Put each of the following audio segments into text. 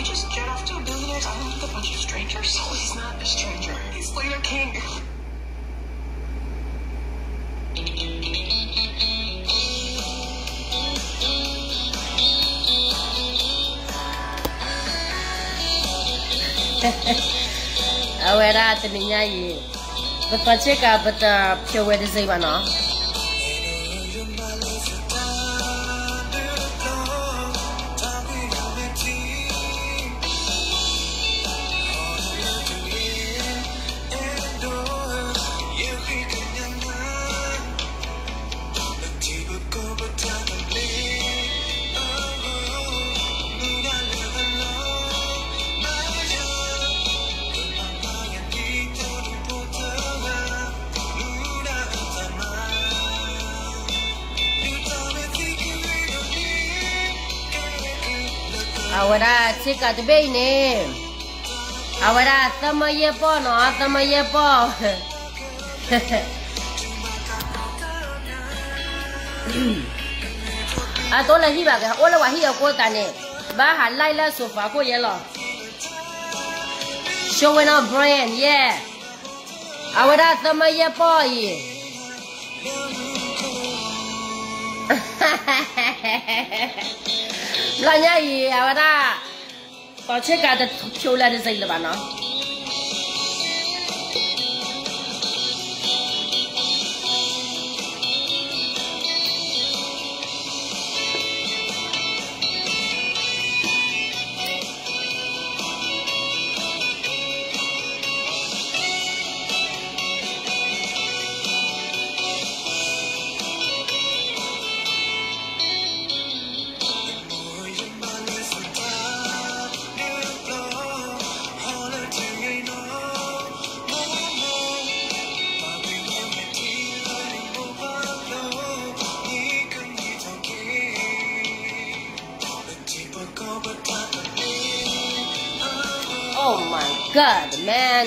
Just jet off to a billionaire island with a bunch of strangers? Oh, he's not a stranger. He's Slater King. အဝဲဒၣ်တနံၤညါအံၤ ပသီဆ့ကၤ ပတဖျိဝဲတစ့ၢ်ဘၣ်နီၤ. အဝဲဒၣ်ဆ့ကၤတဘ့ၣ်အံၤန့ၣ် အဝဲဒၣ်သၢမၢယဲၢ်ပီၢ်နီၤ, သၢမၢယဲၢ်ပီၢ်. အတအိၣ်လၢဟံၣ်ဘၣ်က့ၤ, အိၣ်လၢပှၤဟံၣ်အဃိသတးန့ၣ် ဘၣ်ဟး like လၢ sofa ခိၣ်ယဲလီၤ. Showing off brand, yeah. အဝဲဒၣ်သၢမၢယဲၢ်ပီၢ်အံၤ ဘျီညါအံၤ အဝဲဒၣ် သီဆ့ကၤတဖျိလၢတစ့ၢ်လၢၤဘၣ်နီၤ. Oh my God, man.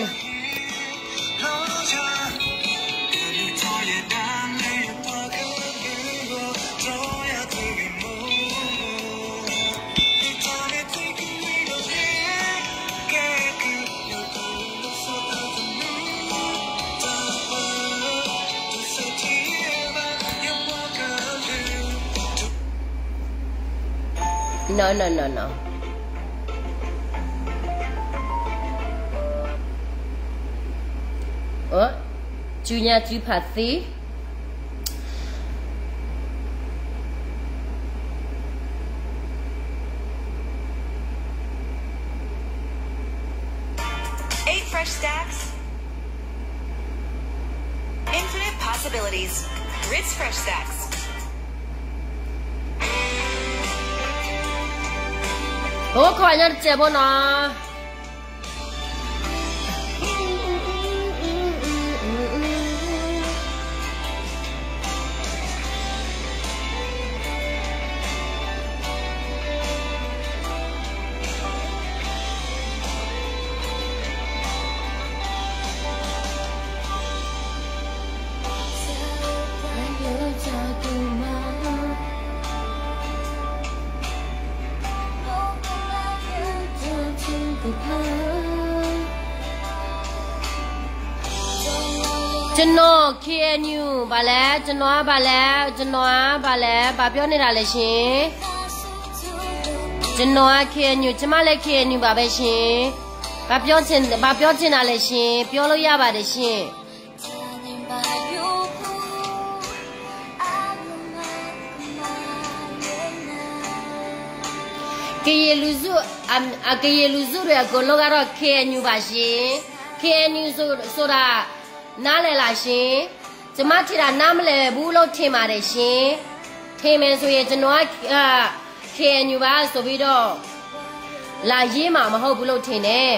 အိၣ်, စုညါစုဖးသံ Eight fresh stacks. Infinite possibilities. Ritz Fresh Stacks. အိၣ်ခိးညါတစဲးဖိနီၤ. ကျွန်တော် KNU ဘာလဲ, ကျွန်တော်က ဘာလဲ, ကျွန်တော်က ဘာလဲ, ဘာပြောနေတာလဲရှင်, ကျွန်တော်က KNU, ကျမလည်း KNU ပါပဲရှင်, ဘာပြောချင်, ဘာပြောချင်တာလဲရှင်, ပြောလို့ရပါတယ်ရှင်. ကရင်လူစု, အ, အ, ကရင်လူစုတွေအကုန်လုံးကတော့ KNU ပါရှင်. KNU ဆို, ဆိုတာ နားလည်လားရှင်. ကျမထင်တာ နားမလည်ဘူးလို့ထင်ပါတယ်ရှင်. ထင်မယ်ဆိုရင် ကျွန်တော်က, အာ, KNU ပါဆိုပြီးတော့ လာရေးမှာမဟုတ်ဘူးလို့ထင်တယ်.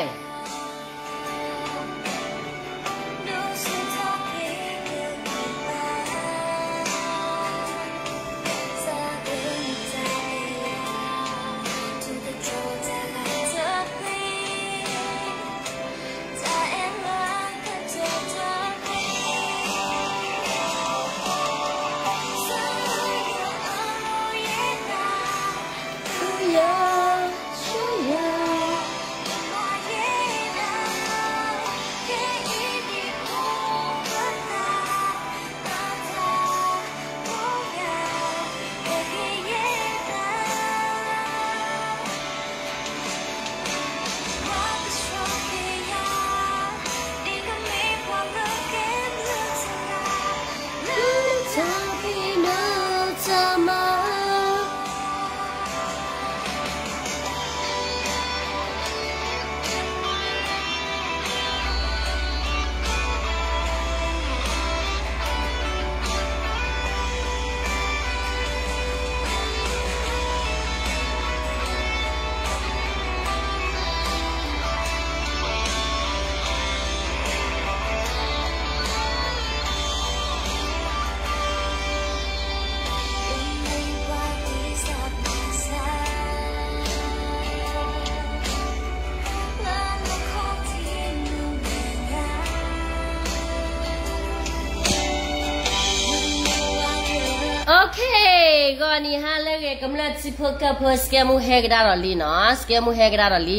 Okay, ဂီၤနံၤဟါလၢအဂ့ၤ ကမျၢၢ်ထံဖိကီၢ်ဖိ စကဲမူဟဲကဒါဒီးလံနီၤ, စကဲမူဟဲကဒါဒီးလံ.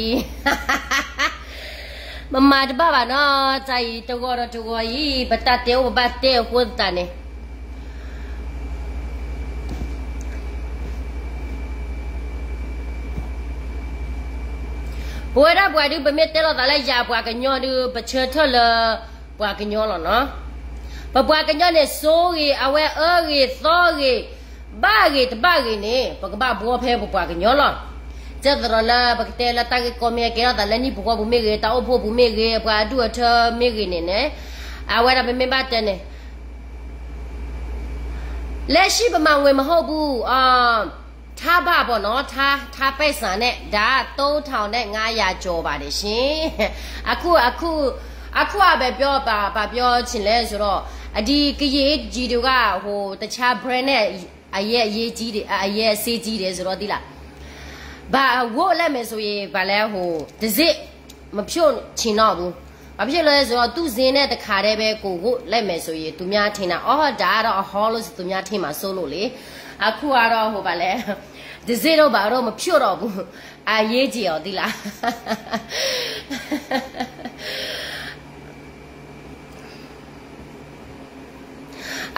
မမၤတဘၣ်ဘၣ်နီၤ, တၢ်အံၤတဂီၤဒီးတဂီၤအံၤ ပတၢ်တဲအိၣ်ပဘၣ်တဲအဃိသတးန့ၣ် ပဝဲဒၣ်ပှၤဒုး ပမ့ၢ်တဲလိာ်သးလၢယၤပှၤကညီဒုး ပဆၢထၢၣ်လၢပှၤကညီလီၤနီၤ. ပပှၤကညီန့ၣ် စိဂ့ၤ အဝဲအၢဂ့ၤသီဂ့ၤ ဘၣ်ဂ့ၤတဘၣ်ဂ့ၤန့ၣ် ပကဘၣ်ဘှီဖဲပပှၤကညီလီၤ. ဒ်သိးဒီးလၢပကတဲလၢတၢ်ဂ့ၢ်ကီမ့ၢ်ကဲထီၣ်သးလၢနံၣ်ပူၤဃီပူၤမ့ၢ်ဂ့ၤ, တၢ်အိၣ်ဖှိၣ်ပူၤမ့ၢ်ဂ့ၤ, ပှၤအဒူၣ်အထၢမ့ၢ်ဂ့ၤန့ၣ်န့ၣ်, အဝဲဒၣ်ပမ့ၢ်ဘၣ်တဲန့ၣ် လက်ရှိဗမာငွေမဟုတ်ဘူး, အ ထားပါပေါ့နော်, ထား, ထားပိုက်ဆံနဲ့ ဒါသုံးထောင်နဲ့ငါးရာကျော်ပါတယ်ရှင်. အခု, အခု, အခုအပဲပြောပါ, ဘာပြောချင်လဲဆိုတော့, အဒီကရင်ကြီးတွေက ဟို, တခြား brand နဲ့ အရမ်းအရေးကြီးတယ်, အရမ်းဈေးကြီးတယ်ဆိုတော့ သိလား. ဘာ, ဝတ်လိုက်မယ်ဆိုရင် ဘာလဲ, ဟို, တံဆိပ် မဖြုတ်ချင်တော့ဘူး. ဘာဖြစ်လို့လဲဆိုတော့ သူ့ဈေးနဲ့တခါတည်းပဲ ကိုယ်ဝတ်လိုက်မယ်ဆိုရင် သူများထင်တာ, အော်, ဒါကတော့အဟောလို့ဆို သူများထင်မှာစိုးလို့လေ. အခုကတော့ ဟို, ဘာလဲ, တံဆိပ်တို့ဘာတို့ မဖြုတ်တော့ဘူး. အရေးကြီးရော သိလား.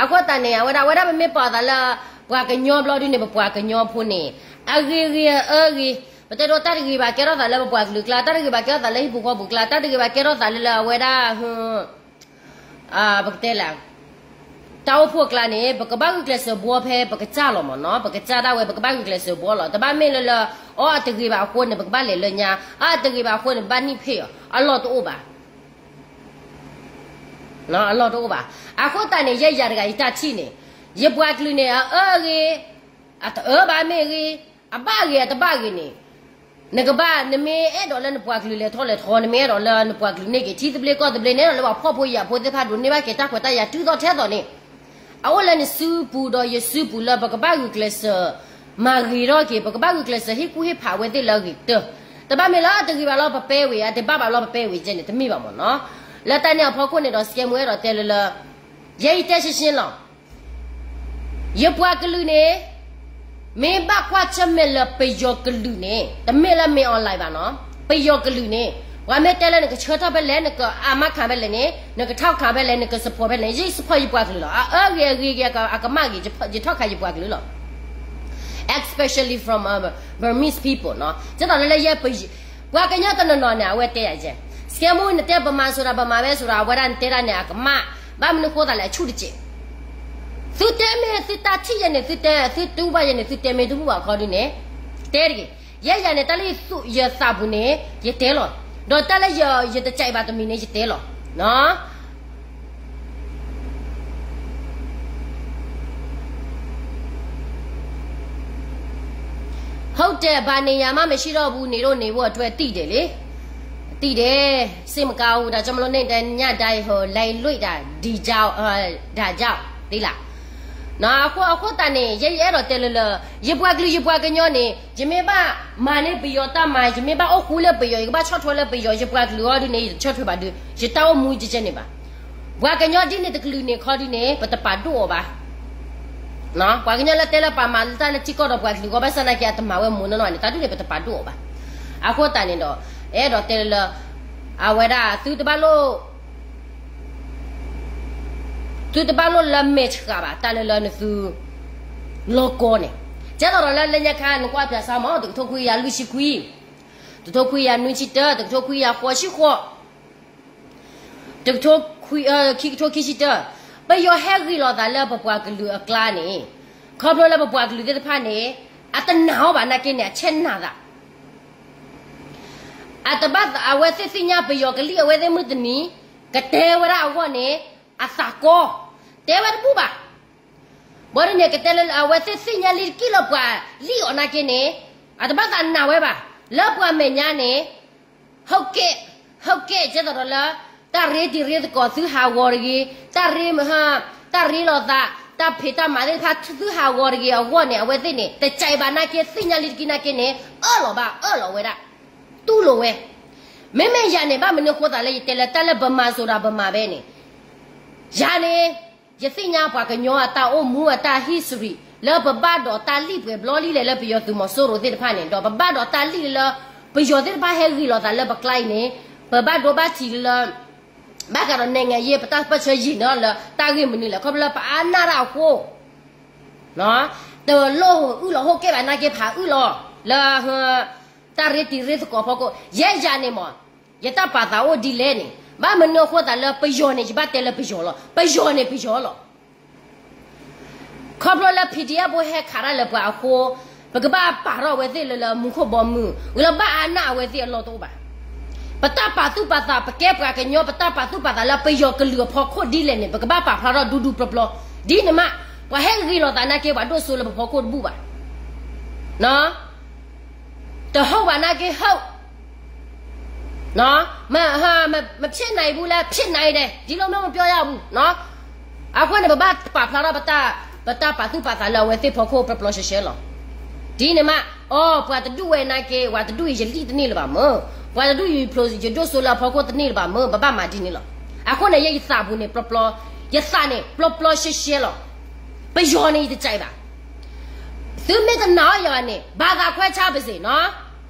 အဃိသတးန့ၣ် အဝဲဒၣ်, အဝဲဒၣ် ပမ့ၢ်ပာ်သးလၢ ပှၤကညီဘျီဒုန့ၣ် ပပှၤကညီဖိန့ၣ် အဂ့ၤဂ့ၤအအၢဂ့ၤ, ပတဲဒိးတၢ်တဂ့ၤဘၣ်ကဲထီၣ်သးလၢပပှၤကလုာ်ကျါ, တၢ်တဂ့ၤဘၣ်ကဲထီၣ်သးလၢဟံၣ်ပူၤဃီပူၤကျါ, တၢ်တဂ့ၤဘၣ်ကဲထီၣ်သးလၢလၢအဝဲဒၣ် ပကတဲလၢ တၢ်အိၣ်ဖှိၣ်အကျါန့ၣ် ပကဘၣ်ဂုာ်ကျဲးစၢးဘှီဖဲပကစၢ်လီၤမ့ၢ်နီၤ, ပကစၢ်ဒၣ်ဝဲ ပကဘၣ်ဂုာ်ကျဲးစၢးဘှီလီၤ. တဘၣ်မ့ၢ်လၢလၢ အီအတဂ့ၤဘၣ်အဃိန့ၣ် ပကဘၣ်လဲၤလၢညါ, အတဂ့ၤဘၣ်အဃိန့ၣ် ပဘၣ်န့ၢ်ဖ့ၣ်အီၤ, အလီၢ်တအိၣ်ဘၣ်. အလီၢ်တအိၣ်ဘၣ်. အဃိသတးန့ၣ် ယဲယၤတဂၤယတၢ်ထံၣ်န့ၣ်, ယပှၤကလုာ်န့ၣ် အအၢဂ့ၤ, အတအၢဘၣ်မ့ၢ်ဂ့ၤ, အဘၣ်ဂ့ၤအတဘၣ်ဂ့ၤန့ၣ်, နကဘၣ်, နမ့ၢ်အဲၣ်ဒိးလၢနပှၤကလုာ်လဲၤထီၣ်လဲၤထီ, နမ့ၢ်အဲၣ်ဒိးလၢနပှၤကလုာ်န့ၢ်က့ၤ ထံသဘျ့ကီၢ်သဘျ့န့ၣ် အဲၣ်ဒိးလၢပှၤဖှီၣ်ဖိယာ်ဖိသ့ၣ်တဖၣ်ဒိးန့ၢ်ဘၣ်က့ၤတၢ်ခွဲးတၢ်ယာ်တုၤသိးထဲသိးန့ၣ်, အအိၣ်လၢနစုပူၤဒီးယစုပူၤလၢပကဘၣ်ဂုာ်ကျဲးစၢး မၤဂ့ၤထီၣ်က့ၤ, ပကဘၣ်ဂုာ်ကျဲးစၢးဟ့ၣ်ကူၣ်ဟ့ၣ်ဖးအဝဲသ့ၣ်လၢအဂ့ၤကတၢၢ်. တဘၣ်မ့ၢ်လၢအတဂ့ၤဘၣ်လီၤ ပပဲဝံၤ, အတဘၣ်ဘၣ်လီၤ ပပဲဝံၤကဲန့ၣ် တမ့ၢ်ဘၣ်မ့ၢ်နီၤ. လၢတၢ်န့ၣ်အဖီခိၣ်န့ၣ်ဒီး စကဲမူအဲၣ်ဒိးတဲလၢလၢ ယဲယတဲရှင်းရှင်းလီၤ. ယပှၤကလုာ်န့ၣ် မ့ၢ်ဘၣ်ကွၢ်ဆၢၣ်မဲာ်လၢပယီၤကလုာ်န့ၣ် တမ့ၢ်လၢမ့ၢ် online ဘၣ်နီၤ. ပယီၤကလုာ်န့ၣ် ပှၤမ့ၢ်တဲလၢနကဆၢထၢၣ်ဖဲလဲၣ်, နကအမၣ်ခးဖဲလဲၣ်န့ၣ်, နကထီၣ်ခးဖဲလဲၣ်, နက support ဖဲလဲၣ်န့ၣ်, ယ support ယပှၤကလုာ်လီၤ. အအၢဂ့ၤအဂ့ၤဂ့ၤ အကမၣ်ဂ့ၤ, ယထီၣ်ခးယပှၤကလုာ်လီၤ. Especially from, uh, Burmese people နီၤ. ဒ်သိးလၢလၢယဲ ပှၤကညီတနီၤနီၤန့ၣ် အဝဲတဲယၤယဲ, စကဲမူ နတဲဗမာဆိုတာ ဗမာပဲဆိုတာ အဝဲဒၣ်နတဲဒၣ်န့ၣ် အကမၣ်, ဘၣ်မနုၤဃိသးလဲၣ် အဆူၣ်တစဲး. သုတဲမ့ၢ် သုတၢ်ထံၣ်ယဲန့ၣ် သုတဲ, သုတူၢ်ဘၣ်ယဲန့ၣ် သုတဲမ့ၢ်တဘူၣ်ဘၣ်ခီဒုန့ၣ်, တဲတဂ့ၤ. ယဲယၤန့ၣ် တၢ်လၢယသူၣ်ယသးပူၤန့ၣ် ယတဲလီၤ. ဒီးတၢ်လၢယ, ယတကြိုက်ဘၣ်တမံၤန့ၣ် ယတဲလီၤ. ဟုတ်တယ်, ဘာနေရာမှ မရှိတော့ဘူး, နေတော့ နေဖို့အတွက် သိတယ်လေ. သိတယ်, စိတ်မကောင်းဘူး, ဒါကြောင့်မလို့ နေ့တိုင်းညတိုင်း ဟို လိုက်လွေ့တာ, ဒီကြောင့်, ဒါကြောင့်, သိလား. အဃိသတးန့ၣ် ယဲယအဲၣ်ဒိးတဲလၢလၢ ယပှၤကလုာ် ယပှၤကညီန့ၣ် ယမ့ၢ်ဘၣ်မၤန့ၢ်ပယီၤတၢ်မၤ, ယမ့ၢ်ဘၣ်အိၣ်ဃူလၢပယီၤ, ယကဘၣ်ဆီၣ်ထွဲလၢပယီၤ, ယပှၤကလုာ်အီၤဒုန့ၣ် ယတဆီၣ်ထွဲဘၣ်ဒု, ယတၢ်အိၣ်မူယကဲန့ၣ်ဘၣ်. ပှၤကညီဒ်န့ၣ်တကလုာ်န့ၣ်ခီဒုန့ၣ် ပတပာ်ဒိၣ်အီၤဘၣ်. ပှၤကညီလၢတဲလၢပာ်မၤလၢတၢ်လၢထံကီၢ်ဒီးပှၤကလုာ်အဂီၢ် ဘၣ်ဆၣ်သနာ်က့ အတမၤဝဲမုာ်နီၢ်နီၢ်န့ၣ် တၢ်ဒ်န့ၣ် ပတပာ်ဒိၣ်အီၤဘၣ်. အဃိသတးန့ၣ်ဒီး အဲၣ်ဒိးတဲလၢလၢ အဝဲဒၣ်သုတဘၣ်လိၣ် သုတဘၣ်လိၣ်လၢမဲာ်ဆှးဘၣ် တၢ်လၢလၢနသု လီၢ်ကီၢ်န့ၣ်, ကဲသိးဒီးလၢလၢညါခါ နကွၢ်ပၠးစါမး တကထိခွံကယၤလွံၢ်ဆံခွံ, တကထိခွံကယၤနွံဆံတၢ, တကထိခွံကယၤဃိးဆံဃိး, တကထိခွံ, ခံကထိခံဆံတၢ, ပယီၤဟဲဂ့ၤလိာ်သးလၢပပှၤကလုာ်အကျါန့ၣ်, ခီဖျိလၢပပှၤကလုာ်သ့ၣ်တဖၣ်န့ၣ် အတနာ်အီၤဘၣ်နာ်က့န့ၣ် အဆဲးနာ်သး အတဘၣ်အဝဲသ့ၣ်သ့ၣ်ညါပယီၤကလံၣ်အဝဲသ့ၣ်မုၢ်တနံၤ, ကတဲဝဲဒၣ်အဂီၢ်န့ၣ် အသးကီ, တဲဝဲတဘူၣ်ဘၣ်. ဘၣ်ဒ်န့ၣ် ကတဲလၢအဝဲသ့ၣ်သ့ၣ်ညါလံတက့ၢ်လၢပှၤလံၣ်အီၤနာ်က့န့ၣ်, အတဘၣ်သးနာ်ဝဲဘၣ်. လၢပှၤမဲာ်ညါန့ၣ် ဟုတ်ကဲ့, ဟုတ်ကဲ့ ကဲသိးဒီးလၢ တၢ်ရ့တံၤရ့သကိးသုဟးဂီၤတဂ့ၤ, တၢ်ရ့, တၢ်ရ့လိာ်သး, တၢ်ဖံးတၢ်မၤသ့ၣ်တဖၣ်သုဟးဂီၤတဂ့ၤအဂီၢ်န့ၣ် အဝဲသ့ၣ်န့ၣ် တကးဘၣ်နာ်က့ သ့ၣ်ညါလံတက့ၢ်နာ်က့န့ၣ် အၢၣ်လီၤဘၣ် အၢၣ်လီၤဝဲဒၣ်, တူၢ်လိာ်ဝဲ. မ့မ့ၢ်ယၤန့ၣ် ဘၣ်မနုၤဃိသးလၢယတဲလၢတၢ်လၢဗမာဆိုတာဗမာပဲန့ၣ်, ယၤန့ၣ် ယသ့ၣ်ညါပှၤကညီအတၢ်အိၣ်မူအတၢ် history လၢပဘၣ်ဒီးတၢ်လံၣ်ပှဲၤဘျီလံလဲၣ် လၢပယီၤသုးမီၤစိရိၤသ့ၣ်တဖၣ်န့ၣ် ဒီးပဘၣ်ဒီးတၢ်လံၣ်လၢ ပယီၤသ့ၣ်တဖၣ်ဟဲဂ့ၤလီၤသးလၢပကျါအံၤန့ၣ် ပဘၣ်ဒိဘၣ်ထံးလၢ ဘၣ်ဃးဒီးနဲၣ်ငါယ့ ပတၢ်ပၢၢ်ဆၢယံာ်န့ၢ်လၢတၢ်ဂ့ၢ်မနုၤလဲၣ် ခီဖျိလၢပအါနၢ်တၢ်အဃိ တလိၣ်အုၣ်လီၤဟိၣ်ကဲဘၣ်နာ်က့ဖးအုၣ်လီၤ လၢ တၢ်ရ့တံၤရ့သကိးဖီခိၣ် ယဲယၤန့ၣ်မး ယတၢ်ပာ်သးအိၣ်ဒ်လဲၣ်န့ၣ် ဘၣ်မနုၤအဃိသတးလၢပယီၤန့ၣ် ယဘၣ်တဲလၢပယီၤလီၤ ပယီၤန့ၣ်ပယီၤလီၤ ခီဖျိလၢ PDF ဖိဟဲခးတၢ်လၢပှၤအဃိ ပကဘၣ်ပာ်ထီၣ်အဝဲသ့ၣ်လၢလၢမူခိၣ်ဘီမုၢ် ဝံၤလၢဘၣ်အါနၢ်အဝဲသ့ၣ်အလီၢ်တအိၣ်ဘၣ်. ပတၢ်ပာ်သူၣ်ပာ်သး ပကဲပှၤကညီ ပတၢ်ပာ်သူၣ်ပာ်သးလၢပယီၤကလုာ်အဖီခိၣ်ဒ်လဲၣ်န့ၣ် ပကဘၣ်ပာ်ဖျါထီၣ်ဒူဒူပျီပျီ ဒ်န့ၣ်မး ပှၤဟဲဂ့ၤလီၤသးနာ်က့ ပှၤဒိၣ်စိလၢပဖီခိၣ်တဘူၣ်ဘၣ် တဟိၣ်ဘၣ်နာ်က့ ဟုတ် မဖြစ်နိုင်ဘူးလၢ ဖြစ်နိုင်တယ် ဒီလိုမျိုးမပြောရဘူး အဃိန့ၣ် ပဘၣ်ပာ်ဖျါထီၣ် ပတၢ်ပာ်သူၣ်ပာ်သးလၢအဝဲသ့ၣ်ဖီခိၣ် ပျီပျီရှဲရှဲလီၤ. ဒ်န့ၣ်မး အိ ပှၤတဒူၣ်ဝဲနာ်က့ ပှၤတဒူၣ်အံၤ ယလံၣ်တန့ၢ်လၢၤဘၣ်မၢ်, ပှၤတဒူၣ်အံၤ ယဖျိ ယဒိၣ်စိလၢအဖီခိၣ်တန့ၢ်လၢၤဘၣ်မၢ် ပဘၣ်မၤဒ်န့ၣ်လီၤ. အဃိန့ၣ် ယဲယသးပူၤန့ၣ် ပျီပျီ ယသးန့ၣ် ပျီပျီရှဲရှဲလီၤ. ပယီၤန့ၣ် ယတကြိုက်ဘၣ်. သုမ့ၢ်တနာ်အီၤယၤန့ၣ် ဘာသာခွဲခြားပါစေနော်.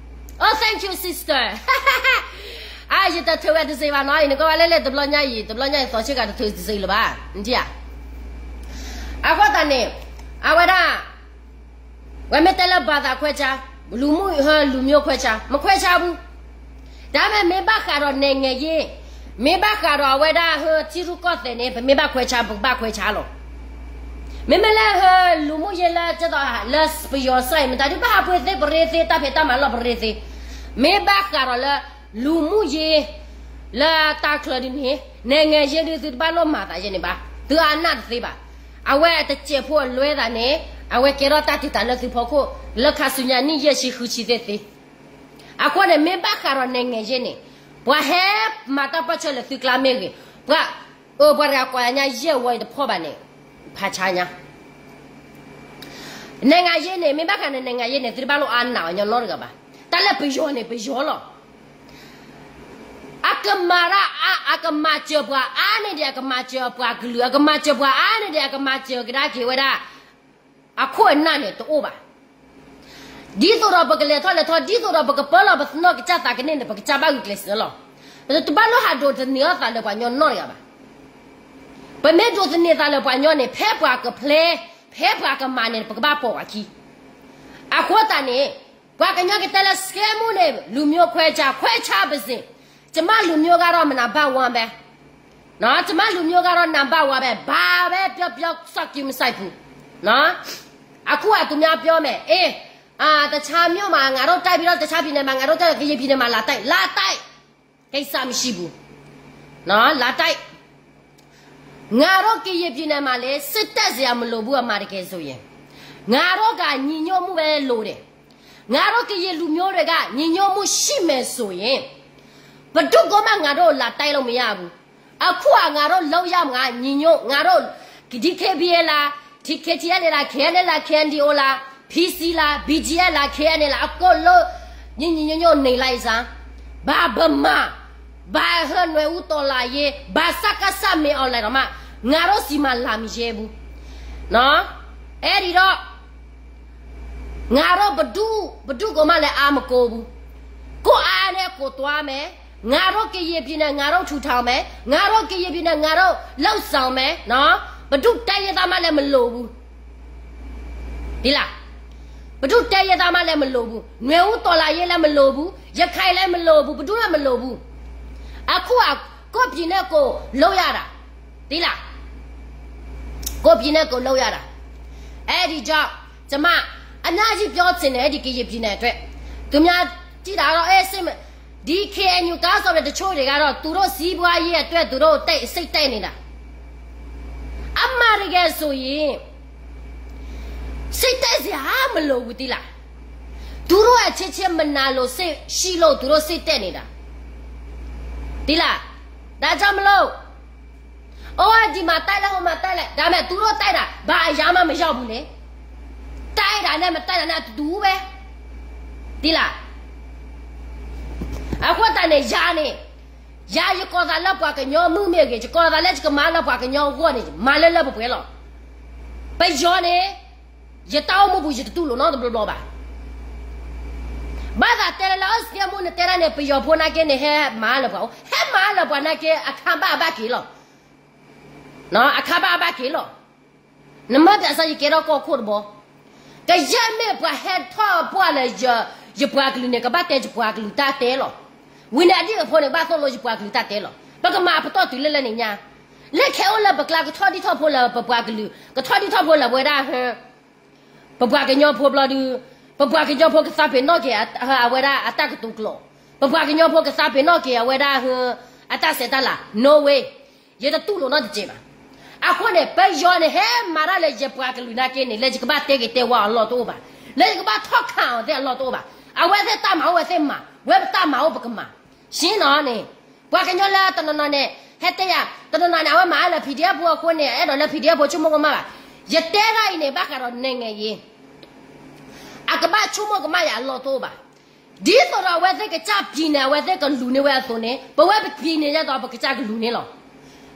Oh, thank you, sister. အါ ယတထုးဝဲတစ့ဘၣ်နီၤ, ယနကီၢ်ဝဲလဲၣ်လဲၣ် တဘျီညါအံၤ တဘျီညါအံၤ သီဆ့ကၤတထုးတစ့လၢၤဘၣ်, နထံၣ်ဧါ. အဃိသတးန့ၣ် အဝဲဒၣ် ဝဲမ့ၢ်တဲလၢ ဘာသာခွဲခြား, လူမှု ဟၢ လူမျိုးခွဲခြား, မခွဲခြားဘူး. ဒါပေမဲ့ မ့ၢ်ဘၣ်ဃးဒီး နိုင်ငံရေး, မ့ၢ်ဘၣ်ဃးဒီးအဝဲဒၣ် ဟၢ ထံရူၢ်ကီၢ်သဲးန့ၣ် ပမ့ၢ်ဘၣ်ခွဲခြား ပကဘၣ်ခွဲခြားလီၤ. မ့မ့ၢ်လၢ ဟၢ လူမှုရေးလၢ ကသိးလၢပယီၤစၢ်အံၤ မတၤဒုးဘၣ်ဟးပှ့ၤသ့ပရ့သ့ တၢ်ဖံးတၢ်မၤလီၢ်ပရ့သ့, မ့ၢ်ဘၣ်ဃးဒီးလၢ လူမှုရေး လၢတၢ်ချၢဒ်န့ၣ် နိုင်ငံရေးဒုး သုတဘၣ်လိၣ်မၤသးယဲန့ၣ်ဘၣ်, သုအါနၢ်တသ့ဘၣ်. အဝဲတစဲးဖိအလွဲသးန့ၣ် အဝဲကဲထီၣ်တၢ်တံာ်တာ်လၢသုဖီခိၣ် လၢခါဆူညါနံၣ်ယဲၢ်ဆံဃုဆံသ့သ့. အဃိန့ၣ် မ့ၢ်ဘၣ်ဃးဒီး နိုင်ငံရေးန့ၣ် ပှၤဟဲမၤတၢ်ပၢၢ်ဆၢလၢသုကျါမ့ၢ်ဂ့ၤ, ပှၤ အၢ ပှၤတဂၤကွၢ်ညါယဲၢ်ဝီအံၤတဖီၣ်ဘၣ်န့ၣ် ဖးဆါညါ နိုင်ငံရေးန့ၣ် မ့ၢ်ဘၣ်ဃးန့ၣ် နိုင်ငံရေးန့ၣ် သုတဘၣ်လိၣ်အါနၢ်အီၤညီနီတဂၤဘၣ်. တၢ်လၢပယီၤန့ၣ် ပယီၤလီၤ. အကမၤတၢ်အါ အကမၤစၢၤပှၤအါန့ၢ်ဒံး အကမၤစၢၤပှၤကလုာ် အကမၤစၢၤပှၤအါန့ၢ်ဒံး အကမၤစၢၤကဒါက့ၤဝဲဒၣ် အခိၣ်အနၢ်န့ၣ်တအိၣ်ဘၣ်. ဒ်သိးဒီးပကလဲၤထီၣ်လဲၤထီ ဒ်သိးဒီးပကပၢလီၤပနီၢ်ကစၢ်သးကန့ၢ်န့ၣ် ပကစၢ်ဘၣ်ဂုာ်ကျဲးစၢးလီၤ. ပတဘၣ်လိၣ်ဟးဒိးသန့ၤအသးလၢပှၤညီနီတဂၤဘၣ်. ပမ့ၢ်ဒိးသန့ၤသးလၢပှၤညီန့ၣ် ဖဲပှၤကဖျဲ ဖဲပှၤကမၤန့ၣ် ပကဘၣ်ပိာ်ပှၤခံ အဃိသတးန့ၣ် ပှၤကညီကတဲလၢ စကဲမူန့ၣ် လူမျိုးခွဲခြား ခွဲခြားပါစေ, ကျမလူမျိုးကတော့ မနဘဝပဲ, ကျမလူမျိုးကတော့ နဘဝပဲ, ဘာပဲပြောပြော စောင့်ကြည့်မစိုက်ဘူး. အခုကသူများပြောမယ်, အေး, အာ, တခြားမြို့မှာ ငါတို့တိုက်ပြီးတော့ တခြားပြည်နယ်မှာ ငါတို့တိုက်, ကရင်ပြည်နယ်မှာ လာတိုက်, လာတိုက်, ကိစ္စမရှိဘူး. လာတိုက်. ငါတို့ကရင်ပြည်နယ်မှာလည်း စစ်တပ်စရာမလိုဘူး အမှန်တကယ်ဆိုရင်. ငါတို့ကညီညွတ်မှုပဲလိုတယ်. ငါတို့ကရင်လူမျိုးတွေက ညီညွတ်မှုရှိမယ်ဆိုရင် ဘယ်သူကမှ ငါတို့ကို လာတိုက်လို့မရဘူး. အခုက ငါတို့လုပ်ရမှာ ညီညွတ်, ငါတို့ ဒီ KBA လား, KTLA လား, KNLA လား, KNDO လား, PC လား, BGF လား, KNA လား, အကုန်လုံး ညီညီညွတ်ညွတ်နေလိုက်စမ်း. ဘာဗမာ, ဘာဟိုနွေဦးတော်လှန်ရေး, ဘာ စကစ မင်းအောင်လှိုင်တောင်မှ ငါတို့ဆီမှာ လာမရဲဘူး. နော်, အဲ့ဒီတော့ ငါတို့ဘယ်သူ, ဘယ်သူ့ကိုမှလည်း အားမကိုးဘူး. ကိုယ့်အားနဲ့ကိုယ်သွားမယ်. ငါတို့ကရင်ပြည်နယ် ငါတို့ထူထောင်မယ်. ငါတို့ကရင်ပြည်နယ် ငါတို့လုပ်ဆောင်မယ်နော်. ဘယ်သူ့တိုင်းရင်းသားမှလည်း မလိုဘူး. သိလား? ဘယ်သူ့တိုင်းရင်းသားမှလည်း မလိုဘူး. နွေဦးတော်လှန်ရေးလည်း မလိုဘူး. ရခိုင်လည်း မလိုဘူး. ဘယ်သူမှ မလိုဘူး. အခုက ကိုယ့်ပြည်နဲ့ကိုယ် လုပ်ရတာ. သိလား? ကိုယ့်ပြည်နဲ့ကိုယ်လုပ်ရတာ. အဲ့ဒီကြောင့် ကျမ အများကြီးပြောချင်တယ် ဒီကရင်ပြည်နယ်အတွက်. သူများကြည့်တာတော့ အေး စိတ်မ, ဒီ KNU ခေါင်းဆောင်တွေတချို့တွေကတော့ သူတို့စီးပွားရေးအတွက် သူတို့စိတ်တက်နေတာ. အမှန်တကယ်ဆိုရင် စိတ်တက်စရာမလိုဘူး သိလား? သူတို့အချင်းချင်းမနာလိုစိတ်ရှိလို့ သူတို့စိတ်တက်နေတာ. သိလား? ဒါကြောင့်မလို့ အိုး ဒီမှာတိုက်လိုက် ဟိုမှာတိုက်လိုက် ဒါပေမဲ့ သူတို့တိုက်တာ ဘာအရာမှမရောက်ဘူးလေ. တိုက်တာနဲ့ မတိုက်တာနဲ့ အတူတူပဲ. သိလား? အဃိသတးန့ၣ် ယၤန့ၣ် ယၤ ယကိးသးလၢပှၤကညီမုၣ်မ့ၢ်ဂ့ၤ, ယကိးသးလၢယကမၤလၢပှၤကညီအဂီၢ်န့ၣ် မၤလၢလၢပှဲၤပှဲၤလီၤ. ပယီၤန့ၣ် ယတၢ်အိၣ်မူပူၤ ယတတူၢ်လိာ်နီတဘျီဘျီဘၣ်. ဘၣ်သးတဲလၢလၢအစကဲမူနတဲဒၣ်န့ၣ် ပယီၤဖိနာ်က့န့ၣ် ဟဲမၤလၢၤပှၤအိၣ်, ဟဲမၤလၢၤပှၤနာ်က့ အခါဘၣ်အဘၣ်က့ၤလီၤ. အခါဘၣ်အဘၣ်က့ၤလီၤ. နမ့ၢ်ပျးစၢ်ယကဲထီၣ်ကီၢ်ခိၣ်တဘီ, ကယဲၢ်မ့ၢ်ပှၤဟဲထီၣ်ပှၢ်လၢ ယပှၤကလုာ်န့ၣ် ကဘၣ်တဲယပှၤကလုာ်တၢ်တဲလီၤ. ဝံၤန့ၣ်အဒံၣ်အဖိန့ၣ် ကဘၣ်သိၣ်လိယပှၤကလုာ်တၢ်တဲလီၤ. ပကမၤပတီၢ်တုၤလၢလၢန့ၣ်ညါ, လၢခဲအိၣ်လၢပကျါ ကထီၣ်ဒံၣ်ထီၣ်ဖိလၢပပှၤကလုာ်, ကထီၣ်ဒံၣ်ထီၣ်ဖိလၢပဝဲဒၣ် ပပှၤကညီဖိဘျီဒုး, ပပှၤကညီဖိကသးပ့ၤနီၣ်က့ၤ အဝဲဒၣ်အတၢ်ကတိၤကျိာ်, ပပှၤကညီဖိကသးပ့ၤနီၣ်က့ၤ အဝဲဒၣ် အတၢ်ဆဲးတၢ်လၤ no way. ယတတူၢ်လိာ်နီတစဲးဘၣ်. အဃိန့ၣ် ပယီၤန့ၣ် ဟဲမၤတၢ်လၢယပှၤကလုာ်နာ်က့န့ၣ် လၢယကဘၣ်တဲက့ၤတဲဝါအလီၢ်တအိၣ်ဘၣ်, လၢယကဘၣ်ထီၣ်ခးအီၤသ့ၣ်အလီၢ်တအိၣ်ဘၣ်. အဝဲသ့ၣ်တၢ်မၤအိၣ်ဝဲသ့ၣ်မၤ, ဝဲပတၢ်မၤအိၣ်ပကမၤ. ရှင်းနီၤန့ၣ်, ပှၤကညီလၢတနီၤနီၤန့ၣ် ဟဲတဲယၤ, တနီၤနီၤန့ၣ် အဝဲမၤလၢ P D F ဖိအဃိန့ၣ် အဲၣ်ဒိးလၢ P D F ဖိဆိကမိၣ်ကမၣ်ဘၣ်. ယတဲဒၣ်အံၤန့ၣ် ဘၣ်ဃးဒီး နိုင်ငံရေး, အကဘၣ်ဆိကမိၣ်ကမၣ်ယၤအလီၢ်တအိၣ်ဘၣ်. ဒ်သိးဒီးအဝဲသ့ၣ်ကစၢ်ပျံၤန့ၣ် အဝဲသ့ၣ်ကလူၤန့ၢ်ဝဲအသိးန့ၣ် ပဝဲပပျံၤန့ၣ် ဒ်သိးပကစၢ်ကလူၤန့ၢ်လီၤ.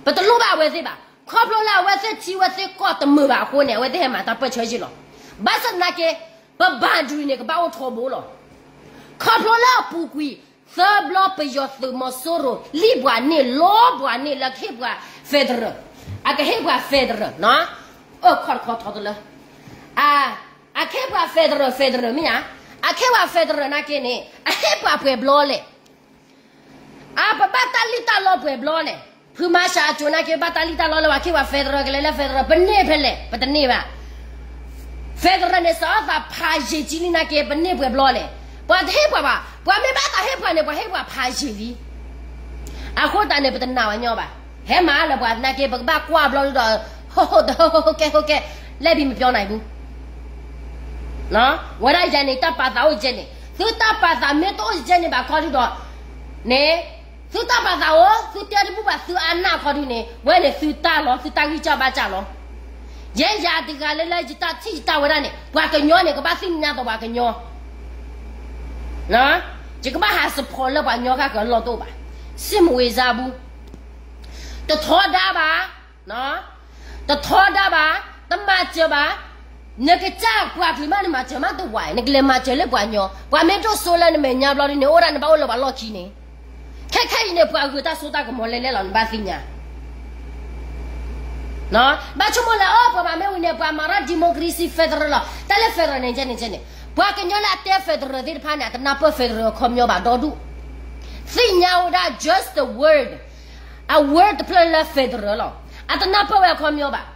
ပတလိၣ်ဘၣ်အဝဲသ့ၣ်ဘၣ်. ခီဖျိလၢအဝဲသ့ၣ်ထံဝဲသ့ၣ်ကီၢ်တမုာ်ဘၣ်အဃိန့ၣ် အဝဲသ့ၣ်ဟဲမၤတၢ်ပၢၢ်ဆၢယ့ၢ်လီၤ. ဘၣ်ဆၣ်သနာ်က့ ပ boundary န့ၣ် ကဘၣ်အိၣ်ထီဘိလီၤ. ခီဖျိလၢအပူၤကွံာ် သၢဘျီပယီၤသုးမီၤစိရိၤ လံၣ်ပှၤန့ၢ် လီပှၤန့ၢ်လၢကဟ့ၣ်ပှၤ federal, အကဟ့ၣ်ပှၤ federal နီၤ, အိၣ်ခီတခီထီတလၢ, အ, အကဟ့ၣ်ပှၤ federal, federal မ့ၢ်ဧါ, အကဟ့ၣ်ပှၤ federal နာ်က့န့ၣ် အဟ့ၣ်ပှၤပှဲၤဘျီလဲၣ်. အပဘၣ်တၢ်လံၣ်တၢ်လီပှဲၤဘျီလဲၣ်. ဖုမၤစှၤအစိၤနာ်က့ ဘၣ်တၢ်လံၣ်တၢ်လီလၢပှၤကဟ့ၣ်ပှၤ federal ကလဲၤလၢ federal ပန့ၢ်ဖဲလဲၣ်, ပတန့ၢ်ဘၣ်. federal န့ၣ် စးထီၣ်သးဖးယံာ်ကံလံနာ်က့ ပန့ၢ်ပှဲၤဘျီလဲၣ်. ပှၤတဟ့ၣ်ပှၤဘၣ်. ပှၤမ့ၢ်ဘၣ်သးဟ့ၣ်ပှၤန့ၣ် ပှၤဟ့ၣ်ပှၤဖးယံာ်လံ. အဃိသတးန့ၣ် ပတနာ်ဝဲညီဘၣ်. ဟဲမၤလၢပှၤသနာ်က့ ပကဘၣ်ကွၢ်ဘျီဒုဒီး ဟိၣ်ဟိၣ်တဟိၣ်ဟိၣ်ဟိၣ်ကဲဟိၣ်ကဲ, လဲၣ်ဘံမပျီနၤအံၤပူၤ ဝဲဒၣ်ယဲန့ၣ် တၢ်ပာ်သးအိၣ်ယဲန့ၣ်, သုတၢ်ပာ်သးမ့ၢ်တအိၣ်ယဲန့ၣ်ဘၣ်ခီဒုဒီး န့ၣ်, သုတၢ်ပာ်သးအိၣ် သုတဲတဘူၣ်ဘၣ် သုအနၢ်ခီဒုန့ၣ် ဝဲန့ၣ်သုတၢ်လီၤ သုတၢ်ဂံၢ်စၢ်ဘါစၢ်လီၤ. ယဲယၤတဂၤလၢလၢယတၢ်ထံၣ်ယတၢ်ဝဲဒၣ်န့ၣ် ပှၤကညီန့ၣ် ကဘၣ်သ့ၣ်ညါသိးပှၤကညီ ယကဘၣ်ဟး support လၢပှၤကညီဃၣ်ဃၢၤအလီၢ်တအိၣ်ဘၣ်. စ့ၣ်မဝ့ၤစါဘူး, တထီဒါဘၣ်, တထီဒါဘၣ်, တမၤစၢၤဘၣ်, နကစၢ်ပှၤကလုာ်မးနမၤစၢၤမးတဝဲ, နကလဲၤမၤစၢၤလၢပှၤကညီ, ပှၤမ့ၢ်ဒိၣ်စိလၢနမဲာ်ညါဘျီဒုန့ၣ် အိၣ်ဒၣ်နဘၣ်အိၣ်လၢပှၤလီၢ်ခံန့ၣ်, ခဲခဲအံၤန့ၣ် ပှၤဂုၤတၢ်စိတၢ်ကမီၤလဲၤလဲၤလီၤ နဘၣ်သ့ၣ်ညါ ဘၣ်ဆိကမိၣ်လၢ အိၣ် ပှၤမၤမ့ၢ်ဝံၤန့ၣ် ပှၤမၤထီၣ် democracy federal လီၤ. တၢ်လၢ federal န့ၣ် ကဲန့ၣ် ကဲန့ၣ်, ပှၤကညီလၢအတဲ federal သ့ၣ်တဖၣ်န့ၣ် အတနၢ်ပၢၢ် federal အခီပညီဘၣ်ဒီဒူၣ်, သ့ၣ်ညါဝဲဒၣ် just the word, အ word တဖျၢၣ်လၢ federal လီၤ. အတနၢ်ပၢၢ်ဝဲအခီပညီဘၣ်.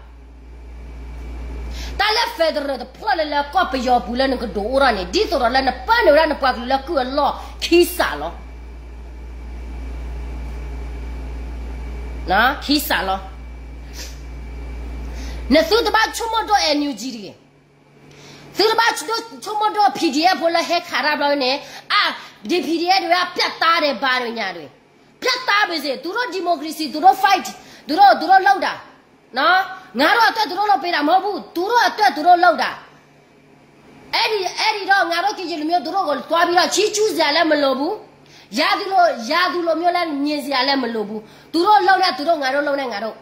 တၢ်လၢ federal တဖျၢၣ်လၢလၢကီၢ်ပယီၤပူၤလၢနကဒိးအိၣ်ထီၣ်န့ၣ် ဒ်သိးဒီးလၢနပၢနုာ်ဝဲဒၣ်နပှၤကလုာ်လၢကုၢ်အလီၢ်ခံစးလီၤ. ခံစးလီၤ. နသုတဘၣ်ဆိကမိၣ်ဒိၣ် NUG တဂ့ၤ. သုတဘၣ်ဆိကမိၣ်ဒိၣ် PDF ဖိလၢဟဲခးတၢ်ဘျီန့ၣ်, အ, ဒ် PDF ဒ်ဝဲ ပြတ်သားတယ် ဘာညာတွေ, ပြတ်သားပါစေ, သူတို့ democracy, သူတို့ fight, သူတို့ သူတို့လုပ်တာ, ငါတို့အတွက် သူတို့ လုပ်ပေးတာ မဟုတ်ဘူး, သူတို့အတွက် သူတို့ လုပ်တာ. အဲ့ဒီ, အဲ့ဒီတော့ ငါတို့ ကရင်လူမျိုး သူတို့ကို သွားပြီးတော့ ချီးကျူးစရာလည်း မလိုဘူး. ရာသူလို, ရာသူလိုမျိုးလည်း မြင်စရာလည်း မလိုဘူး. သူတို့ လုပ်တဲ့ သူတို့, ငါတို့ လုပ်တဲ့ ငါတို့.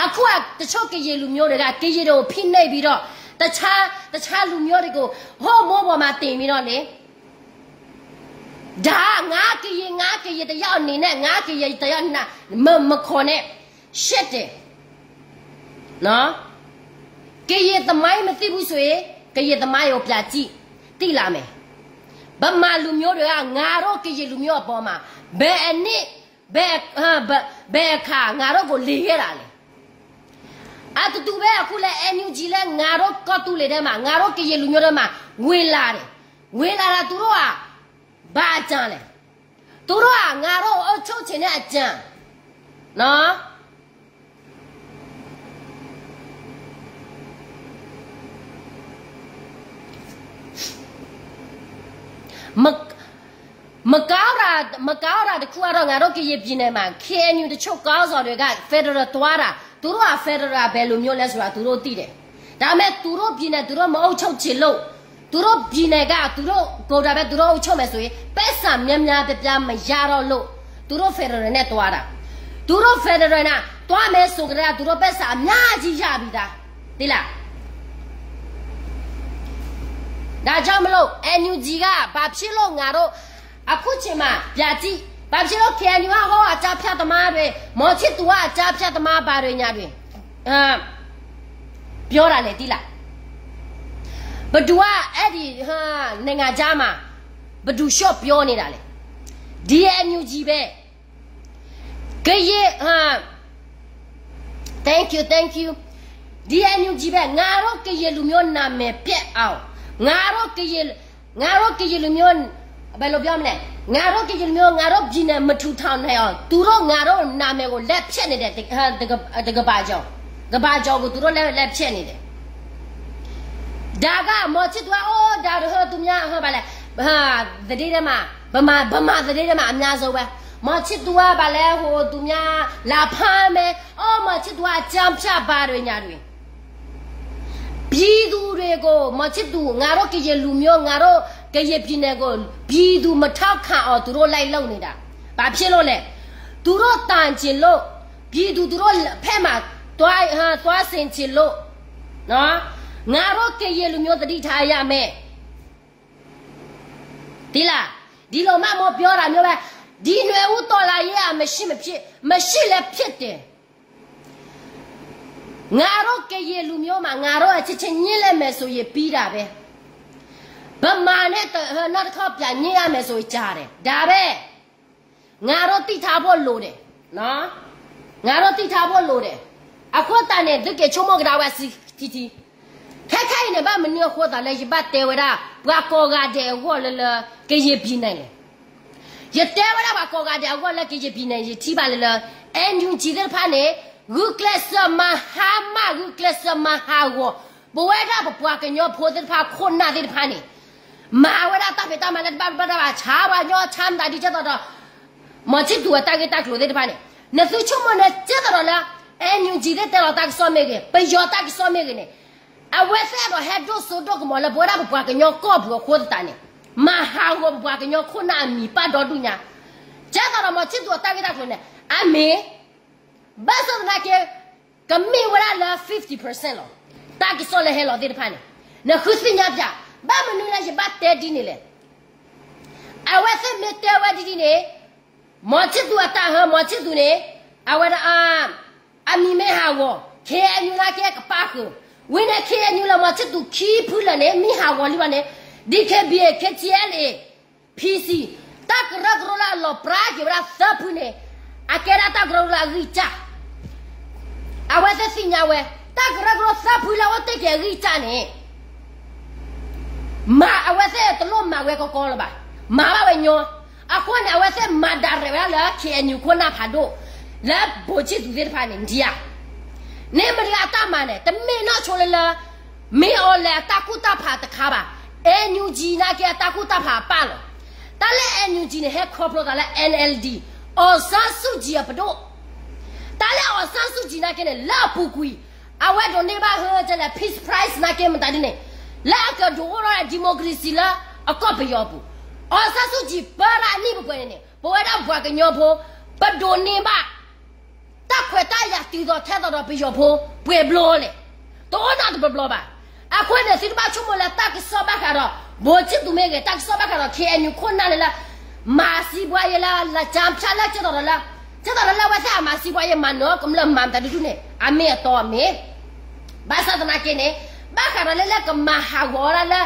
အခုက တချို့ ကရင်လူမျိုးတွေက ကရင်တွေကို ဖိနှိပ်ပြီးတော့ တခြား, တခြားလူမျိုးတွေကို ဟိုးမိုးပေါ်မှာ တင်ပြီးတော့ နေ, ဒါ ငါ ကရင်, ငါ ကရင် တစ်ယောက် အနေနဲ့, ငါ ကရင် တစ်ယောက် မ, မခေါ်နဲ့. ရှစ်တယ်. နော်. ကရင်သမိုင်း မသိဘူးဆိုရင် ကရင်သမိုင်းကို ပြန်ကြည့်, သိလာမယ်. ဗမာလူမျိုးတွေက ငါတို့ ကရင်လူမျိုး အပေါ်မှာ ဘယ်အနှစ်, ဘယ်, ဘယ်အခါ ငါတို့ကို လင်ခဲ့တာလဲ. အတူတူပဲ အခုလဲ NUG လဲ ငါတို့ ကီၢ်သူလ့ၤထဲမှာ, ငါတို့ ကရင်လူမျိုးထဲမှာ ဝင်လာတယ်. ဝင်လာတာ သူတို့က ဘာအကြံလဲ. သူတို့က ငါတို့ အုပ်ချုပ်ချင်တဲ့ အကြံ. နော်. မ, မကောင်းတာ, မကောင်းတာ တစ်ခုကတော့ ငါတို့ ကရင်ပြည်နယ်မှာ KNU တချို့ ခေါင်းဆောင်တွေက federal သွားတာ, သူတို့က federal ဘယ်လိုမျိုးလဲဆိုတာ သူတို့သိတယ်. ဒါပေမဲ့ သူတို့ပြည်နယ် သူတို့ မအုပ်ချုပ်ချင်လို့, သူတို့ပြည်နယ်က သူတို့ ကိုယ်တိုင်ပဲ သူတို့ အုပ်ချုပ်မယ်ဆိုရင် ပိုက်ဆံ များများပြားပြား မရတော့လို့ သူတို့ federal နဲ့ သွားတာ. သူတို့ federal နဲ့ သွားမယ်ဆိုကတည်းက သူတို့ ပိုက်ဆံ အများကြီး ရပြီးသား. သိလား. ဒါကြောင့်မလို့ NUG က ဘာဖြစ်လို့ငါတို့ အခုချိန်မှာ ဗျာဒိတ် ဘာဖြစ်လို့ KNU က ဟော အကြမ်းဖက်သမားတွေ မော်ချစ်သူက အကြမ်းဖက်သမား ဘာတွေ ညာတွေ ပြောတာလဲ သိလား ဘယ်သူက အဲ့ဒီ နိုင်ငံခြားမှာ ဘယ်သူ ရှော့ ပြောနေတာလဲ ဒီ NUG ပဲ ကရင် thank you thank you ဒီ NUG ပဲ ငါတို့ကရင်လူမျိုးနာမည်ပျက်အောင် ငါတို့ကရင် ငါတို့ကရင်လူမျိုး ဘယ်လိုပြောမလဲ ငါတို့ကရင်လူမျိုး ငါတို့ပြည်နယ်မထူထောင်နိုင်အောင် သူတို့ငါတို့နာမည်ကို လက်ဖျက်နေတယ် တက တကမ္ဘာကျော် ကမ္ဘာကျော်ကို သူတို့လက် လက်ဖျက်နေတယ် ဒါက မော်ချစ်သူက အိုး ဒါတဟို သူများ ဟို ဘာလဲ ဟာ သတင်းထဲမှာ ဗမာ ဗမာသတင်းထဲမှာ အများဆုံးပဲ မော်ချစ်သူက ဘာလဲ ဟို သူများ လာဖမ်းမယ် အော် မော်ချစ်သူက အကြမ်းဖက် ဘာတွေ ညာတွေ ပြည်သူတွေကို မော်ချစ်သူ ငါတို့ကရင်လူမျိုး ငါတို့ကရင်ပြည်နယ်ကို ပြည်သူမထောက်ခံအောင် သူတို့လိုက်လုပ်နေတာ ဘာဖြစ်လို့လဲ သူတို့သံချင်လို့ ပြည်သူ သူတို့ဖက်မှာ သွား သွားဆင်ချင်လို့ နော် ငါတို့ကရင်လူမျိုး သတိထားရမယ် သိလား ဒီလိုမှ မော်ပြောတာမျိုးပဲ ဒီနွေဦးတော်လှန်ရေးက မရှိမဖြစ် မရှိလည်းဖြစ်တယ် ငါတို့ကရင်လူမျိုးမှာ ငါတို့အချင်းချင်း ငြင်းလိုက်မယ်ဆိုရင် ပြီးတာပဲ ဗမာနဲ့ နောက်တစ်ခေါက် ပြန်ညှိရမယ်ဆိုရင် ကြာတယ် ဒါပဲ ငါတို့သိထားဖို့လိုတယ် နော် ငါတို့သိထားဖို့လိုတယ် အဃိသတးန့ၣ် သုက့ၤဆိကမိၣ်ကဒါဝဲဆံထံထံ ခဲခဲအံၤန့ၣ် ဘၣ်မနုၤအဃိသတးလၢ ယဘၣ်တဲဝဲဒၣ် ပှၤကိးဂၤဒဲးအဂီၢ်လၢလၢ ကရင်ပြည်နယ်န့ၣ် ယတဲဝဲဒၣ်ပှၤကိးဂၤဒဲးအဂီၢ်လၢ ကရင်ပြည်နယ် ယထံၣ်ဘၣ်လၢလၢ NUG သ့ၣ်တဖၣ်န့ၣ် ဂုာ်ကျဲးစၢးမၤဟါမၢ် ဂုာ်ကျဲးစၢးမၤဟးဂီၤ ပဝဲဒၣ်ပပှၤကညီဖိသ့ၣ်တဖၣ် ခိၣ်နၢ်သ့ၣ်တဖၣ်န့ၣ် မၤဝဲဒၣ်တၢ်ဖံးတၢ်မၤလၢတဘၣ်ဘၣ်တၢ်ဘၣ် ဆါပှၤကညီ ဆါမတၤဒ်ကဲသိးဒီး မော်ချစ်သူအတၢ်ဂ့ၢ်တၢ်ကျိၤသ့ၣ်တဖၣ်န့ၣ် နသုဆိကမိၣ်န့ၣ် ကဲသိးဒီးလၢ NUG သ့ၣ်တဲလီၤတၢ်ကစီၣ်မ့ၢ်ဂ့ၤ ပယီၤတၢ်ကစီၣ်မ့ၢ်ဂ့ၤန့ၣ် အဝဲသ့ၣ်အဲၣ်ဒိးဟဲဒိၣ်စိဒိၣ်ကမီၤလၢပဝဲဒၣ်ပပှၤကညီကီၢ်ပူၤအဃိသတးန့ၣ် မၤဟးဂီၤပပှၤကညီခိၣ်နၢ်အမံၤပာ်ဒီဒူၣ်ညါ ကဲသိးဒီးမော်ချစ်သူအတၢ်ဂ့ၢ်တၢ်ကျိၤန့ၣ် အမ့ၢ် ဘၣ်ဆၣ်သနာ်က့ ကမ့ၢ်ဝဲဒၣ်လၢ fifty percent လီၤ. တၢ်ကစီၣ်လၢဟဲလီၤသ့ၣ်တဖၣ်န့ၣ် နဃုသ့ၣ်ညါပၠး ဘၣ်မနုၤလၢယဘၣ်တဲဒ်န့ၣ်လဲၣ်. အဝဲသ့ၣ်မ့ၢ်တဲဝဲဒ်န့ၣ် မော်ချစ်သူအတၢ်ဟၢ မော်ချစ်သူန့ၣ် အဝဲဒၣ် အမံၤမ့ၢ်ဟးဂီၤ KNU နာ်က့ကပၣ်ဃုာ် ဝံၤန့ၣ် KNU လၢမော်ချစ်သူခံဖုလၢာ်န့ၣ် မ့ၢ်ဟးဂီၤလံဘၣ်န့ၣ် DKBA KTLA PC တၢ်ကရၢကရိလၢအလီၤပြါက့ၤဝဲဒၣ်သၢဖုန့ၣ် အကဲဒၣ်တၢ်ကရၢကရိလၢအဂံၢ်စၢ် အဝဲသ့ၣ်သ့ၣ်ညါဝဲ တၢ်ကရၢကရိသၢဖုလၢအအိၣ်တ့ၢ်က့ၤအဂံၢ်စၢ်န့ၣ် မၤအဝဲသ့ၣ်တလိၣ်မၤဝဲကီကီလၢၤဘၣ်. မၤဘၣ်ဝဲညီ. အဃိန့ၣ် အဝဲသ့ၣ်မၤဒၣ်ရဲၣ်ဝဲဒၣ်လၢ KNU ခိၣ်နၢ်ဖးဒိၣ် လၢဘိးဆံၣ်သူးသ့ၣ်တဖၣ်န့ၣ် ဒ်ဧါ. န့ၣ်မ့ၢ်တဂၤအတၢ်မၤန့ၣ် တမ့ၢ်နီၢ်ဆိလၢလၢ မ့ၢ်အီၤလဲၤအတၢ်ကူၣ်တၢ်ဖးတခါဘၣ်. NUG နာ်က့အတၢ်ကူၣ်တၢ်ဖးအပၢ်လီၤ. တၢ်လၢ NUG န့ၣ် ဟဲခီဖျိသးလၢ NLD အောင်ဆန်းစုကြည် အပဒိၣ် တၢ်လၢ အောင်ဆန်းစုကြည် နာ်က့န့ၣ် လၢအပူၤကွံာ် အဝဲဒိးန့ၢ်ဘၣ်ဟၢကလဲၣ် Peace Prize နာ်က့မတၤဒ်န့ၣ် လၢအကဒိးအိၣ်ထီၣ် democracy လၢအကီၢ်ပယီၤပူၤ အောင်ဆန်းစုကြည် ပၢတၢ်အနံၣ်ပှဲၤပှဲၤန့ၣ်န့ၣ် ပဝဲဒၣ်ပှၤကညီဖိ ပဒိးန့ၢ်ဘၣ် တၢ်ခွဲးတၢ်ယာ်တုၤသိးထဲသိးဒီးပယီၤဖိ ပှဲၤဘျီလဲၣ်. တအိၣ်နီတဘျီဘျီဘၣ်. အဃိန့ၣ် သုတဘၣ်ဆိကမိၣ်လၢတၢ်ကစီၣ်ဘၣ်ဃးဒီး ဘိးဆံၣ်သူးမ့ၢ်ဂ့ၤ တၢ်ကစီၣ်ဘၣ်ဃးဒီး KNU ခိၣ်နၢ်န့ၣ်လၢ မၤစံးပှၤယဲလၢ လၢကၠါဖၠါလၢကဲသိးဒီးလၢ ကဲသိးဒီးလၢအဝဲသ့ၣ်အမၤစံးပှၤယဲမၤနၢၤကမျၢၢ်မၤမတၤဒုဒုန့ၣ် အမ့ၢ်အတီအမ့ၢ် ဘၣ်ဆၣ်သနာ်က့န့ၣ် ဘၣ်ဃးဒီးလၢလၢကမၤဟးဂီၤဝဲဒၣ်လၢ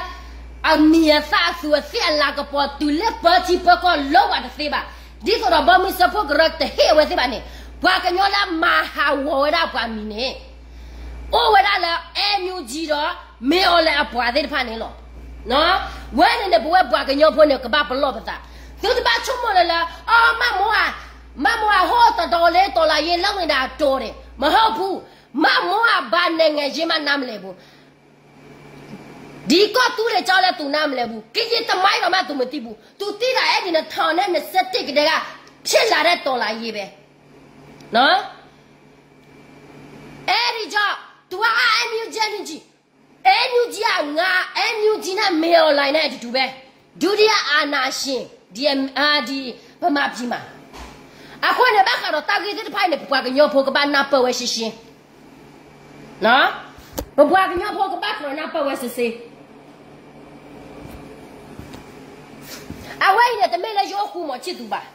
အမံၤအသၣ်အသူးအသ့ၣ်အလၤကပီၤတုၤလၢပၢထံပၢကီၢ်လၢပှၤတသ့ဘၣ်. ဒ်သိးဒီးဘီမုၢ်စၢဖှိၣ်ကရၢတဟ့ၣ်အဝဲသ့ၣ်ဘၣ်န့ၣ် ပှၤကညီလၢမၤဟးဂီၤဝဲဒၣ်ပှၤမံၤန့ၣ် အိၣ်ဝဲဒၣ်လၢ NUG ဒီး မ့ၢ်အီၤလဲၣ်အပှၤသ့ၣ်တဖၣ်န့ၣ်လီၤ. ဝဲန့ၣ်န့ၣ် ပဝဲပှၤကညီဖိန့ၣ် ကဘၣ်ပလီၢ်ပသး. သုတဘၣ်ဆိကမိၣ်လၢလၢ အီ မၢ်မိၢ်ဧါ, မၢ်မိၢ်ဧါ ဟိတတီၤလၢတီၤလၢယဲလၢမ့ၢ်ဒၣ်တီၤန့ၣ် မဟၢဖူ မၢ်မိၢ်ဧါ ဘၣ်နဲၣ်ငဲၤယ့မးနါမလဲၣ်ပူၤ ဒ်ကီၢ်သူလ့ၤကၠီလၢသူနါမလဲၣ်ပူၤ ကယံာ်တမံၤဒီးမးသူမတံပူၤ သူတံၢ်တၢ်အဲၣ်ဒိးနထီၣ်န့ၣ် နစ့တ့ၢ်ကဒဲဂၤ ဖျဲၣ်လၢ်ဒဲးတီၤလၢယဲဘဲ အဲဒီကြောင့် သူက NUG NUG NUG က ငါ NUG နဲ့ မင်းအောင်လှိုင်နဲ့ အတူတူပဲ ဒုတိယအာဏာရှင် ဒီ ဒီ ဗမာပြည်မှာ အဃိန့ၣ် ဘၣ်ဃးဒီးတၢ်ဂ့ၢ်သ့ၣ်တဖၣ်အံၤန့ၣ် ပပှၤကညီဖိကဘၣ်နၢ်ပၢၢ်ဝဲရှဲရှဲ ပပှၤကညီဖိကဘၣ်ကြၢးနၢ်ပၢၢ်ဝဲရှဲရှဲ အဝဲအံၤန့ၣ် တမ့ၢ်လၢယအိၣ်ဃူမီၤဆံၣ်သူဘၣ်,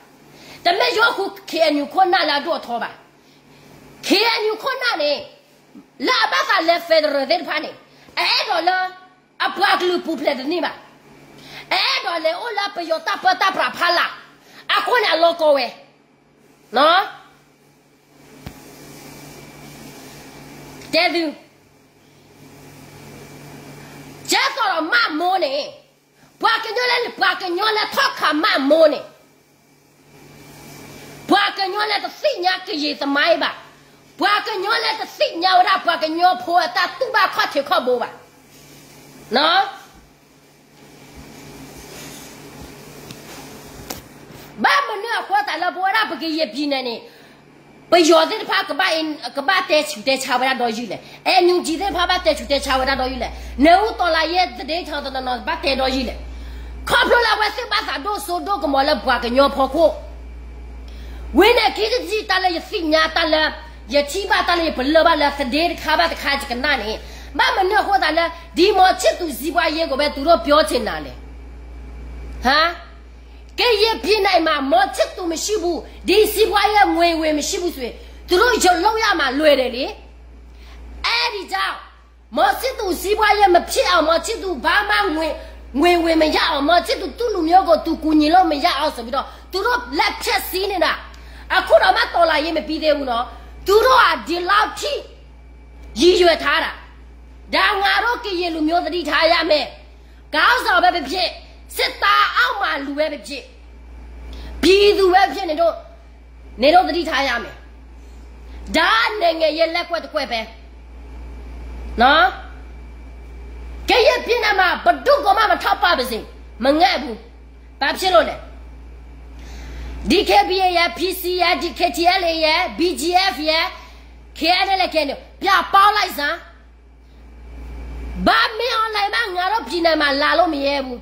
တမ့ၢ်ယအိၣ်ဃူ ခ့ၣ်အဲၣ်ယူၣ် ခိၣ်နၢ်လၢအဒိၣ်အထီဘၣ်. ခ့ၣ်အဲၣ်ယူၣ် ခိၣ်နၢ်န့ၣ် လၢအဘၣ်သးလဲၤ federal သ့ၣ်တဖၣ်န့ၣ် အအဲၣ်ဒိးလၢ အပှၤကလုာ်ပူၤဖျဲးတန့ၢ်ဘၣ်. အအဲၣ်ဒိးလဲၤအိၣ်လၢပယီၤတၢ်ပၢတၢ်ပြးဖီလာ်, အဃိန့ၣ်အလီၢ်ကီဝဲ တဲသု, ကဲသိးဒီးမၣ်မိၢ်န့ၣ်, ပှၤကညီလၢ ပှၤကညီလၢထီၣ်ခးမၣ်မိၢ်န့ၣ်, ပှၤကညီလၢတသ့ၣ်ညါကယံာ်သမိုင်းဘၣ်, ပှၤကညီလၢတသ့ၣ်ညါဝဲဒၣ် ပှၤကညီဖိအတၢ်တူၢ်ဘၣ်ခီၣ်ထံးခီၣ်ဘိဘၣ်. ဘၣ်မနုၤအဃိသတးလၢပဝဲဒၣ်ပကယဲၢ်ပံၤန့ၣ်န့ၣ်, ပယီၤသ့ၣ်တဖၣ် ကဘၣ်တဲဆူးတဲဆါဝဲဒၣ်ဒီယုၢ်လဲၣ်, NUG သ့ၣ်တဖၣ်ဘၣ်တဲဆူးတဲဆါဝဲဒၣ်ဒီယုၢ်လဲၣ်, နၢၤအူတီလၤယဲ သဒ့ထီတနီၤနီၤ ဘၣ်တဲဒီယုၢ်လဲၣ်. ခီဖျိလၢအဝဲသ့ၣ်ဘၣ်သးဒိၣ်စိဒိၣ်ကမီၤလၢပှၤကညီဖီခိၣ် ဝံၤန့ၣ် ခံကတံၢ်တၢ်လၢယသ့ၣ်ညါတၢ်လၢ ယထံၣ်ဘၣ်တၢ်လၢယပလၢၢ်ဘၣ်လၢသဒ့တခါဘၣ်တခါယကနၣ်န့ၣ်, ဘၣ်မနုၤအဃိသတးလၢ ဒီမောင်ချစ်သူစီးပွားရေးကိုပဲ သူတို့ပြောချင်တာလဲ ကရင်ပြည်နယ်မှာ မောင်ချစ်သူမရှိဘူး, ဒီစီးပွားရေးဝင်ငွေမရှိဘူးဆိုရင် သူတို့လုပ်ရမှာလွယ်တယ်လေ. အဲဒီကြောင့် မောင်ချစ်သူစီးပွားရေးမဖြစ်အောင် မောင်ချစ်သူဘာမှငွေငွေဝင်မရအောင် မောင်ချစ်သူ သူ့လူမျိုးကို သူကူညီလို့မရအောင်ဆိုပြီးတော့ သူတို့လက်ဖျက်ဆီးနေတာ. အခုတောင်မှ တော်လှန်ရေးမပြီးသေးဘူးနော်, သူတို့ကဒီလောက်ထိ ရည်ရွယ်ထားတာ. ဒါငါတို့ကရင်လူမျိုးသတိထားရမယ်. ခေါင်းဆောင်ပဲဖြစ်ဖြစ်, စစ်သားအောက်မှာလူပဲဖြစ်ဖြစ်, ပြည်သူပဲဖြစ်ဖြစ် နင်တို့ နင်တို့သတိထားရမယ်. ဒါနိုင်ငံရေးလက်ကွက်တစ်ကွက်ပဲနော်. ကရင်ပြည်နယ်မှာ ဘယ်သူကမှမထောက်ပံ့ပါစေ, မငဲ့ဘူး. ဘာဖြစ်လို့လဲ. DKBA ရယ်, PC ရယ်, DKTLA ရယ်, BGF ရယ်, KNLA ရယ်, ပြန်ပေါင်းလိုက်စမ်း. ဘာမင်းအောင်လှိုင်မှ ငါတို့ပြည်နယ်မှာ လာလို့မရဘူး.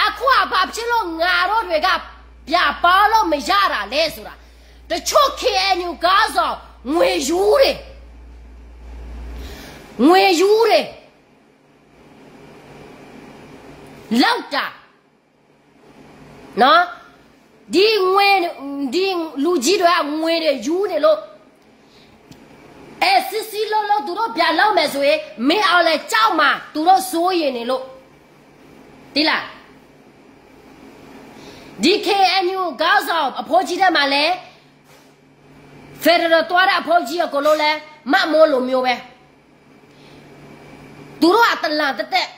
အခုက ဘာဖြစ်လို့ ငါတို့တွေက ပြန်ပေါင်းလို့မရတာလဲဆိုတာ, တချို့ KNU ခေါင်းဆောင် ငွေယူတယ်, ငွေယူတယ်, လောက်တာ နော်, ဒီငွေ, ဒီလူကြီးတွေက ငွေတွေယူနေလို့, အဲ, စစ်စစ်လို့လို့ သူတို့ပြန်လုပ်မယ်ဆိုရင် မင်းအောင်လှိုင်ကြောက်မှာ သူတို့စိုးရိမ်နေလို့, သိလား. ဒီ KNU ခေါင်းဆောင် အဖိကြီးထဲမှာလည်း federal သွားတဲ့ အဖိကြီးအကုန်လုံးလည်း မတ်မိုးလိုမျိုးပဲ. သူတို့က တလန်တသက်,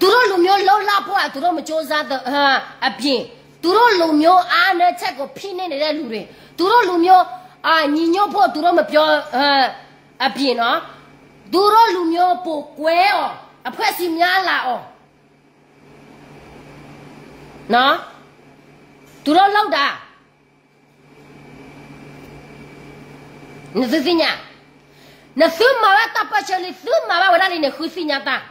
သူတို့လူမျိုး လွတ်လပ်ဖို့ သူတို့ မကြိုးစားသ- အပြင်, သူတို့လူမျိုး အားနည်းချက်ကို ဖိနှိပ်နေတဲ့လူတွေ, သူတို့လူမျိုး အာ, ညီညွတ်ဖို့ သူတို့ မပြောအပြင်နော်, သူတို့လူမျိုး ပိုကွဲအောင်, အဖွဲ့အစည်းများလာအောင်, နော်, သူတို့လုပ်တာ. နသုသ့ၣ်ညါ, နသုမၤဝဲတၢ်ပၢၢ်ဆၢလံ, သုမၤဘၣ်ဝဲဒၣ်လံန့ၣ် ဃုသ့ၣ်ညါတၢ်.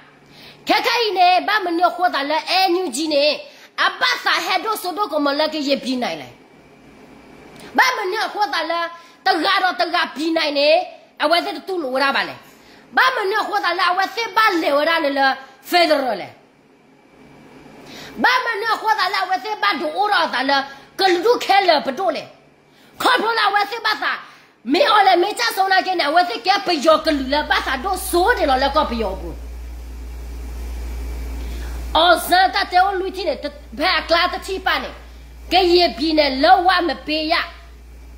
ခဲခဲအံၤန့ၣ် ဘၣ်မနုၤအဃိသးလၢ NUG န့ၣ် အဘၣ်သးဟဲဒိၣ်စိဒိၣ်ကမီၤလၢကယဲၢ်ပံၤနၤလဲၣ်. ဘၣ်မနုၤအဃိသးလၢ တဂၤဒီးတဂၤပံၤနၤန့ၣ် အဝဲသ့ၣ်တတူၢ်လိာ်ဝဲဒၣ်ဘၣ်လဲၣ်. ဘၣ်မနုၤအဃိသးလၢ အဝဲသ့ၣ်ဘၣ်လဲၤဝဲဒၣ်လၢ federal လဲၣ်. ဘၣ်မနုၤအဃိသးလၢ အဝဲသ့ၣ်ဘၣ်ဒုးအိၣ်ထီၣ်အသးလၢ ကလုာ်ဒူၣ်ခဲလၢာ်ပဒိၣ်လဲၣ်. ခီဖျိလၢအဝဲသ့ၣ်ဘၣ်သး မ့ၢ်အီၤလဲၣ် မ့ၢ်ကၢ်စိနာ်က့န့ၣ် အဝဲသ့ၣ်ကဲပယီၤကလုာ်လၢဘၣ်သးဒိၣ်စိဒံးလီၤလၢကီၢ်ပယီၤအပူၤ. အီၣ်စၢတၢ်တဲအိၣ်လွံၢ်ထံၣ်န့ၣ် ဖဲအကျါတထံၣ်ပၣ်န့ၣ် ကယဲၢ်ပံၤန့ၣ် လၢဝဲမ့ၢ်ပ့ယၣ်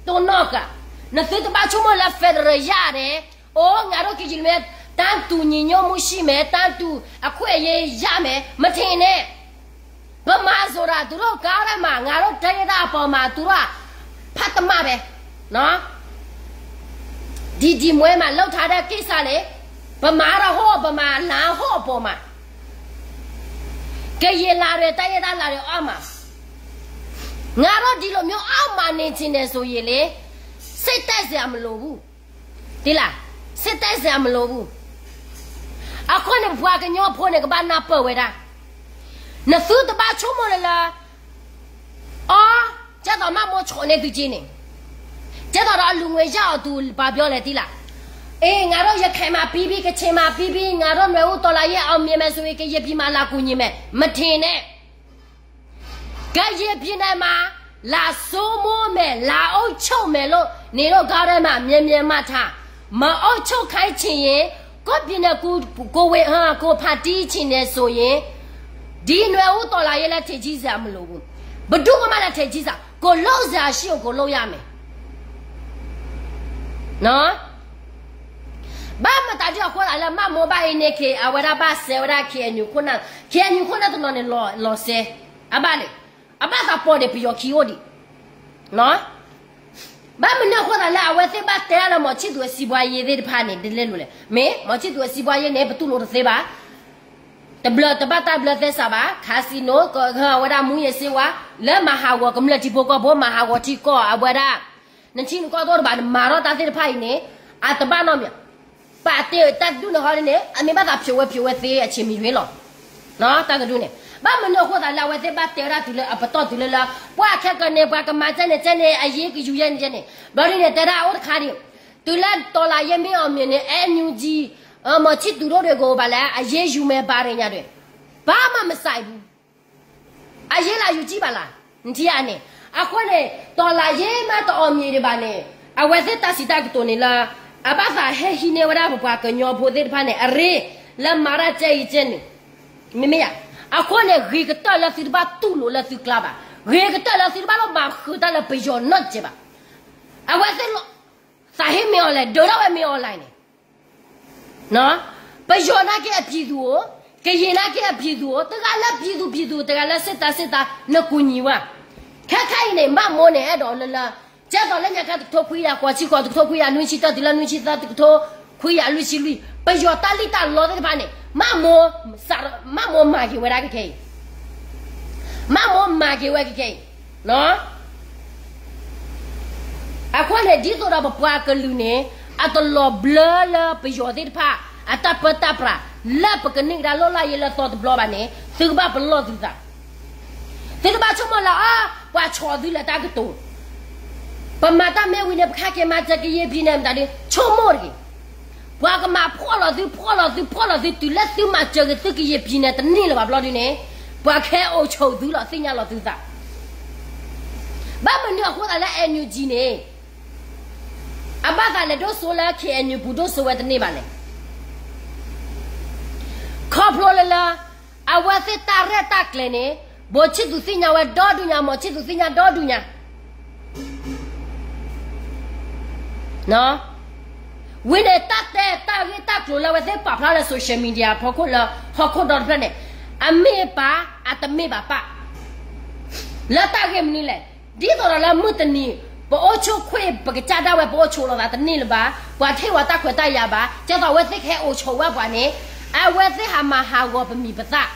တိၢ်နီၣ်ဃာ် နသုတဘၣ်ဆိကမိၣ်လၢ federal ယၣ်န့ၣ် အိၣ် ငါတို့ကရင်တွေ တန်းတူညီညွတ်မှုရှိမယ်, တန်းတူအခွင့်အရေးရမယ်, မထင်နဲ့. ဗမာဆိုတာ သူတို့ကားထဲမှာ ငါတို့တိုင်းရင်းသားအပေါ်မှာ သူတို့က ဖတ်သမားပဲ. နော်, ဒီဒီမွဲမှာ လုပ်ထားတဲ့ကိစ္စလေ, ဗမာတော့ဟုတ်, ဗမာလမ်းဟုတ်အပေါ်မှာ ကရင်လာတယ်, တိုင်းရင်းသားလာတယ်အောက်မှာ. ငါတို့ဒီလိုမျိုးအောက်မှာနေချင်တယ်ဆိုရင်လေ, စိတ်တက်စရာမလိုဘူး. သိလား, စိတ်တက်စရာမလိုဘူး. အဃိန့ၣ် ပှၤကညီဖိန့ၣ် ကဘၣ်နၢ်ပၢၢ်ဝဲဒၣ်. နသုတဘၣ်ဆိကမိၣ်လၢလၢ အီ, ကဲသိးမ့ၢ်မိၢ်ဆိးန့ၢ်သုက့န့ၣ်, ကဲသိးဒီးအလူၤငွေရအောင်သူ ဘာပြောလဲ သိလား. အေး, ငါတို့ရခိုင်မှာပြီးပြီ, ကချင်မှာပြီးပြီ, ငါတို့နွေဦးတော်လှန်ရေးအောင်မြင်မယ်ဆိုရင် ကရင်ပြည်မှာလာကူညီမယ်, မထင်နဲ့. ကရင်ပြည်နယ်မှာ လာစိုးမိုးမယ် လာအုပ်ချုပ်မယ်လို့ နေတို့ ခေါင်းထဲမှာ မြဲမြဲမှတ်ထား။ မအုပ်ချုပ်ခိုင်းချင်ရင် ကိုယ့်ပြည်နယ် ကိုယ် ကိုယ်ဝေ- ဟို ကိုယ်ဖန်တီးချင်တယ်ဆိုရင် ဒီနွေဦးတော်လှန်ရေးလည်း ထည့်ကြီးစရာမလိုဘူး။ ဘယ်သူမှလည်း ထည့်ကြီးစရာ ကိုယ်လုပ်စရာရှိကို ကိုယ်လုပ်ရမယ်။ နော်။ ဘၣ်မတၤဒ်အဃိသတးလၢ မၢ်မိၢ်ဘၣ်အံၤန့ၣ် က့ၤ အဝဲဒၣ်ဘၣ်စဲးဝဲဒၣ် KNU ခိၣ်နၢ်, KNU ခိၣ်နၢ်တနီၤန့ၣ် လီၤစဲး, အဘၣ်လဲၣ်, အဘၣ်သးပီၢ်န့ၣ် ပယီၤခံအိၣ်ဒံး, ဘၣ်မနုၤအဃိသတးလၢ အဝဲသ့ၣ်ဘၣ်တဲအါလၢ မောင်ချစ်သူ အစီးပွားရေးသ့ၣ်တဖၣ်န့ၣ် ဒ်လဲၣ်လိၤလဲၣ်, မ့ၢ် မောင်ချစ်သူ အစီးပွားရေးန့ၣ် ပတူၢ်လိာ်တသ့ဘၣ် တဘျၢ တဘၣ်တၢ်ဘျၢသဲစးဘၣ်, ခါစံနိ က အဝဲဒၣ် မူးယစ်ဆေးဝါး လၢမၤဟးဂီၤကမျၢၢ်ထံဖိကီၢ်ဖိ မၤဟးဂီၤထံကီၢ်အဝဲဒၣ်, နထံနကီၢ်သိတဘၣ် နမၤထီၣ်တၢ်သ့ၣ်တဖၣ်အံၤန့ၣ် အတဘၣ်နီတမံၤ, ပာ်တ့ၢ်တၢ်တဒူၣ်န့ၣ်ဟီဒ်န့ၣ် အမ့ၢ်ဘၣ်သးဖျိးဝဲဖျိးဝဲသ့အဆံးမံၤဝဲလီၤ, တၢ်တဒူၣ်န့ၣ် ဘၣ်မနုၤအဃိသတးလၢ အဝဲသ့ၣ်ဘၣ်တဲဝဲဒၣ်တုၤလၢအပတီၢ်တုၤလၢလၢ ပှၤခဲကနံၣ် ပှၤကမၤကဲန့ၣ်ကဲန့ၣ် အရေးကယူၤယဲန့ၣ်ကဲန့ၣ် ဘျီဒ်န့ၣ် တဲဒၣ်အအိၣ်တခါဒံး တုၤလၢ တော်လှန်ရေးမင်းအောင်မြင်န့ၣ် NUG မောင်ချစ်သူတို့တွေကို ဘာလဲ အရေးယူမယ် ဘာတွေညာတွေ ဘာမှမဆိုင်ဘူး, အရေးလာယူကြည့်ပါလား, နထံၣ်ဧါန့ၣ်, အဃိန့ၣ် တော်လှန်ရေးမင်းအောင်မြင်တွေ ဘၣ်န့ၣ် အဝဲသ့ၣ်တၢ်စံးတၢ်ကတိၤန့ၣ်လၢ အဘၣ်သးဟဲဟံးန့ၢ်ဝဲဒၣ်ပပှၤကညီဖိသ့ၣ်တဖၣ်န့ၣ် အရ့ လၢမၤတၢ်ကဲအံၤကဲန့ၣ်, မ့မ့ၢ်ယါ, အဃိန့ၣ် ဂ့ၤကတၢၢ်လၢသုတဘၣ်တူၢ်လိာ်လၢသုကျါဘၣ်, ဂ့ၤကတၢၢ်လၢသုတဘၣ်လီၤမၤဃုာ်တၢ်လၢပယီၤနီတစဲးဘၣ်, အဝဲသ့ၣ် သးဟ့မ့ၢ်အီၤလဲၣ် ဒုးထီၣ်ဝဲမ့ၢ်အီၤလဲၣ်န့ၣ် ပယီၤနာ်က့အပြည်သူဧိၤ, ကရင်နာ်က့အပြည်သူဧိၤ, တဂၤလၢပြည်သူပြည်သူ, တဂၤလၢစစ်တပ်စစ်တပ်, နကူညီဝဲ, ခဲခဲအံၤန့ၣ် မၢ်မိၢ်န့ၣ် အဲၣ်ဒိးလၢလၢ, ကဲသိးလၢညါခါတကထိခွံကယၤ ဃိးဆံဃိး, တကထိခွံကယၤနွံဆံတၢ တုၤလၢနွံဆံသၢ, တကထိခွံကယၤလွံၢ်ဆံလွံၢ်, ပယီၤတၢ်လံၣ်တၢ်လီသ့ၣ်တဖၣ်န့ၣ် မၢ်မိၢ်, မၢ်မိၢ်မၤက့ၤဝဲဒၣ်ကခဲအံၤ မၢ်မိၢ်မၤက့ၤဝဲကခဲအံၤ, အဃိန့ၣ် ဒ်သိးဒီးပပှၤကလုာ်န့ၣ် အတလီၤဘျၢလၢပယီၤသ့ၣ်တဖၣ် အတၢ်ပၢတၢ်ပြး လၢပကန့ၢ်ကဒါလီၢ်လၢ်ယဲလၢသီတဘျီဘၣ်န့ၣ် သုကဘၣ်ပလီၢ်သုသး, သုတဘၣ်ဆိကမိၣ်လၢအါ ပှၤဆီၣ်သုလၢတၢ်ကတိၤ, ပမၤတၢ်မ့ၢ်ဝံၤန့ၣ် ပခါက့ၤမၤစၢၤကယဲၢ်ပံၤန့ၣ် မတၤဒ် ဆိကမိၣ်တဂ့ၤ ပှၤကမၤဖှီၣ်လီၤသု ဖှီၣ်လီၤသု ဖှီၣ်လီၤသု တုၤလၢသုမၤစၢၤက့ၤသုကယဲၢ်ပံၤန့ၣ် တန့ၢ်လၢၤဘၣ်ဘျီဒ်န့ၣ်, ပှၤကဟဲအိၣ်ဆိးသုလီၤ သ့ၣ်ညါလီၤသုသး, ဘၣ်မနုၤအဃိသတးလၢ NUG န့ၣ် အဘၣ်သးလဲၤဒိၣ်စိလၢ KNU ပူၤဒိၣ်စိဝဲတန့ၢ်ဘၣ်လဲၣ်, ခီဖျိလၢလၢ အဝဲသ့ၣ်တၢ်ရဲၣ်တၢ်ကျဲၤန့ၣ် ဘိၣ်ဆံၣ်သူးသ့ၣ်ညါဝဲဒီဒူၣ်ညါ မီၤဆံၣ်သူးသ့ၣ်ညါဒီဒူၣ်ညါ ဝံၤန့ၣ် တၢ်တဲတၢ်ဂ့ၢ်တၢ်ကျိၤလၢအဝဲသ့ၣ်ပာ်ဖျါလၢ social media ဖီခိၣ်လၢ ဟီၣ်ခိၣ်ဒီတဖျၢၣ်န့ၣ် အမ့ၢ်ပာ် အတမ့ၢ်ဘၣ်ပာ်, လၢတၢ်ဂ့ၢ်မနုၤလဲၣ်, ဒ်သိးဒီးလၢမုၢ်တနံၤ ပအိၣ်ဆိၣ်ခွ့ၣ် ပကစၢ်ဒၣ်ဝဲ ပအိၣ်ဆိးလိာ်သးတန့ၢ်လၢၤဘၣ်, ပှၤထံၣ်ဝဲတၢ်ခွဲးတၢ်ယာ်ဘၣ်, ကဲသိးအဝဲသ့ၣ်ကဟဲအိၣ်ဆိးဝဲပှၤန့ၣ် အဝဲသ့ၣ်ဟးမၤဟးဂီၤပမံၤပသၣ်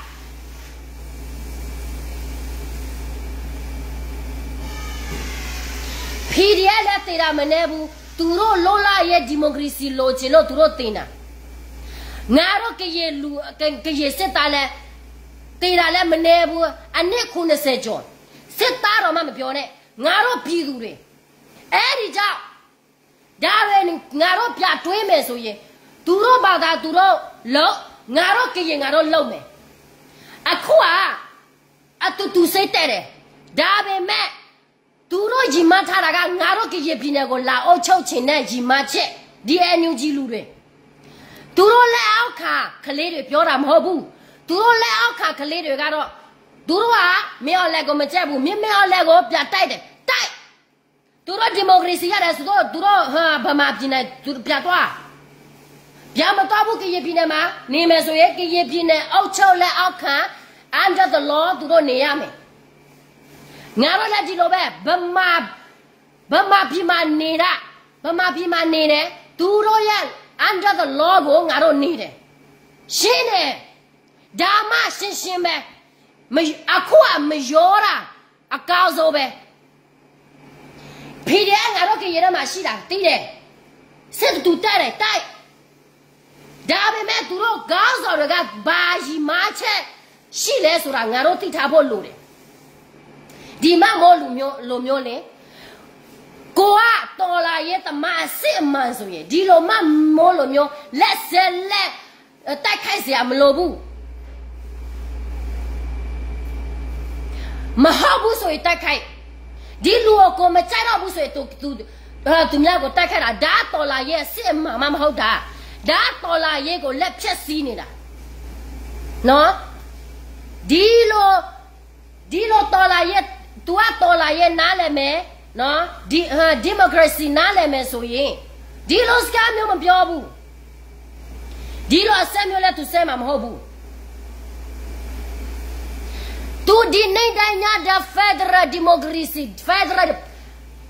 PDF လည်းသေတာမနည်းဘူး, သူတို့လိုလားရဲ့ ဒီမိုကရေစီလိုချင်လို့ သူတို့သေတာ, ငါတို့ကရင်လူ, ကရင်စစ်သားလည်း သေတာလည်းမနည်းဘူး, အနှစ် ခုနှစ်ဆယ် ကျော်, စစ်သားတောင်မှမပြောနဲ့, ငါတို့ပြည်သူတွေ, အဲဒီကြောင့် ဒါတွေ ငါတို့ပြန်တွေးမယ်ဆိုရင် သူတို့ဘာသာသူတို့လုပ်, ငါတို့ကရင်ငါတို့လုပ်မယ်, အခုက အတူတူစိတ်တက်တယ်, ဒါပေမဲ့ သူတို့ရည်မှန်းထားတာက ငါတို့ကရင်ပြည်နယ်ကို လာအုပ်ချုပ်ချင်တဲ့ ရည်မှန်းချက်, ဒီ NUG လူတွေ, သူတို့လက်အောက်ခံကလေးတွေ ပြောတာမဟုတ်ဘူး, သူတို့လက်အောက်ခံကလေးတွေကတော့ သူတို့က မင်းအောင်လှိုင်ကို မကြိုက်ဘူး, မင်းမင်းအောင်လှိုင်ကို ပြန်တိုက်တယ်, တိုက်, သူတို့ ဒီမိုကရေစီ ရတယ်ဆိုတော့ သူတို့ ဗမာပြည်နယ် သူပြန်သွား, ပြန်မသွားဘူး, ကရင်ပြည်နယ်မှာ နေမယ်ဆိုရင် ကရင်ပြည်နယ် အုပ်ချုပ်လက်အောက်ခံ under the law သူတို့နေရမယ်, ငါတို့လည်း ဒီလိုပဲ ဗမာ, ဗမာပြည်မှာနေတာ, ဗမာပြည်မှာနေတယ်, သူတို့ရဲ့ under the law ကို ငါတို့နေတယ်, ရှင်းတယ်, ဒါမှရှင်းရှင်းပဲ, မ, အခုက မရောတာ အကောင်းဆုံးပဲ, PDF ငါတို့ကရင်ထဲမှာရှိတာ သိတယ်, စစ်သူတပ်တယ် တိုက်, ဒါပေမဲ့ သူတို့ခေါင်းဆောင်တွေက ဘာရည်မှန်းချက်ရှိလဲဆိုတာ ငါတို့သိထားဖို့လိုတယ်, ဒီမၢ်မိၢ်လူမျိုး, လူမျိုးလေ, ကိုကတော်လှန်ရေးသမားအစစ်အမှန်ဆိုရင် ဒီလိုမၢ်မိၢ်လူမျိုး လက်စဲလက် တိုက်ခိုက်စရာမလိုဘူး. မဟီၣ်ဘူးစိၤအံၤ တိုက်ခိုက်, ဒ်လူၤအကိးမကၢ်ထီၣ်ဘူးစိၤအံၤ သူများကို တိုက်ခိုက်တာ, ဒါတော်လှန်ရေးအစစ်အမှန်မှမဟုတ်တာ, ဒါတော်လှန်ရေးကိုလက်ဖျက်ဆီးနေတာ, နော်, ဒီလို, ဒီလိုတော်လှန်ရေး, သူကတော်လှန်ရေးနားလည်မယ်, နော်, ဒီ, အာ, democracy နားလည်မယ်ဆိုရင်, ဒီလိုစကားမျိုးမပြောဘူး. ဒီလိုအစက်မျိုးလဲသူစဲမှာမဟုတ်ဘူး. သူဒီနေ့တိုင်းညါဒီး federal democracy, federal,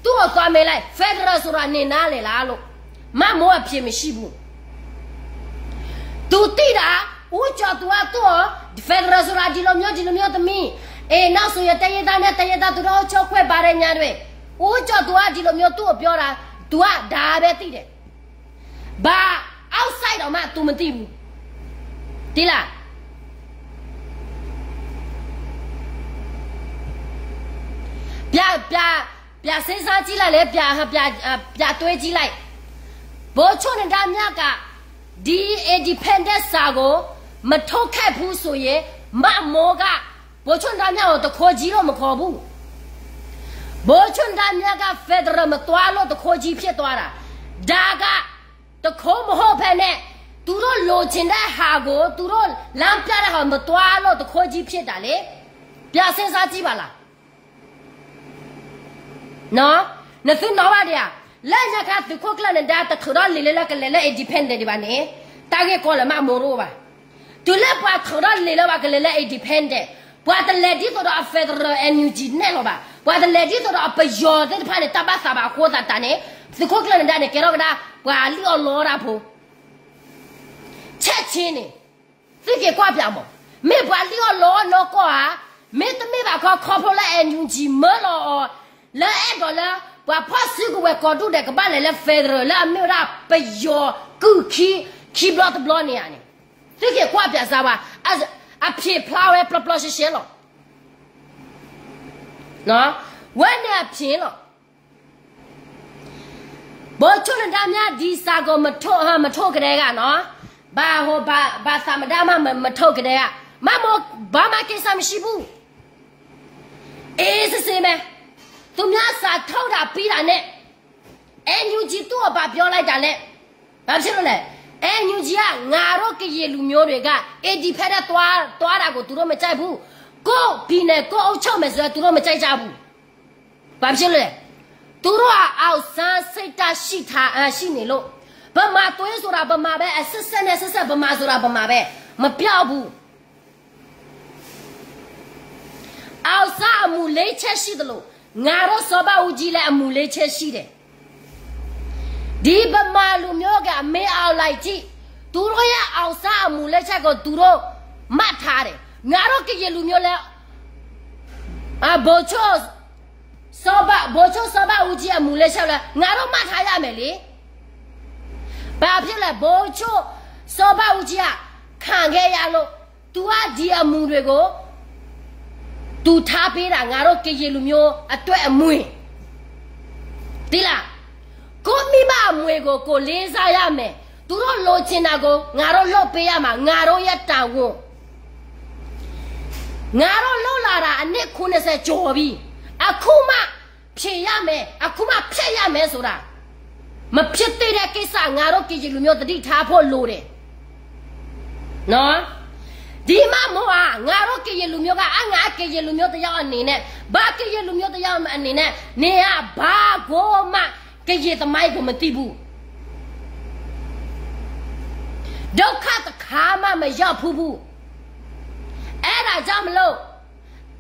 သူ့ကိုသွားမေးလိုက်, federal ဆိုတာနင်နားလည်လားလို့, မမိုးအဖြေမရှိဘူး. သူသိတာ, ဦးကျော်သူကသူ့ကို federal ဆိုတာဒီလိုမျိုး, ဒီလိုမျိုးသမီး, အေး, နောက်ဆိုရင်တိုင်းရင်းသားနဲ့တိုင်းရင်းသားသူတို့အုပ်ချုပ်ခွင့်ပါတယ်ညာတွေ, ဦးကျော်သူကဒီလိုမျိုးသူ့ကိုပြောတာ, သူကဒါပဲသိတယ်. ဘာ outside တောင်မှ သူမသိဘူး. သိလား? ပြန်, ပြန်, ပြန်စဉ်းစားကြည့်လိုက်လေ, ပြန်, ပြန်, အာ, ပြန်တွေးကြည့်လိုက်. ဗိုလ်ချုပ်နဒါမြတ်က ဒီ independent စာကို မထုတ်ခဲ့ဘူးဆိုရင် မမိုးက ဗိုလ်ချုပ်နဒါမြတ်ကို သူခိုးကြီးလို့ မခေါ်ဘူး. ဗိုလ်ချုပ်နဒါမြတ်က federal မသွားလို့ သူခိုးကြီးဖြစ်သွားတာ. ဒါက သူခိုးမဟုတ်ဘဲနဲ့ သူတို့လိုချင်တဲ့ဟာကို သူတို့လမ်းပြတဲ့ဟာ မသွားလို့ သူခိုးကြီးဖြစ်တာလေ. ပြန်စဉ်းစားကြည့်ပါလား. နသုနီၣ်ဘၣ်ဒံးဧါ, လၢညါခါသုးခိၣ်ကျၢၢ်နဒါ တထုးထီၣ်လံာ်လၢလၢကလဲၤလၢ independent ဒံးဘၣ်န့ၣ်, တၢ်ဂ့ၢ်ကီလၢမမိုးတအိၣ်ဘၣ်. တုၤလၢပှၤထုးထီၣ်လံာ်လၢပှၤကလဲၤလၢ independent, ပှၤတလဲၤဒ်သိးဒီးအ federal NUG နဲၣ်လီၤဘၣ်, ပှၤတလဲၤဒ်သိးဒီးအပယီၤသ့ၣ်တဖၣ်န့ၣ် တၢ်ဘၣ်သးဘၣ်အဃိသတးန့ၣ်, သုးခိၣ်ကျၢၢ်နဒါန့ၣ် ကဲထီၣ်ကဒါ ပှၤလံၣ်အီၣ်လီတၢ်ဖိ ဆဲးဆ့န့ၣ်, သုက့ၤကွၢ်ပၠးမး, မ့ၢ်ပှၤလံၣ်အီၣ်လီအီၣ်နီၢ်ကီၢ်ဧါ, မ့တမ့ၢ်ဘၣ်ခီ ခီဖျိလၢ NUG မၢလီၤအီၤ, လၢအဲၣ်ဒိးလၢ ပှၤဖီၣ်စုကဝဲၤကိးဒူၣ်ဒဲး ကဘၣ်လဲၤလၢ federal လၢအမ့ၢ်ဝဲဒၣ်ပယီၤကုၢ်ခံ, ခံဘျီတဘျီန့ၣ်ဧါန့ၣ်, သုက့ၤကွၢ်ပၠးစၢ်ဝဲ, အဖြေဖျါဝဲပျီပျီရှဲရှဲလီၤ. ဝဲန့ၣ်အဖြေလီၤ. ဗိုလ်ချုပ်နဒါမြတ် ဒီစာကို မထုတ်, မထုတ်ကတည်းကနော်, ဘာဟို, ဘာ, ဘာသာမဒါမှ မ, မထုတ်ကတည်းက, မမိုး ဘာမှကိစ္စမရှိဘူး. အေးဆေးဆေးပဲ. သူများစာထုတ်တာပြီးတာနဲ့ NUG သူ့ကိုဘာပြောလိုက်တာလဲ. ဘာဖြစ်လို့လဲ. NUG က ငါတို့ကရင်လူမျိုးတွေက independent သွား, သွားတာကို သူတို့မကြိုက်ဘူး. ကိုယ့်ပြည်နယ် ကိုယ့်အုပ်ချုပ်မယ်ဆိုရင် သူတို့မကြိုက်ကြဘူး. ဘာဖြစ်လို့လဲ. သူတို့က အောင်ဆန်း စိတ်ဓာတ်ရှိထား, အာ, ရှိနေလို့. ဗမာသွေးဆိုတာ ဗမာပဲ, အဆက်ဆက်နဲ့ဆက်ဆက် ဗမာဆိုတာ ဗမာပဲ, မပျောက်ဘူး. အောင်ဆန်း အမူ လေးချက်ရှိသလို ငါတို့ စောဘဦးကြီးလည်း အမူ လေးချက်ရှိတယ်. ဒီဗမာလူမျိုးက မင်းအောင်လှိုင်ကြီး, သူတို့ရဲ့ အောင်ဆန်း အမူ လေးချက်ကို သူတို့ မှတ်ထားတယ်. ငါတို့ ကရင်လူမျိုးလည်း အာ, ဗိုလ်ချုပ် စောဘ, ဗိုလ်ချုပ် စောဘဦးကြီး အမူ လေးချက်လည်း ငါတို့ မှတ်ထားရမယ်လေ. ဘာဖြစ်လဲ. ဗိုလ်ချုပ် စောဘဦးကြီးက ခံခဲ့ရလို့ သူက ဒီအမူတွေကို သူထားပေးတာ, ငါတို့ ကရင်လူမျိုးအတွက် အမွေ, သိလား. ကိုယ့်မိဘအမွေကို ကိုယ်လေးစားရမယ်. သူတို့လိုချင်တာကို ငါတို့ လုပ်ပေးရမှာ, ငါတို့ရဲ့တာဝန်. ငါတို့ လုပ်လာတာ အနှစ် ခုနှစ်ဆယ် ကျော်ပြီ. အခုမှ ဖြေရမယ်, အခုမှ ဖြတ်ရမယ်ဆိုတာ မဖြစ်သင့်တဲ့ကိစ္စ, ငါတို့ ကရင်လူမျိုး သတိထားဖို့ လိုတယ်. နော်. ဒီမမိုးက ငါတို့ ကရင်လူမျိုးက အငါ ကရင်လူမျိုးတစ်ယောက်အနေနဲ့, ဘာ ကရင်လူမျိုးတစ်ယောက်အနေနဲ့ နင်က ဘာကိုမှ ကရင်သမိုင်းကို မသိဘူး. ဒုက္ခတစ်ခါမှ မရောက်ဖူးဘူး. အဲ့ဒါကြောင့်မလို့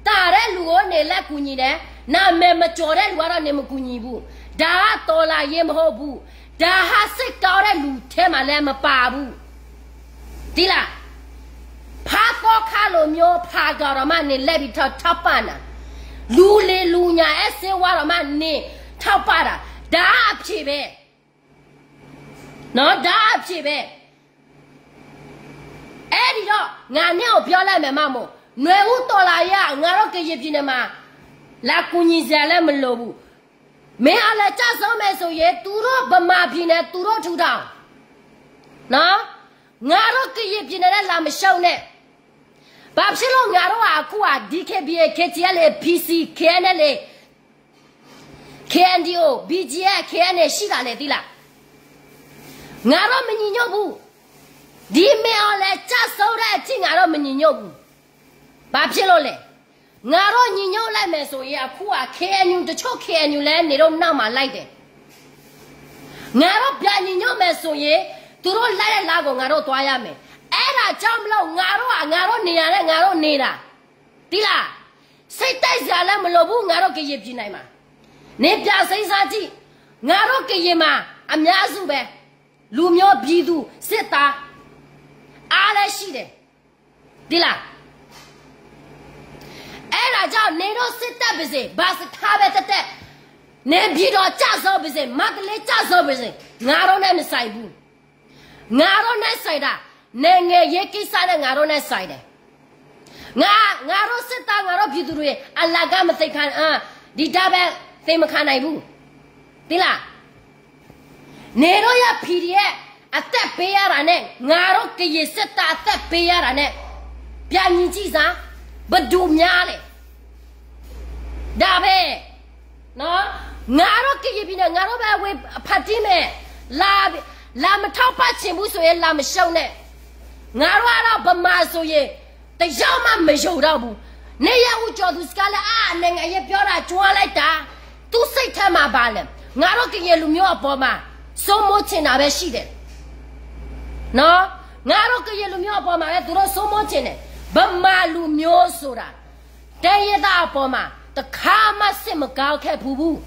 တာတဲ့လူကို နင် လက်ကူညီတယ်, နာမည်မကျော်တဲ့လူကတော့ နင် မကူညီဘူး. ဒါက တော်လှန်ရေး မဟုတ်ဘူး. ဒါက စစ်တောင်းတဲ့လူထဲမှာလည်း မပါဘူး. သိလား. ဖားသောခါလိုမျိုး ဖားကြတော့မှ နင် လက်ပြီး ထောက်ပံ့တာ, လူလင်လူညာ အဲဆေးဝါးတော့မှ နင် ထောက်ပံ့တာ. ဒါက အဖြေပဲ. နော်, ဒါက အဖြေပဲ. အဲ့ဒီတော့ ငါ နင့်ကို ပြောလိုက်မယ် မမိုး, နွေဦးတော်လှန်ရေးက ငါတို့ ကရင်ပြည်နယ်မှာ လာကူညီစရာလည်း မလိုဘူး. မင်းအောင်လှိုင် ကျဆုံးမယ်ဆိုရင် သူတို့ ဗမာပြည်နယ် သူတို့ ထူထောင်. နော်, ငါတို့ ကရင်ပြည်နယ်နဲ့ လာမရှုပ်နဲ့. ဘာဖြစ်လို့ ငါတို့ဟာ အခုဟာ DKBA, KTLA, PC, KNLA, KNDO, BGF, KNA ရှိတာလဲ သိလား? ငါတို့ မညီညွတ်ဘူး. ဒီမင်းအောင်လှိုင် ကျဆုံးတဲ့အထိ ငါတို့ မညီညွတ်ဘူး. ဘာဖြစ်လို့လဲ? ငါတို့ ညီညွတ်လိုက်မယ်ဆိုရင် အခုဟာ KNU တချို့ KNU လည်း နေတော့ နောက်မှာ လိုက်တယ်. ငါတို့ ပြန်ညီညွတ်မယ်ဆိုရင် သူတို့ လိုက်တဲ့လမ်းကို ငါတို့ သွားရမယ်. အဲ့ဒါကြောင့်မလို့ ငါတို့ဟာ ငါတို့ နေရာနဲ့ ငါတို့ နေတာ. သိလား? စိတ်တိုက်စရာလည်း မလိုဘူး. ငါတို့ ကရင်ပြည်နိုင်မှာ. နေပြန်စိတ်စားကြည့်. ငါတို့ ကရင်မှာ အများစုပဲ. လူမျိုး ပြည်သူ စစ်သား အားလည်းရှိတယ်. သိလား? အဲ့ဒါကြောင့် နေတော့ စစ်တပ်ပါစေ, ဘာစခန်းပဲ တက်တက်, နေပြည်တော် ကျဆုံးပါစေ, မန္တလေး ကျဆုံးပါစေ, ငါတို့နဲ့ မဆိုင်ဘူး. ငါတို့နဲ့ ဆိုင်တာ, နိုင်ငံရေးကိစ္စနဲ့ ငါတို့နဲ့ ဆိုင်တယ်. ငါ, ငါတို့ စစ်သား, ငါတို့ ပြည်သူတွေ အလကား မသေခံ, အာ, ဒီတိုင်းပဲ သေမခံနိုင်ဘူး. သိလား? နေတော့ရ PDF အသက်ပေးရတာနဲ့ ငါတို့ ကရင်စစ်တပ် အသက်ပေးရတာနဲ့ ပြန်ညီကြည့်စမ်း, ဘယ်သူများလဲ? ဒါပဲ. နော်, ငါတို့ ကရင်ပြည်နယ်, ငါတို့ပဲ ဝေဖန်ကြည့်မယ်. လာ, လာမထောက်ပံ့ချင်ဘူးဆိုရင် လာမရှုံးနဲ့. ငါတို့ကတော့ ဗမာဆိုရင် တစ်ယောက်မှ မယုံတော့ဘူး. နေရဦးကျော်သူ စကားလၢ အာ, နိုင်ငံရေးပြောတာ ကြွားလိုက်တာ, သူစိတ်ထဲမှာ ဘာလဲ? ငါတို့ ကရင်လူမျိုးအပေါ်မှာ စိုးမိုးချင်တာပဲ ရှိတယ်. နော်, ငါတို့ ကရင်လူမျိုးအပေါ်မှာပဲ သူတို့ စိုးမိုးချင်တယ်. ဗမာလူမျိုးဆိုတာ တိုင်းရင်းသားအပေါ်မှာ တစ်ခါမှ စိတ်မကောင်းခဲ့ဖူးဘူး.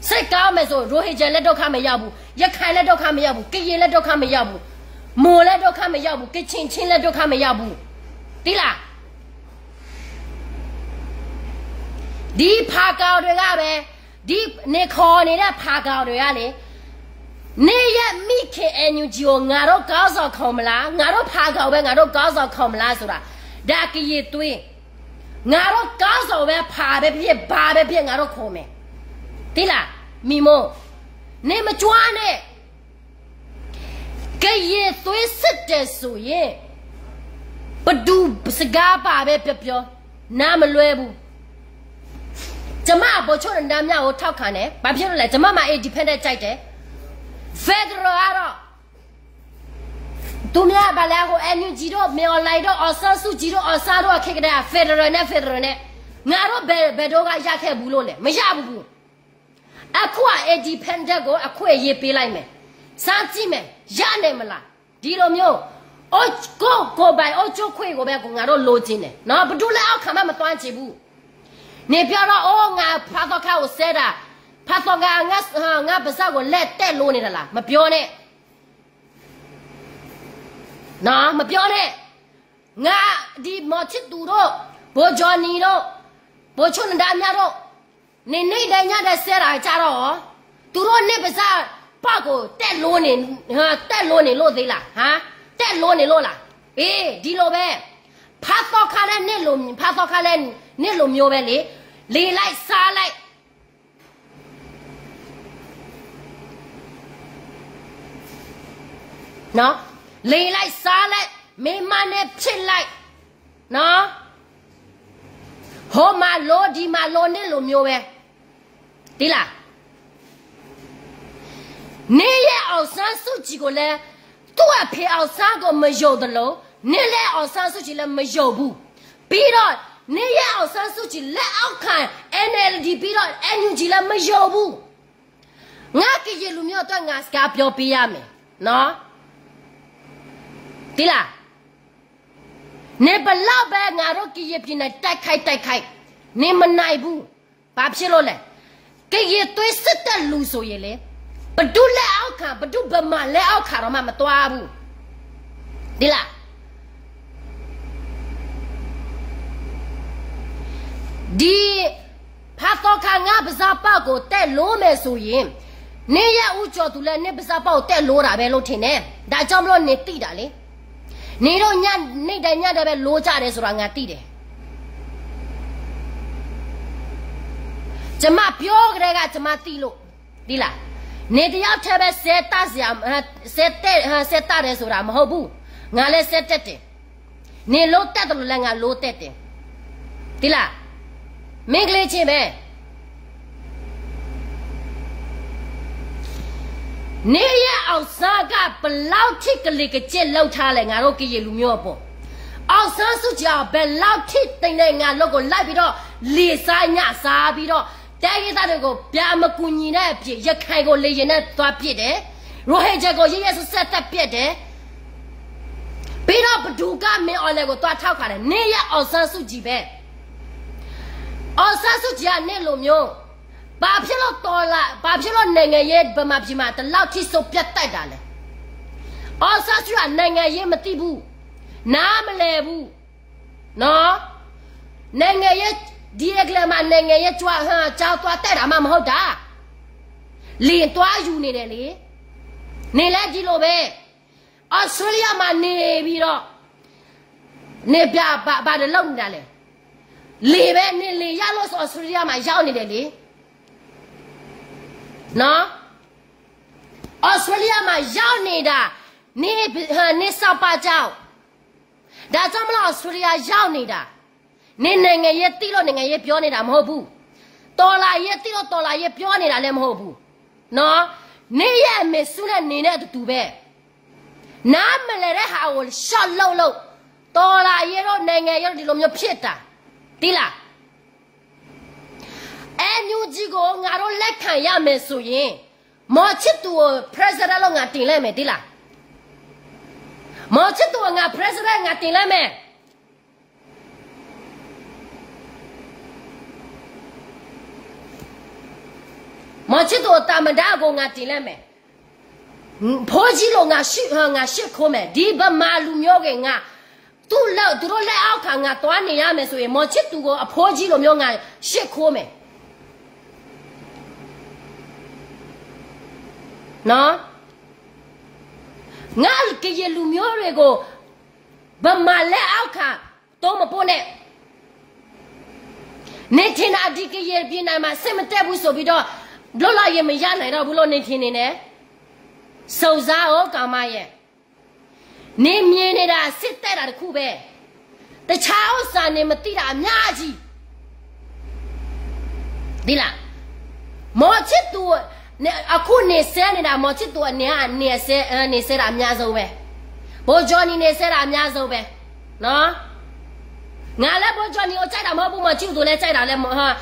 စိတ်ကောင်းမယ်ဆို ရိုဟင်ဂျာလည်း ဒုက္ခမရောက်ဘူး, ရခိုင်လည်း ဒုက္ခမရောက်ဘူး, ကရင်လည်း ဒုက္ခမရောက်ဘူး, မွန်လည်း ဒုက္ခမရောက်ဘူး, ကချင်ချင်းလည်း ဒုက္ခမရောက်ဘူး. သိလား? ဒီဖာကောင်တွေကပဲ, ဒီနေခေါ်နေတဲ့ ဖာကောင်တွေကလေ, နေရမိခင် NUG ကို ငါတို့ ခေါင်းဆောင် ခေါ်မလား, ငါတို့ ဖာကောင်ပဲ ငါတို့ ခေါင်းဆောင် ခေါ်မလားဆိုတာ, ဒါ ကရင်သွေး. ငါတို့ ခေါင်းဆောင်ပဲ ဖာပဲဖြစ်ဖြစ် ဘာပဲဖြစ်ဖြစ် ငါတို့ ခေါ်မယ်. သိလား? မီမို, နေမကြွားနဲ့. ကရင်သွေးစစ်တယ်ဆိုရင် ဘယ်သူစကားပါပဲပြောပြော နားမလွဲဘူး. ကျွန်မ ဗိုလ်ချုပ်နန္ဒမြကို ထောက်ခံတယ်. ဘာဖြစ်လို့လဲ? ကျွန်မမှာ independent ကြိုက်တယ်. Federal ကတော့ သူများ ဘာလဲ ဟို NUG တို့ မင်းအောင်လှိုင်တို့ အောင်ဆန်းစုကြည်တို့ အောင်ဆန်းတို့ အခက်အခဲ Federal နဲ့ Federal နဲ့ ငါတို့ ဘယ် ဘယ်တုန်းက ရခဲ့ဘူးလို့လဲ? မရဘူးဘူး. အခုက independent ကို အခွင့်အရေးပေးလိုက်မယ်. စမ်းကြည့်မယ်. ရနိုင်မလား? ဒီလိုမျိုး အိုး ကိုယ့်ကိုယ်ပိုင် အုပ်ချုပ်ခွင့်ကိုပဲ ငါတို့ လိုချင်တယ်နော်. ဘယ်သူ့လက်အောက်ခံမှ မသွားချင်ဘူး. နေပြောတော့ အိုး ငါ ဖာသောခါကို ဆဲတာ, ဖာသောခါ ငါ့ ငါ့ပါးစပ်ကို လက်တက်လို့နေတာလား? မပြောနဲ့. နော်, မပြောနဲ့. ငါ ဒီမောင်ချစ်သူတို့, ဗိုလ်ချုပ်ကြီးတို့, ဗိုလ်ချုပ်နန္ဒမြတို့, နေနေ့တိုင်းညတိုင်း ဆဲတာကြတော့, သူတို့ နေပါးစပ်ပေါက်ကို တက်လို့နေ, ဟမ်, တက်လို့နေလို့သေးလား? ဟမ်, တက်လို့နေလို့လား? အေး, ဒီလိုပဲ. ဖာသောခါလည်း နေလို, ဖာသောခါလည်း နေလိုမျိုးပဲလေ. လေလိုက်စားလိုက် နော်, လေလိုက်စားလိုက်, မိန်းမနဲ့ ဖြစ်လိုက်, နော်, ဟိုမှာလို ဒီမှာလို နေလိုမျိုးပဲ. သိလား? နေရဲ့ အောင်ဆန်းစုကြည်ကိုလည်း သူ့အဖေ အောင်ဆန်းကို မယုံသလို, နေလည်း အောင်ဆန်းစုကြည်လည်း မယုံဘူး. ပြီးတော့ နေရဲ့ အောင်ဆန်းစုကြည် လက်အောက်ခံ NLD ပြီးတော့ NUG လည်း မယုံဘူး. ငါ ကရင်လူမျိုးအတွက် ငါ စကားပြောပေးရမယ်နော်. သိလား? နေဘယ်လောက်ပဲ ငါတို့ ကရင်ပြည်နယ် တိုက်ခိုက် တိုက်ခိုက်, နေမနိုင်ဘူး. ဘာဖြစ်လို့လဲ? ကရင်သွေးစစ်တပ်လူဆိုရင်လေ, ဘယ်သူ့လက်အောက်ခံ, ဘယ်သူ့ဗမာလက်အောက်ခံတောင်မှ မသွားဘူး. သိလား? ဒီ ဖာသောခါ ငါ့ပါးစပ်ပေါက်ကို တက်လို့မယ်ဆိုရင်, နေရဲ့ ဦးကျော်သူလည်း နေပါးစပ်ပေါက်ကို တက်လို့တာပဲလို့ ထင်တယ်. ဒါကြောင့်မလို့ နေသိတာလေ. နေတို့ ည, နေ့တိုင်းညတိုင်းပဲ လိုကြတယ်ဆိုတာ ငါသိတယ်. ကျွန်မပြောကတည်းက ကျွန်မသိလို့, သိလား? နေတယောက်တည်းပဲ ဆဲတတ်စရာ, ဆဲတတ်, ဆဲတတ်တယ်ဆိုတာ မဟုတ်ဘူး. ငါလည်း ဆဲတတ်တယ်. နလိၣ်တဲတလိၣ်လၢငါလိၣ်တဲတဲ, တံလၢ်, မ့ၢ်ကလ့ဆ့ဘဲ, နယဲၢ်အီၣ်စၢက ဘယ်လောက်ထိ ကလံၤကကျဲးလုပ်ထားလဲ ငါတို့ကရင်လူမျိုးအပေါ်, အောင်ဆန်းစုကြည် ဘယ်လောက်ထိ သိမ်းလိုက် ငါတို့ကို လိုက်ပြီးတော့ လီဆါညၣ်ဆါပြီးတော့ တိုင်းရင်းသားတွေကို ပြန်မကူညီတဲ့အပြင် ရခိုင်ကို လေယာဉ်နဲ့ သွားပစ်တယ်, ရိုဟင်ဂျာကို ရက်ရက်စက်စက် သတ်ပစ်တယ်. ပြီးတော့ ဘယ်သူက မင်းအောင်လှိုင်ကို သွားထောက်ခံလဲ နယဲၢ် အောင်ဆန်းစုကြည်ပဲ, အောင်ဆန်းစုကြည်က နလူမျိုး, ဘာဖြစ်လို့ တော်လှန်, ဘာဖြစ်လို့ နိုင်ငံရေး ဗမာပြည်မှာ ဒီလောက်ထိ ဆုံးဖြတ်တိုက်တာလဲ. အောင်ဆန်းစုကြည်က နိုင်ငံရေးမသိဘူး, နားမလည်ဘူးနော်. နိုင်ငံရေး, ဒီအကျယ်မှာ နိုင်ငံရေး ကျောင်းသွားတက်တာမှ မဟုတ်တာ. လေယာဉ်သွားယူနေတယ်လေ. နင်လည်း ဒီလိုပဲ, အီစထြေးလျမှာ နေပြီးတော့ နင် ဘာ, ဘာ, ဘာတွေလုပ်နေတာလဲ. လေပဲ, နင် လေရလို့ဆို အီစထြေးလျမှာ ရောက်နေတယ်လေနော်. အီစထြေးလျမှာ ရောက်နေတာ, နင်, နင် စာပါကျောင်း, ဒါကြောင့်မလို့ အီစထြေးလျ ရောက်နေတာ. နင် နိုင်ငံရေးသိလို့ နိုင်ငံရေးပြောနေတာ မဟုတ်ဘူး. တော်လှန်ရေးသိလို့ တော်လှန်ရေးပြောနေတာလည်း မဟုတ်ဘူးနော်. နင်ရဲ့အမေစုနဲ့ နင်နဲ့အတူတူပဲ. နားမလည်တဲ့ဟာကို လျှောက်လုပ်လို့, တော်လှန်ရေးတို့ နိုင်ငံရေးတို့ ဒီလိုမျိုးဖြစ်တာ, သိလား. အဲ NUG ကို ငါတို့ လက်ခံရမယ်ဆိုရင် မောင်ချစ်သူကို president လို့ ငါတင်လိုက်မယ်, သိလား. မောင်ချစ်သူကို ငါ president ငါတင်လိုက်မယ်. မောင်ချစ်သူကို သမ္မတကို ငါတင်လိုက်မယ်. အဖိုးကြီးလို့ ငါရှိ, ငါရှိခိုးမယ်. ဒီဗမာလူမျိုးက ငါ, သူ့လက်, သူတို့လက်အောက်ခံ ငါသွားနေရမယ်ဆိုရင် မောင်ချစ်သူကို အဖိုးကြီးလိုမျိုး ငါရှိခိုးမယ်နော်. ငါကရင်လူမျိုးတွေကို ဗမာလက်အောက်ခံ သိမ်းမပိုးနဲ့. နေထင်တာ ဒီကရင်ပြည်နယ်မှာ စစ်မတက်ဘူးဆိုပြီးတော့ လွတ်လပ်ရေးမရနိုင်တော့ဘူးလို့ နေထင်နေတယ်. စုံစမ်းအောင် ကောင်မရဲ့. နင်မြင်နေတာ စစ်တက်တာတစ်ခုပဲ. တခြားဥစ္စာ နင်မသိတာ အများကြီး. သိလား. မောင်ချစ်သူ, အခုနေဆဲနေတာ မောင်ချစ်သူအနံၤက နေဆဲ, နေဆဲတာ အများဆုံးပဲ. ဗိုလ်ချုပ်ကြီး နေဆဲတာ အများဆုံးပဲနော်. ငါလည်း ဗိုလ်ချုပ်ကြီးကို ကြိုက်တာ မဟုတ်ဘူး, မောင်ချစ်သူလည်း ကြိုက်တာလည်း မဟုတ်,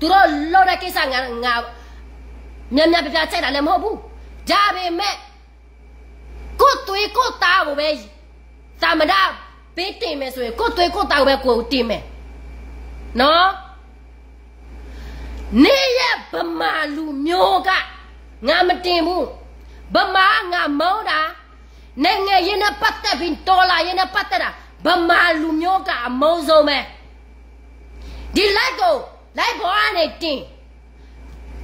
သူတို့လုပ်တဲ့ကိစ္စ ငါ, ငါ, များများပြားပြား ကြိုက်တာလည်း မဟုတ်ဘူး. ဒါပေမဲ့ ကိုယ့်သွေးကိုယ့်သားကိုပဲ သမ္မတ ပေးတင်မယ်ဆိုရင် ကိုယ့်သွေးကိုယ့်သားကိုပဲ ကိုယ်တင်မယ်နော်. နင်ရဲ့ဗမာလူမျိုးက ငါမတင်ဘူး. ဗမာက ငါမုန်းတာ, နိုင်ငံရေးနဲ့ပတ်သက်ပြီး တော်လှန်ရေးနဲ့ပတ်သက်တာ ဗမာလူမျိုးက အမုန်းဆုံးပဲ. ဒီ like ကို like ပေါ်ကနေတင်,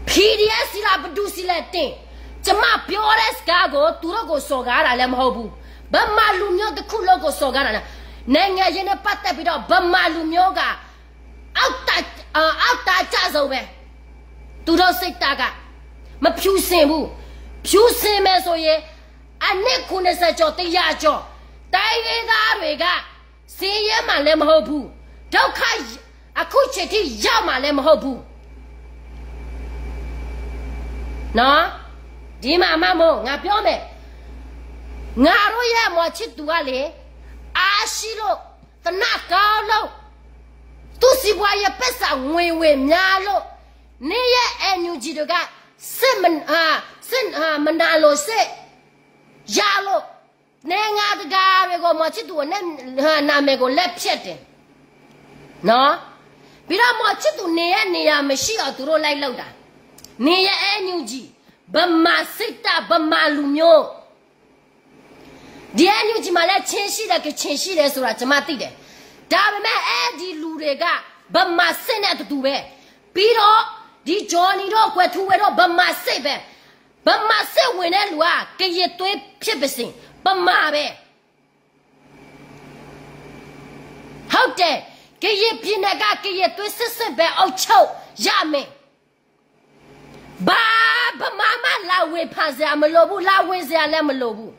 PDF ဆီလား ဘယ်သူဆီလဲတင်, ကျွန်မပြောတဲ့စကားကို သူတို့ကို စော်ကားတာလည်း မဟုတ်ဘူး. ဗမာလူမျိုးတစ်ခုလုံးကို စော်ကားတာလဲ, နိုင်ငံရေးနဲ့ပတ်သက်ပြီးတော့ ဗမာလူမျိုးက အောက်တန်း, အောက်တန်းကျဆုံးပဲ. သူတို့စိတ်ဓာတ်က မဖြူစင်ဘူး. ဖြူစင်မယ်ဆိုရင် အနှစ် ခုနှစ်ဆယ်ကျော်, တစ်ရာကျော်, တိုင်းရင်းသားတွေက ဆင်းရဲမှာလည်း မဟုတ်ဘူး. ဒုက္ခ အခုချိန်ထိ ရောက်မှာလည်း မဟုတ်ဘူးနော်. ဒီမှာ မမို့ ငါပြောမယ်. ငါတို့ရဲ့ မောင်ချစ်သူကလေ, အားရှိလို့, သနာ်ကောင်းလို့, သူ့စီးပွားရေး ပိုက်ဆံငွေဝင်များလို့, နင်ရဲ့ NUG တွေက စစ်မ, အာ, စစ်, အာ, မနာလိုစိတ်ရလို့ နိုင်ငံတကာတွေကို မောင်ချစ်သူနဲ့ နာမည်ကို လက်ဖျက်တယ်နော်. ပြီးတော့ မောင်ချစ်သူ နေရာ, နေရာမရှိအောင် သူတို့ လိုက်လုပ်တာ. နေရာ NUG, ဗမာစစ်တပ်, ဗမာလူမျိုး. ဒီ NUG မှာလည်း ချင်းရှိတယ်, ကချင်ရှိတယ်ဆိုတာ ကျွန်မသိတယ်. ဒါပေမဲ့ အဲဒီလူတွေက ဗမာစစ်နဲ့ အတူတူပဲ. ပြီးတော့ ဒီ Johnny တို့ ကွယ်ထူးဝင်းတို့ ဗမာစစ်ပဲ. ဗမာစစ်ဝင်တဲ့လူက ကရင်သွေးဖြစ်ပါစေ, ဗမာပဲ. ဟုတ်တယ်, ကရင်ပြည်နယ်က ကရင်သွေးစစ်စစ်ပဲ အုပ်ချုပ်ရမယ်. ဘာ, ဗမာမှ လာဝေဖန်စရာမလိုဘူး, လာဝေစရာလည်းမလိုဘူး.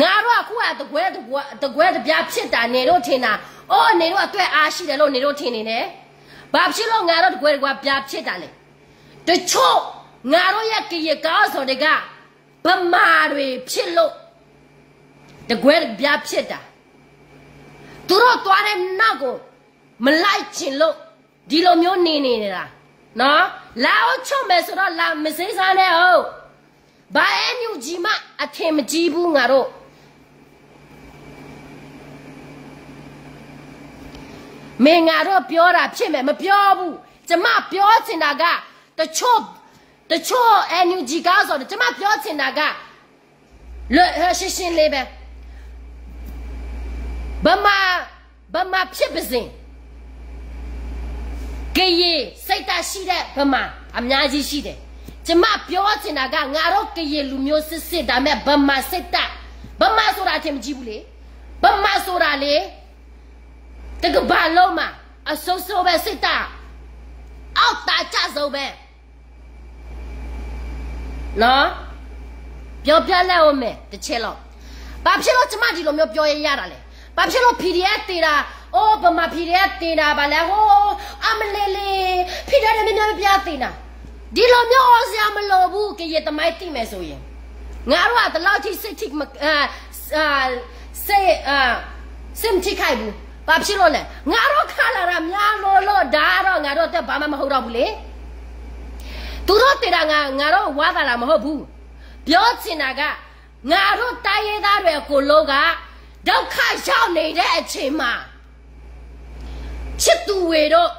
ငါတို့အခုက တကွဲတကွဲ တကွဲတပြားဖြစ်တာ နင်တို့ထင်တာ, အိုး နင်တို့အတွက်အားရှိတယ်လို့ နင်တို့ထင်နေတယ်. ဘာဖြစ်လို့ ငါတို့ တကွဲတကွဲပြားဖြစ်တာလဲ? တချို့ ငါတို့ရဲ့ ကရင်ခေါင်းဆောင်တွေက ဗမာတွေဖြစ်လို့ တကွဲတပြားဖြစ်တာ, သူတို့သွားတဲ့နောက်ကို မလိုက်ချင်လို့ ဒီလိုမျိုးနေနေတာနော်. လာအိုးချုပ်မယ်ဆိုတော့ လာမစေးစားနဲ့ဟုတ်. ဘာ NUG မှ အထင်မကြီးဘူး ငါတို့. မင်းငါတို့ပြောတာဖြစ်မယ် မပြောဘူး. ကျမပြောချင်တာက တချို့ တချို့ NUG ခေါင်းဆောင်တွေ ကျမပြောချင်တာက လွတ်ရှင်းရှင်းလေးပဲ ဗမာ ဗမာဖြစ်ပါစေ ကရင်စိတ်ဓာတ်ရှိတဲ့ဗမာအများကြီးရှိတယ်. ကျမပြောချင်တာက ငါတို့ကရင်လူမျိုးစစ်စစ် ဒါပေမဲ့ ဗမာစစ်တပ် ဗမာဆိုတာ အထင်မကြီးဘူးလေ. ဗမာဆိုတာလေ တကမ္ဘာလုံးမှာ အဆိုးဆုံးပဲ စစ်တပ် အောက်တန်းကျဆုံးပဲ. နော်. ပြောပြလိုက်ဦးမယ် တစ်ချက်လောက်. ဘာဖြစ်လို့ ကျမ ဒီလိုမျိုး ပြောရရတာလဲ? ဘာဖြစ်လို့ PDF သေတာ, အိုး ဗမာ PDF သေတာ ဘာလဲ, ဟိုး အမလီလီ, PDF တွေ များများပြားသေတာ. ဒီလိုမျိုး အော်စရာမလိုဘူး, ကရင်သမိုင်းသိမယ်ဆိုရင်. ငါတို့က ဒီလောက်ထိ စိတ်ထိမ အဲ အဲ စိတ် အဲ စိတ်မထိခိုက်ဘူး. ဘာဖြစ်လို့လဲ? ငါတို့ခါလာတာများလို့လို့ ဒါကတော့ ငါတို့အတွက် ဘာမှမဟုတ်တော့ဘူးလေ. သူတို့သေတာ ငါ ငါတို့ဝမ်းသာတာမဟုတ်ဘူး. ပြောချင်တာက ငါတို့တိုင်းရင်းသားတွေအကုန်လုံးက ဒုက္ခရောက်နေတဲ့အချိန်မှာ ချစ်သူဝေတို့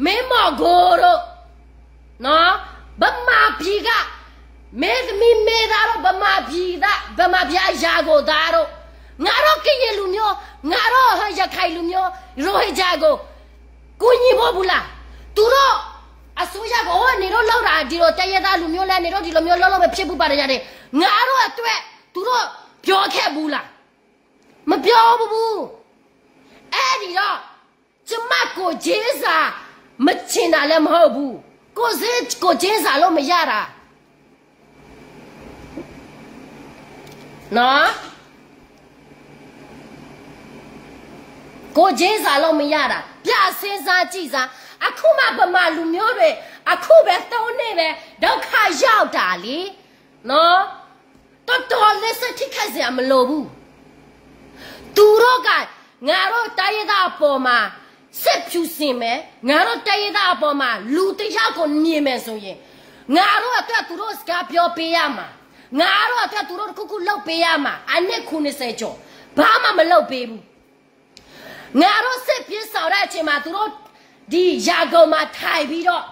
မင်းမောင်ကိုတို့ နော်, ဗမာပြည်က မင်းသမီးမင်းသားတို့ ဗမာပြည်သား ဗမာပြည်အရာကိုသားတို့ ငါတို့ကရင်လူမျိုး ငါတို့ရခိုင်လူမျိုး ရိုဟင်ဂျာကို ကူညီဖို့ဘူးလား? သူတို့အစိုးရကို အိုး နင်တို့လုပ်တာ ဒီလိုတိုင်းရင်းသားလူမျိုးလဲ နင်တို့ဒီလိုမျိုးလုပ်လို့မဖြစ်ဘူး ဘာညာတွေ ငါတို့အတွက် သူတို့ပြောခဲ့ဘူးလား? မပြောဘူးဘူး. အဲ့ဒီတော့ ကျမ ကိုယ်ချင်းစာ မချင်တာလည်းမဟုတ်ဘူး. ကိုယ်ချင်း ကိုယ်ချင်းစာလို့မရတာ နော်, ကိုယ်ချင်းစာလို့မရတာ. ပြန်စဉ်းစားကြည့်စမ်း. အခုမှ ဗမာလူမျိုးတွေ အခုပဲ သုံးနှစ်ပဲ ဒုက္ခရောက်တာလေ, နော်. တော်တော်လေး စိတ်ထိခိုက်စရာမလိုဘူး. သူတို့က ငါတို့တိုင်းရင်းသားအပေါ်မှာ စစ်ဖြူစင်မယ်, ငါတို့တိုင်းရင်းသားအပေါ်မှာ လူတစ်ယောက်ကို မြင်မယ်ဆိုရင် ငါတို့အတွက် သူတို့စကားပြောပေးရမှာ, ငါတို့အတွက် သူတို့တစ်ခုခုလုပ်ပေးရမှာ, အနှစ်ခုနှစ်ဆယ်ကျော် ဘာမှမလုပ်ပေးဘူး. ငါတို့စစ်ပြေးရှောင်တဲ့အချိန်မှာ သူတို့ ဒီရန်ကုန်မှာထိုင်ပြီးတော့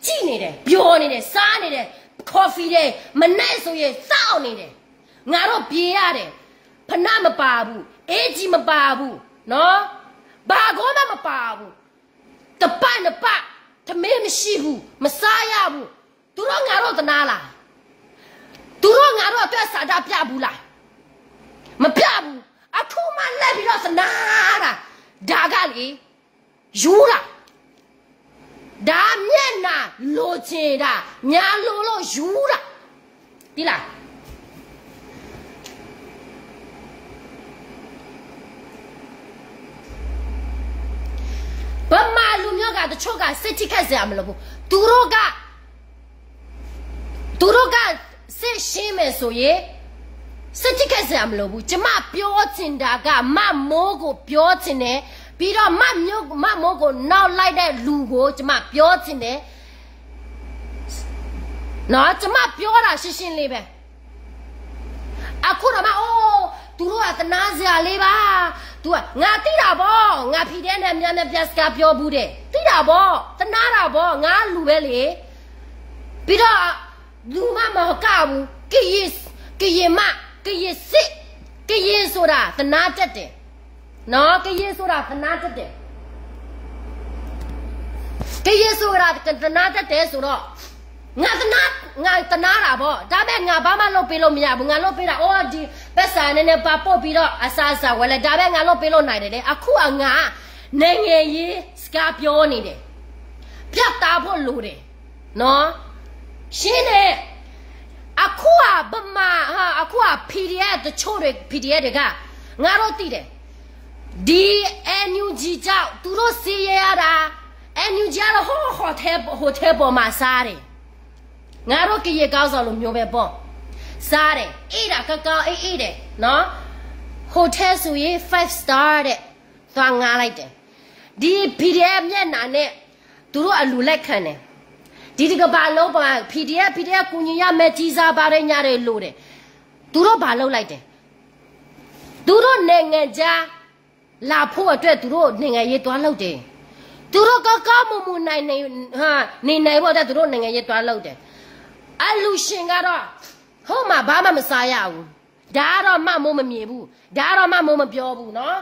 ကြည့်နေတယ်, ပျော်နေတယ်, စားနေတယ်, coffee တွေ မနက်ဆိုရင် သောက်နေတယ်. ငါတို့ပြေးရတယ်, ဖိနပ်မပါဘူး, အင်္ကျီမပါဘူး, နော်, ဘာကိုမှမပါဘူး. တစ်ပတ်နှစ်ပတ် ထမင်းမရှိဘူး, မစားရဘူး. သူတို့ငါတို့သနားလား? သူတို့ငါတို့အတွက် ဆန္ဒပြဘူးလား? မပြဘူး. အခုမှလိုက်ပြီးတော့ သနားတာ, ဒါကလေ ယူတာ, ဒါမျက်နှာလိုချင်တာ များလိုလို့ ယူတာ, သိလား? ဗမာလူမျိုးက တချို့က စိတ်ထိခိုက်စရာမလိုဘူး. သူတို့က သူတို့က စစ်ရှင်းမယ်ဆိုရင် စိတ်ထိခိုက်စရာမလိုဘူး. ကျမပြောချင်တာက မမိုးကိုပြောချင်တယ်. ပြီးတော့ မမိုးကို နောက်လိုက်တဲ့လူကို ကျမပြောချင်တယ်. နော်, ကျမပြောတာ ရှင်းရှင်းလေးပဲ. အခုတော့မှ အိုး သူတို့က သနားစရာလေးပါ. သူက ငါသိတာပေါ့. ငါ ဖီဒဲ နဲ့ များများပြား စကားပြောဘူးတယ်. သိတာပေါ့. သနားတာပေါ့. ငါလူပဲလေ. ပြီးတော့ လူမှမကဘူး. ကရင်, ကရင်မ, ကရင်စစ်, ကရင်ဆိုတာ သနားတတ်တယ်. နော်, ကရင်ဆိုတာ သနားတတ်တယ်. ကရင်ဆိုတာ သနားတတ်တယ်ဆိုတော့ ငါသနား, ငါသနားတာပေါ့. ဒါပေမဲ့ ငါဘာမှလုပ်ပေးလို့မရဘူး. ငါလုပ်ပေးတာ အိုး ဒီပိုက်ဆံနည်းနည်းပါပို့ပြီးတော့ အစားအစာဝယ်လဲ, ဒါပဲငါလုပ်ပေးလို့နိုင်တယ်လေ. အခုက ငါ နိုင်ငံရေးစကားပြောနေတယ်. ပြတ်သားဖို့လိုတယ်. နော်, ရှင်းတယ်. အခုဟာဗမာ, အခုဟာ PDF တချို့တွေ, PDF တွေက, ငါတို့သိတယ်. ဒီ NUG ကြောင့် သူတို့ဆင်းရဲရတာ, NUG ကတော့ ဟို hotel, hotel ပေါ်မှာစားတယ်. ငါတို့ကရင်ကောင်းဆောင်လိုမျိုးပဲပေါ့. စားတယ်, အိပ်တာကောင်းကောင်းအိပ်အိပ်တယ်နော်. Hotel ဆိုရင် five star တဲ့, သွားငှားလိုက်တယ်. ဒီ PDF မျက်နှာနဲ့ သူတို့အလူလက်ခံတယ်. ဒီတကမ္ဘာလုံးပေါ်မှာ PDF PDF ကူညီရမယ်, ကျည်ဆံဘာတွေညာတွေလိုတယ်. သူတို့ဘာလုပ်လိုက်တယ်? သူတို့နိုင်ငံခြားလာဖို့အတွက် သူတို့နိုင်ငံရေးသွားလုပ်တယ်. သူတို့ကောင်းကောင်းမွန်မွန်နိုင်နေ, ဟာ, နေနိုင်ဖို့အတွက် သူတို့နိုင်ငံရေးသွားလုပ်တယ်. အလူရှင်ကတော့ ဟိုမှာဘာမှမစားရဘူး. ဒါကတော့မှတ်မိုးမမြင်ဘူး, ဒါကတော့မှတ်မိုးမပြောဘူးနော်.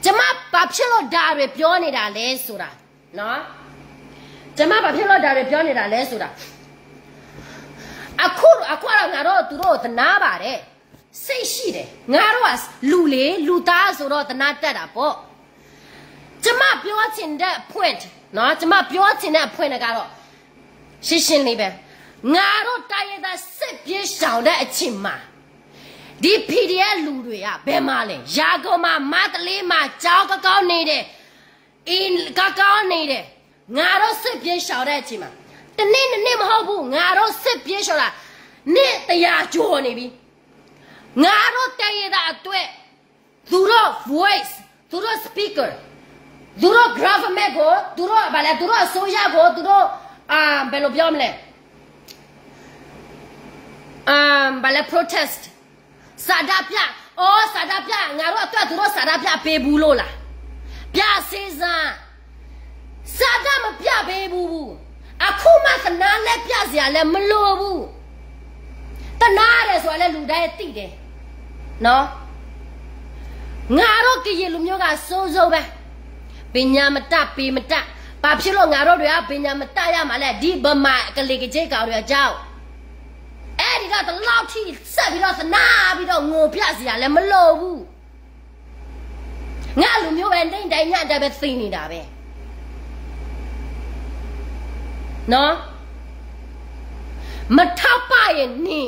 ကျွန်မဘာဖြစ်လို့ဒါတွေပြောနေတာလဲဆိုတာနော်, ကျွန်မဘာဖြစ်လို့ဒါတွေပြောနေတာလဲဆိုတာ, အခု, အခုကတော့ငါတို့သူတို့သနားပါတယ်, စိတ်ရှိတယ်. ငါတို့ကလူလေ, လူသားဆိုတော့သနားတတ်တာပေါ့. ကျွန်မပြောချင်တဲ့ point နော်, ကျွန်မပြောချင်တဲ့ point ကတော့ ရှင်းရှင်းလေးပဲ. ငါတို့တိုင်းရင်းသားစစ်ပြေးရှောင်တဲ့အချိန်မှာ ဒီ PDF လူတွေကဘယ်မှာလဲ? ရန်ကုန်မှာ, မန္တလေးမှာ, ကျောင်းကောင်းကောင်းနေတယ်, အိမ်ကောင်းကောင်းနေတယ်. ငါတို့စစ်ပြေးရှောင်တဲ့အချိန်မှာ, တစ်နေ့နှစ်နေ့မဟုတ်ဘူး, ငါတို့စစ်ပြေးရှောင်တာ နှစ်တစ်ရာကျော်နေပြီ. ငါတို့တိုင်းရင်းသားအတွက် သူတို့ voice, သူတို့ speaker, သူတို့ government ကို, သူတို့ ဘာလဲ, သူတို့အစိုးရကို, သူတို့, အာ, ဘယ်လိုပြောမလဲ, အာ, ဘာလဲ, protest, ဆန္ဒပြ, အော်, ဆန္ဒပြ, ငါတို့အတွက် သူတို့ ဆန္ဒပြပေးဘူးလို့လား? ပြစေစမ်း. ဆန္ဒမပြပေးဘူးဘူး. အခုမှသနားလဲပြစရာလည်းမလိုဘူး. သနားတယ်ဆိုတာလည်းလူတိုင်းသိတယ်နော်. ငါတို့ကရင်လူမျိုးကဆိုးဆိုးပဲ, ပညာမတတ်, ပေမတတ်. ဘာဖြစ်လို့ငါတို့တွေက ပညာမတတ်ရမှာလဲ? ဒီဗမာကလီကလီကောင်တွေအကြောင်း. အဲဒီတော့ ဒီလောက်ထိ ဆက်ပြီးတော့ သနားပြီးတော့ ငိုပြစရာလည်းမလိုဘူး. ငါလူမျိုးပဲ နေ့တိုင်းညတိုင်းပဲ သေနေတာပဲနော်. မထောက်ပံ့ရင်နေ,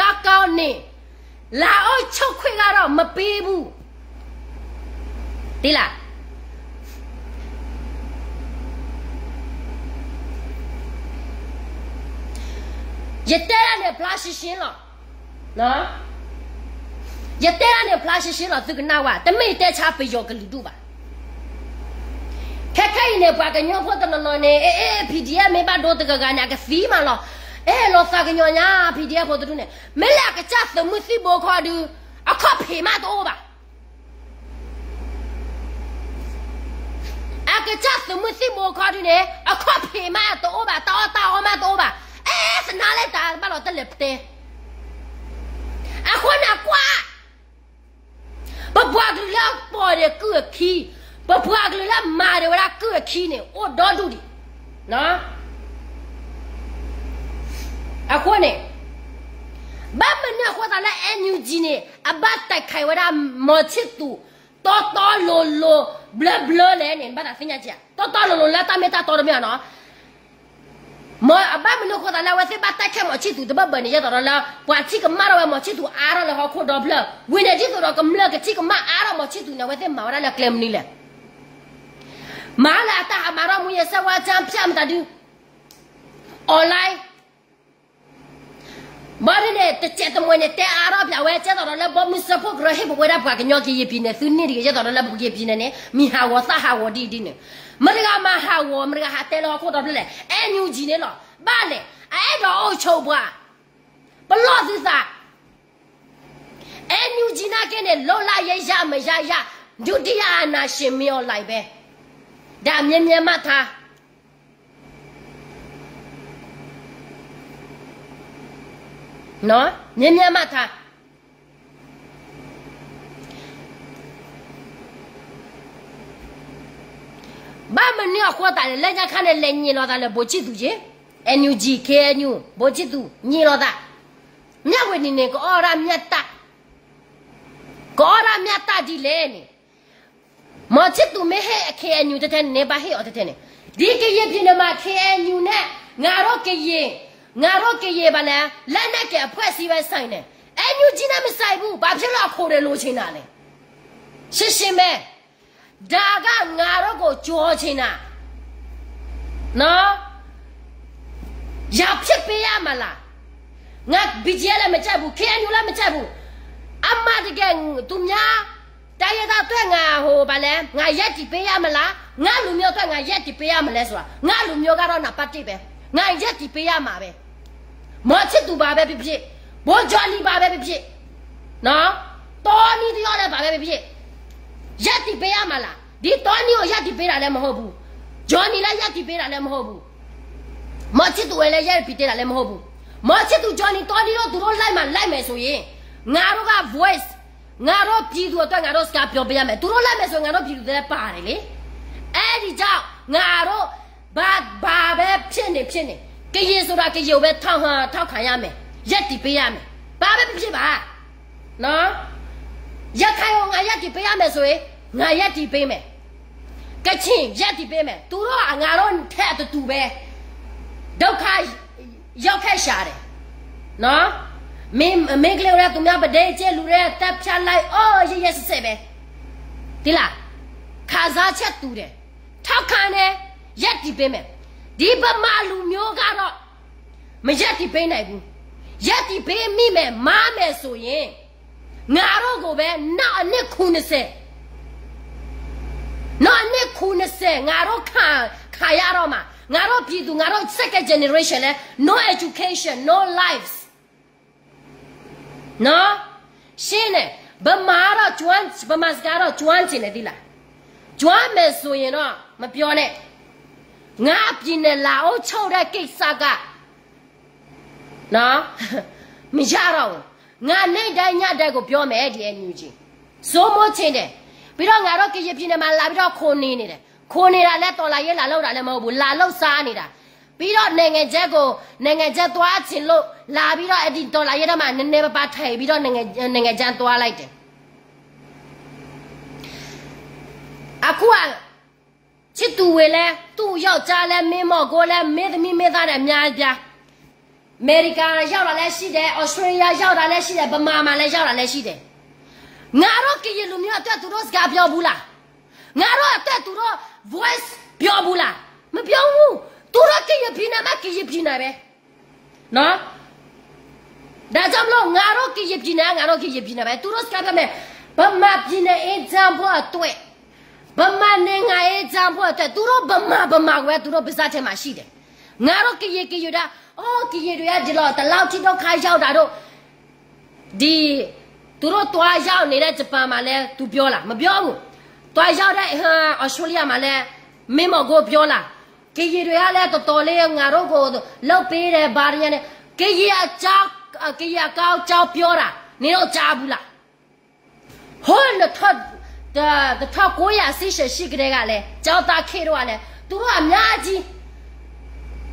ကောင်းကောင်းနေ, လာအုပ်ချုပ်ခွင့်ကတော့မပေးဘူး. သိလား? ယတဲတာန့ၣ် ဖျါရှင်းရှင်းလီၤ. နော်, ယတဲတာန့ၣ် ဖျါရှင်းရှင်းလီၤ, သုကနၣ်ဝဲ, တမ့ၢ်ယတဲဆါပယီၤကလုာ်ဒူၣ်ဘၣ်. ခဲခဲအံၤန့ၣ် ပှၤကညီဖိတနီၤနီၤန့ၣ် အဲ, အဲ, PDF မ့ၢ်ဘၣ်ဒိတဂၤဂၤန့ၣ် အကသံမးလီၤ. အဲ, လီၤသးကညီၤညါ PDF ဖိတဒူၣ်န့ၣ်, မ့ၢ်လၢအကစၢ်သုးမုၢ်သံၣ်ဘိခီဒုး အခီၣ်ဖံးမးတအိၣ်ဘၣ်. အကစၢ်သုးမုၢ်သံၣ်ဘိခီဒုးန့ၣ် အခီၣ်ဖံးမးတအိၣ်ဘၣ်, တၢ်အီၣ်တၢ်အီမးတအိၣ်ဘၣ်. အဲ, သနာ်လၢတၢ်ဘၣ်လီၤတလဲၤပတဲ. အဃိန့ၣ်ကွၢ် ပပှၤကလုာ်လၢအပိာ်ဒံးကုၢ်အခံ, ပပှၤကလုာ်လၢအမၤဒံးဝဲဒၣ်ကုၢ်အခံန့ၣ် အိၣ်ဒီဒူၣ်ဒံး. အဃိန့ၣ်, ဘၣ်မနုၤအဃိသးလၢ NUG န့ၣ် အဘၣ်တၢ်ခးဝဲဒၣ် မောင်ချစ်သူ တီတီလိၤလိၤ ဘျၢဘျၢလဲၣ်န့ၣ် နဘၣ်သးသ့ၣ်ညါက့ၤ, တီတီလိၤလိၤလၢတၢ်မ့ၢ်တၢ်တီတမ့ၢ်နီၤ. မ့ၢ်အဘၣ်မနုၤအဃိသးလၢအဝဲသ့ၣ်ဘၣ်တၢ်ခး မောင်ချစ်သူ တဘၣ်ဘၣ်န့ၣ် ယဲသိးဒီးလၢ ပှၤထံၣ်ကမၣ်ထီၣ်ဝဲ မောင်ချစ်သူ အါထီၣ်လၢဟီၣ်ခိၣ်ဒီဖျၢၣ်, ဝံၤန့ၣ် ဒ်သိးဒီးကမျၢၢ်ကထံၣ်ကမၣ်အါထီၣ် မောင်ချစ်သူ န့ၣ် အဝဲသ့ၣ်မၤဝဲဒၣ်လၢကျဲမနုၤလဲၣ်. မၤလၢအတၢ်ဟးမၤထီၣ် မူးယစ်ဆေးဝါး ဖြန့် မတၤဒုး online ဘၣ်ဒ်န့ၣ် တစဲးတမှဲၤန့ၣ် တဲအါထီၣ်ပၠးဝဲ ကဲသိးဒီးလၢ ဘီမုၢ်စၢဖှိၣ်ကရၢ ဟ့ၣ်ပဝဲဒၣ်ပှၤကညီကရင်ပြည်န့ၣ် သုန့ၢ်တဂ့ၤ, ကဲသိးဒီးလၢပကရင်ပြည်န့ၣ်န့ၣ် မံၤဟးဂီၤသၣ်ဟးဂီၤဒ်အံၤဒ်န့ၣ်, မတၤတဂၤမၤဟးဂီၤ မတၤတဂၤဟးတဲလၢဟီၣ်ခိၣ်ဒီဖျၢၣ်လဲၣ်, NUG န့ၣ်လီၤ. ဘၣ်လဲၣ်, အအဲၣ်ဒိးအိၣ်ဆိးပှၤ, ပလီၢ်သုသး NUG နာ်က့န့ၣ် လုပ်လိုက်ရရ မရရ ဒုတိယအာဏာရှင် မင်းအောင်လှိုင်ပဲ, ဒါမြဲမြဲမှတ်ထား, မြဲမြဲမှတ်ထား. ဘၣ်မနုၤအဃိသးလဲၣ်, လၢညါခါန့ၣ် လဲၤညံးလိာ်သးလၢ ဗိုလ်ချစ်သူ က့, NUG KNU ဗိုလ်ချစ်သူ ညံးလိာ်သး, မြဝတီန့ၣ် ကအီၣ်ဒၣ်မျၢ်တၢ်, ကအီၣ်ဒၣ်မျၢ်တၢ်ဒ်လဲၣ်န့ၣ်, မောင်ချစ်သူ မ့ၢ်ဟ့ၣ် KNU ထဲထဲန့ၣ်န့ၣ် ဘၣ်ဟ့ၣ်အီၤထဲထဲန့ၣ်, ဒ်ကရင်ပြည်န့ၣ်မး KNU န့ၣ် ငါတို့ကရင် ငါတို့ကရင်ဘာလဲ လက်နက်ကိုင်အဖွဲ့အစည်းပဲဆိုင်တယ်။ အဲ NUG နဲ့မဆိုင်ဘူး။ ဘာဖြစ်လို့အခိုးတွေလိုချင်တာလဲ။ ရှင်းရှင်းပဲ။ ဒါက ငါတို့ကို ကြောချင်တာနော်။ ရဖြစ်ပေးရမှာလား။ ငါ BGF လည်းမကြိုက်ဘူး။ KNU လည်းမကြိုက်ဘူး။ အမှန်တကယ် သူများ တိုင်းရင်းသားအတွက် ငါ ဟို ဘာလဲ ငါရပ်တည်ပေးရမလား။ ငါလူမျိုးအတွက် ငါရပ်တည်ပေးရမလဲဆိုတာ ငါလူမျိုးကတော့ နံပါတ်တစ်ပဲ။ ငါရပ်တည်ပေးရမှာပဲ။ မောင်ချစ်သူ ဘာပဲဖြစ်ဖြစ်၊ ဗိုလ်ချုပ်ကြီး ဘာပဲဖြစ်ဖြစ်၊ နော်၊ တောနီတယောက်လည်း ဘာပဲဖြစ်ဖြစ်၊ ရပ်တည်ပေးရမှာလား။ ဒီတောနီကို ရပ်တည်ပေးတာလည်း မဟုတ်ဘူး။ ဂျွန်နီလည်း ရပ်တည်ပေးတာလည်း မဟုတ်ဘူး။ မောင်ချစ်သူကိုလည်း ရပ်တည်ပေးတာလည်း မဟုတ်ဘူး။ မောင်ချစ်သူ ဂျွန်နီ တောနီတို့ သူတို့လိုက်မှာ လိုက်မယ်ဆိုရင် ငါတို့က voice ငါတို့ပြည်သူအတွက် ငါတို့စကားပြောပေးရမယ်။ သူတို့လိုက်မယ်ဆိုရင် ငါတို့ပြည်သူတွေလည်းပါတယ်လေ။ အဲ့ဒီကြောင့် ငါတို့ ဘာ ဘာပဲဖြစ်နေဖြစ်နေ ကရင်ဆိုတာ ကရင်ကိုပဲ ထောက် ထောက်ခံရမယ်။ ရပ်တည်ပေးရမယ်။ ဘာပဲဖြစ်ဖြစ်ပါနော်။ ရခိုင်ကို ငါရပ်တည်ပေးရမယ်ဆိုရင် ငါရပ်တည်ပေးမယ်။ ကချင်ရပ်တည်ပေးမယ်။ သူတို့က ငါတို့ထက်အတူတူပဲ ဒုက္ခရောက်ခဲ့ရှာတယ်နော်။ မင်း မင်းကလေးတို့ သူများပဒဲကျဲလူတွေ တပ်ဖြတ်လိုက် အော် ရက်ရက်စက်စက်ပဲ သိလား။ ခံစားချက်တူတယ်။ ထောက်ခံတယ်။ ရပ်တည်ပေးမယ်။ ဒီဗမာလူမျိုးကတော့ မရပ်တည်ပေးနိုင်ဘူး။ ရပ်တည်ပေးမိမယ် မန်းမယ်ဆိုရင် ငါတို့ကိုပဲ နောက်အနှစ် ခုနှစ်ဆယ် နောက်အနှစ် ခုနှစ်ဆယ် ငါတို့ခံ ခံရတော့မှာ။ ငါတို့ပြည်သူ ငါတို့ second generation လဲ no education, no lives နော်။ ရှင်းတယ်။ ဗမာကတော့ ကျွမ်း ဗမာစကားတော့ ကျွမ်းကျင်တယ် သိလား။ ကျွမ်းမယ်ဆိုရင်တော့ မပြောနဲ့။ ငါ့ပြည်နယ် လာအုပ်ချုပ်တဲ့ကိစ္စက နော် မရတော့ဘူး။ ငါ နေ့တိုင်းညတိုင်းကို ပြောမယ် ဒီ NUG စိုးမိုးချင်တယ်။ ပြီးတော့ ငါတို့ ကရင်ပြည်နယ်မှာ လာပြီးတော့ ခိုနေနေတယ်။ ခိုနေတာလည်း တော်လှန်ရေး လာလုပ်တာလည်း မဟုတ်ဘူး။ လာလုပ်စားနေတာ။ ပြီးတော့ နိုင်ငံခြားကို နိုင်ငံခြားသွားချင်လို့ လာပြီးတော့ အဲ့ဒီ တော်လှန်ရေးထဲမှာ နည်းနည်းပါးပါး ထိုင်ပြီးတော့ နိုင်ငံ နိုင်ငံခြားသွားလိုက်တယ်။ အခုက ချစ်သူဝေလည်း သူ့ယောက်ျားလည်း မင်းမောင်ကိုလည်း မင်းသမီးမင်းသားတွေ အများအပြား အမေရိကန်ရောက်တာလည်းရှိတယ်။ ဩစတြေးလျရောက်တာလည်းရှိတယ်။ ဗမာမှာလည်းရောက်တာလည်းရှိတယ်။ ငါတို့ကရင်လူမျိုးအတွက် သူတို့စကားပြောဘူးလား။ ငါတို့အတွက် သူတို့ voice ပြောဘူးလား။ မပြောဘူး။ သူတို့ကရင်ပြည်နယ်မှ ကရင်ပြည်နယ်ပဲနော်။ ဒါကြောင့်မလို့ ငါတို့ကရင်ပြည်နယ်က ငါတို့ကရင်ပြည်နယ်ပဲ။ သူတို့စကားပြောမယ်။ ဗမာပြည်နယ်အေးချမ်းဖို့အတွက် ဗမာနိုင်ငံအေးချမ်းဖို့အတွက် သူတို့ဗမာ ဗမာကိုပဲ သူတို့ပါးစပ်ထဲမှာရှိတယ်။ ငါတို့ကရင် ကရင်တာ အော် ကရင်တွေက ဒီလောက် ဒီလောက်ထိ ဒုက္ခရောက်တာတို့ ဒီ သူတို့သွားရောက်နေတဲ့ ဂျပန်မှာလည်း သူပြောလား။ မပြောဘူး။ သွားရောက်တဲ့ ဟို ဩစတြေးလျမှာလည်း မင်းမောင်ကိုပြောလား။ ကရင်တွေကလည်း တော်တော်လေး ငါတို့ကို လုပ်ပေးတယ် ဘာညာနဲ့ ကရင်အကြောင်း ကရင်အကောင်းအကြောင်းပြောတာ နင်တို့ကြားဘူးလား။ ဟိုး နှစ်ထောင် တစ်ထောင်ကိုးရာဆယ့်ရှစ် ရှိကတည်းကလည်း ကျောင်းသားခေတ်တုန်းကလည်း သူတို့အများကြီး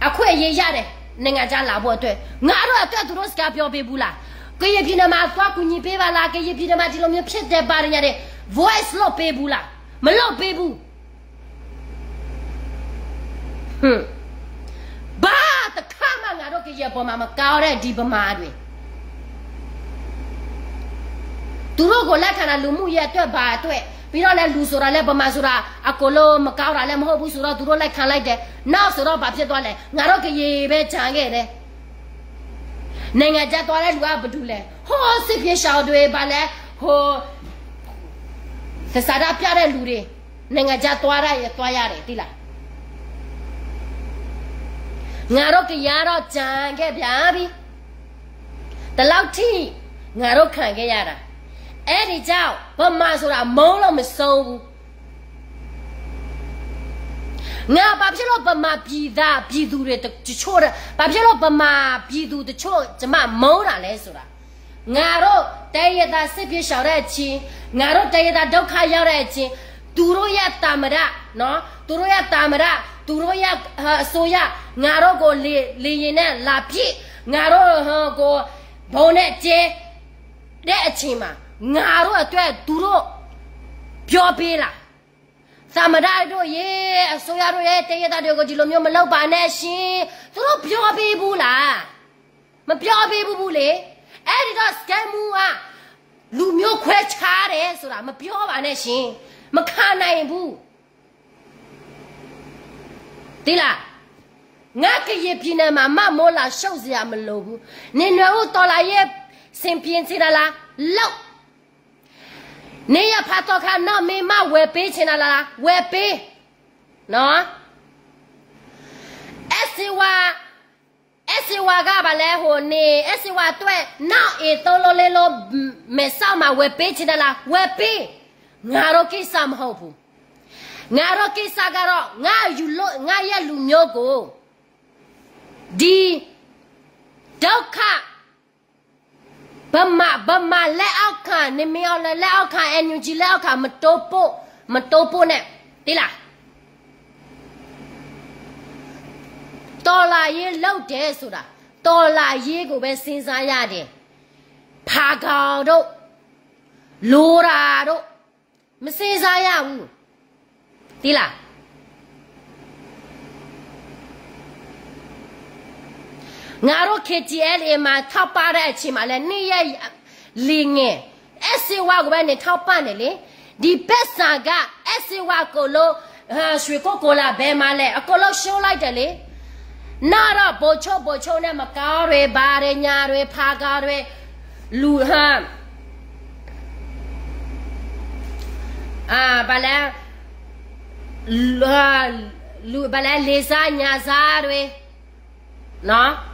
အခွင့်အရေးရတယ် နိုင်ငံခြားလာဖို့အတွက်။ ငါတို့အတွက် သူတို့စကားပြောပေးဘူးလား။ ကရင်ပြည်နယ်မှာ သွားကူညီပေးပါလား။ ကရင်ပြည်နယ်မှာ ဒီလိုမျိုးဖြစ်တယ် ဘာညာတွေ voice လုပ်ပေးဘူးလား။ မလုပ်ပေးဘူး။ ဟွန်း ဘာတစ်ခါမှ ငါတို့ကရင်အပေါ်မှာ မကောင်းတဲ့ ဒီဗမာတွေ သူတို့ကို လက်ခံတာ လူမှုရေးအတွက် ဘာအတွက် ပြီးတော့လည်း လူဆိုတာလည်း ဗမာဆိုတာ အကုန်လုံး မကောင်းတာလည်း မဟုတ်ဘူးဆိုတော့ သူတို့ လက်ခံလိုက်တယ်။ နောက်ဆိုတော့ ဘာဖြစ်သွားလဲ။ ငါတို့ကရင်ပဲ ကျန်ခဲ့တယ်။ နိုင်ငံခြားသွားတဲ့လူက ဘယ်သူလဲ။ ဟိုး စစ်ပြေးရှောင်တွေ ဘာလဲ ဟိုး သစ္စာဓာတ်ပြတဲ့လူတွေ နိုင်ငံခြားသွားရရင် သွားရတယ် သိလား။ ငါတို့ကရင်တော့ ကျန်ခဲ့ပြန်ပြီ။ ဒီလောက်ထိ ငါတို့ခံခဲ့ရတာ။ အဲ့ဒီကြောင့် ဗမာဆိုတာ မုန်းလို့မဆုံးဘူး။ ငါ ဘာဖြစ်လို့ ဗမာပြည်သား ပြည်သူတွေတချို့ ဘာဖြစ်လို့ ဗမာပြည်သူတချို့ ကျမ မုန်းတာလဲဆိုတာ ငါတို့ တိုင်းရင်းသား စစ်ပြေးရှောင်တဲ့အချိန် ငါတို့ တိုင်းရင်းသား ဒုက္ခရောက်တဲ့အချိန် သူတို့ရဲ့ သမ္မတ နော် သူတို့ရဲ့ သမ္မတ သူတို့ရဲ့ အစိုးရ ငါတို့ကို လေ လေယာဉ်နဲ့ လာပစ် ငါတို့ကို ဗုံးနဲ့ ကြဲတဲ့အချိန်မှာ ငါတို့အတွက် သူတို့ ပြောပေးလား။ သမ္မတတို့ရေ အစိုးရတို့ရေ တိုင်းရင်းသားတွေကို ဒီလိုမျိုး မလုပ်ပါနဲ့ရှင် သူတို့ ပြောပေးဘူးလား။ မပြောပေးဘူးလေ. အဲဒီတော့ စကဲမူက လူမျိုးခွဲခြားတယ်ဆိုတာ မပြောပါနဲ့ရှင်. မခံနိုင်ဘူး. သိလား? ငါကရင်ပြည်နယ်မှာ မမိုးလာရှုပ်စရာမလိုဘူး. နေနွယ်ဦးတော်လှန်ရေး ဆင်ပြင်ချင်တာလား? လုပ်. နေရဖာသောခါ နောက်မင်းမဝယ်ပေးချင်တာလား? ဝယ်ပေး. နော်. အဲစေဝါ, အဲစေဝါက ဘာလဲဟိုနေ, အဲစေဝါအတွက် နောက်အိမ်သုံးလုံးလေးလုံး မယ်စောင့်မှာ ဝယ်ပေးချင်တာလား? ဝယ်ပေး. ငါတို့ကိစ္စမဟုတ်ဘူး. ငါတို့ကိစ္စကတော့ ငါယူလို့ ငါရဲ့လူမျိုးကို ဒီဒုက္ခ ဗမာ, ဗမာလက်အောက်ခံ, နေမင်းအောင်လှိုင်လက်အောက်ခံ, NUGလက်အောက်ခံ မတိုးပို့, မတိုးပို့နဲ့. သိလား? တော်လှန်ရေးလုပ်တယ်ဆိုတာ တော်လှန်ရေးကိုပဲ စဉ်းစားရတယ်. ဖားကန့်တို့, လိုတာတို့, မစဉ်းစားရဘူး. သိလား? ငါတို့ KTLA မှာ ထောက်ပံ့တဲ့အချိန်မှာလည်း နေရဲ့လီငယ် အဲစေဝါကိုပဲ နေထောက်ပံ့နေလေ. ဒီဘက်စံက အဲစေဝါအကုန်လုံး ရွှေကုက္ကိုလ ဘယ်မှာလဲ အကုန်လုံး ရှုံးလိုက်တယ်လေ. နောက်တော့ ဗိုလ်ချုပ် ဗိုလ်ချုပ်နဲ့ မကောင်းတွေ ဘာတွေ ညာတွေ ဖားကန့်တွေ လူ ဟ အာ, ဘာလဲ, လူ, ဘာလဲ, လေဆါညၣ်ဆါတွေ, နော်.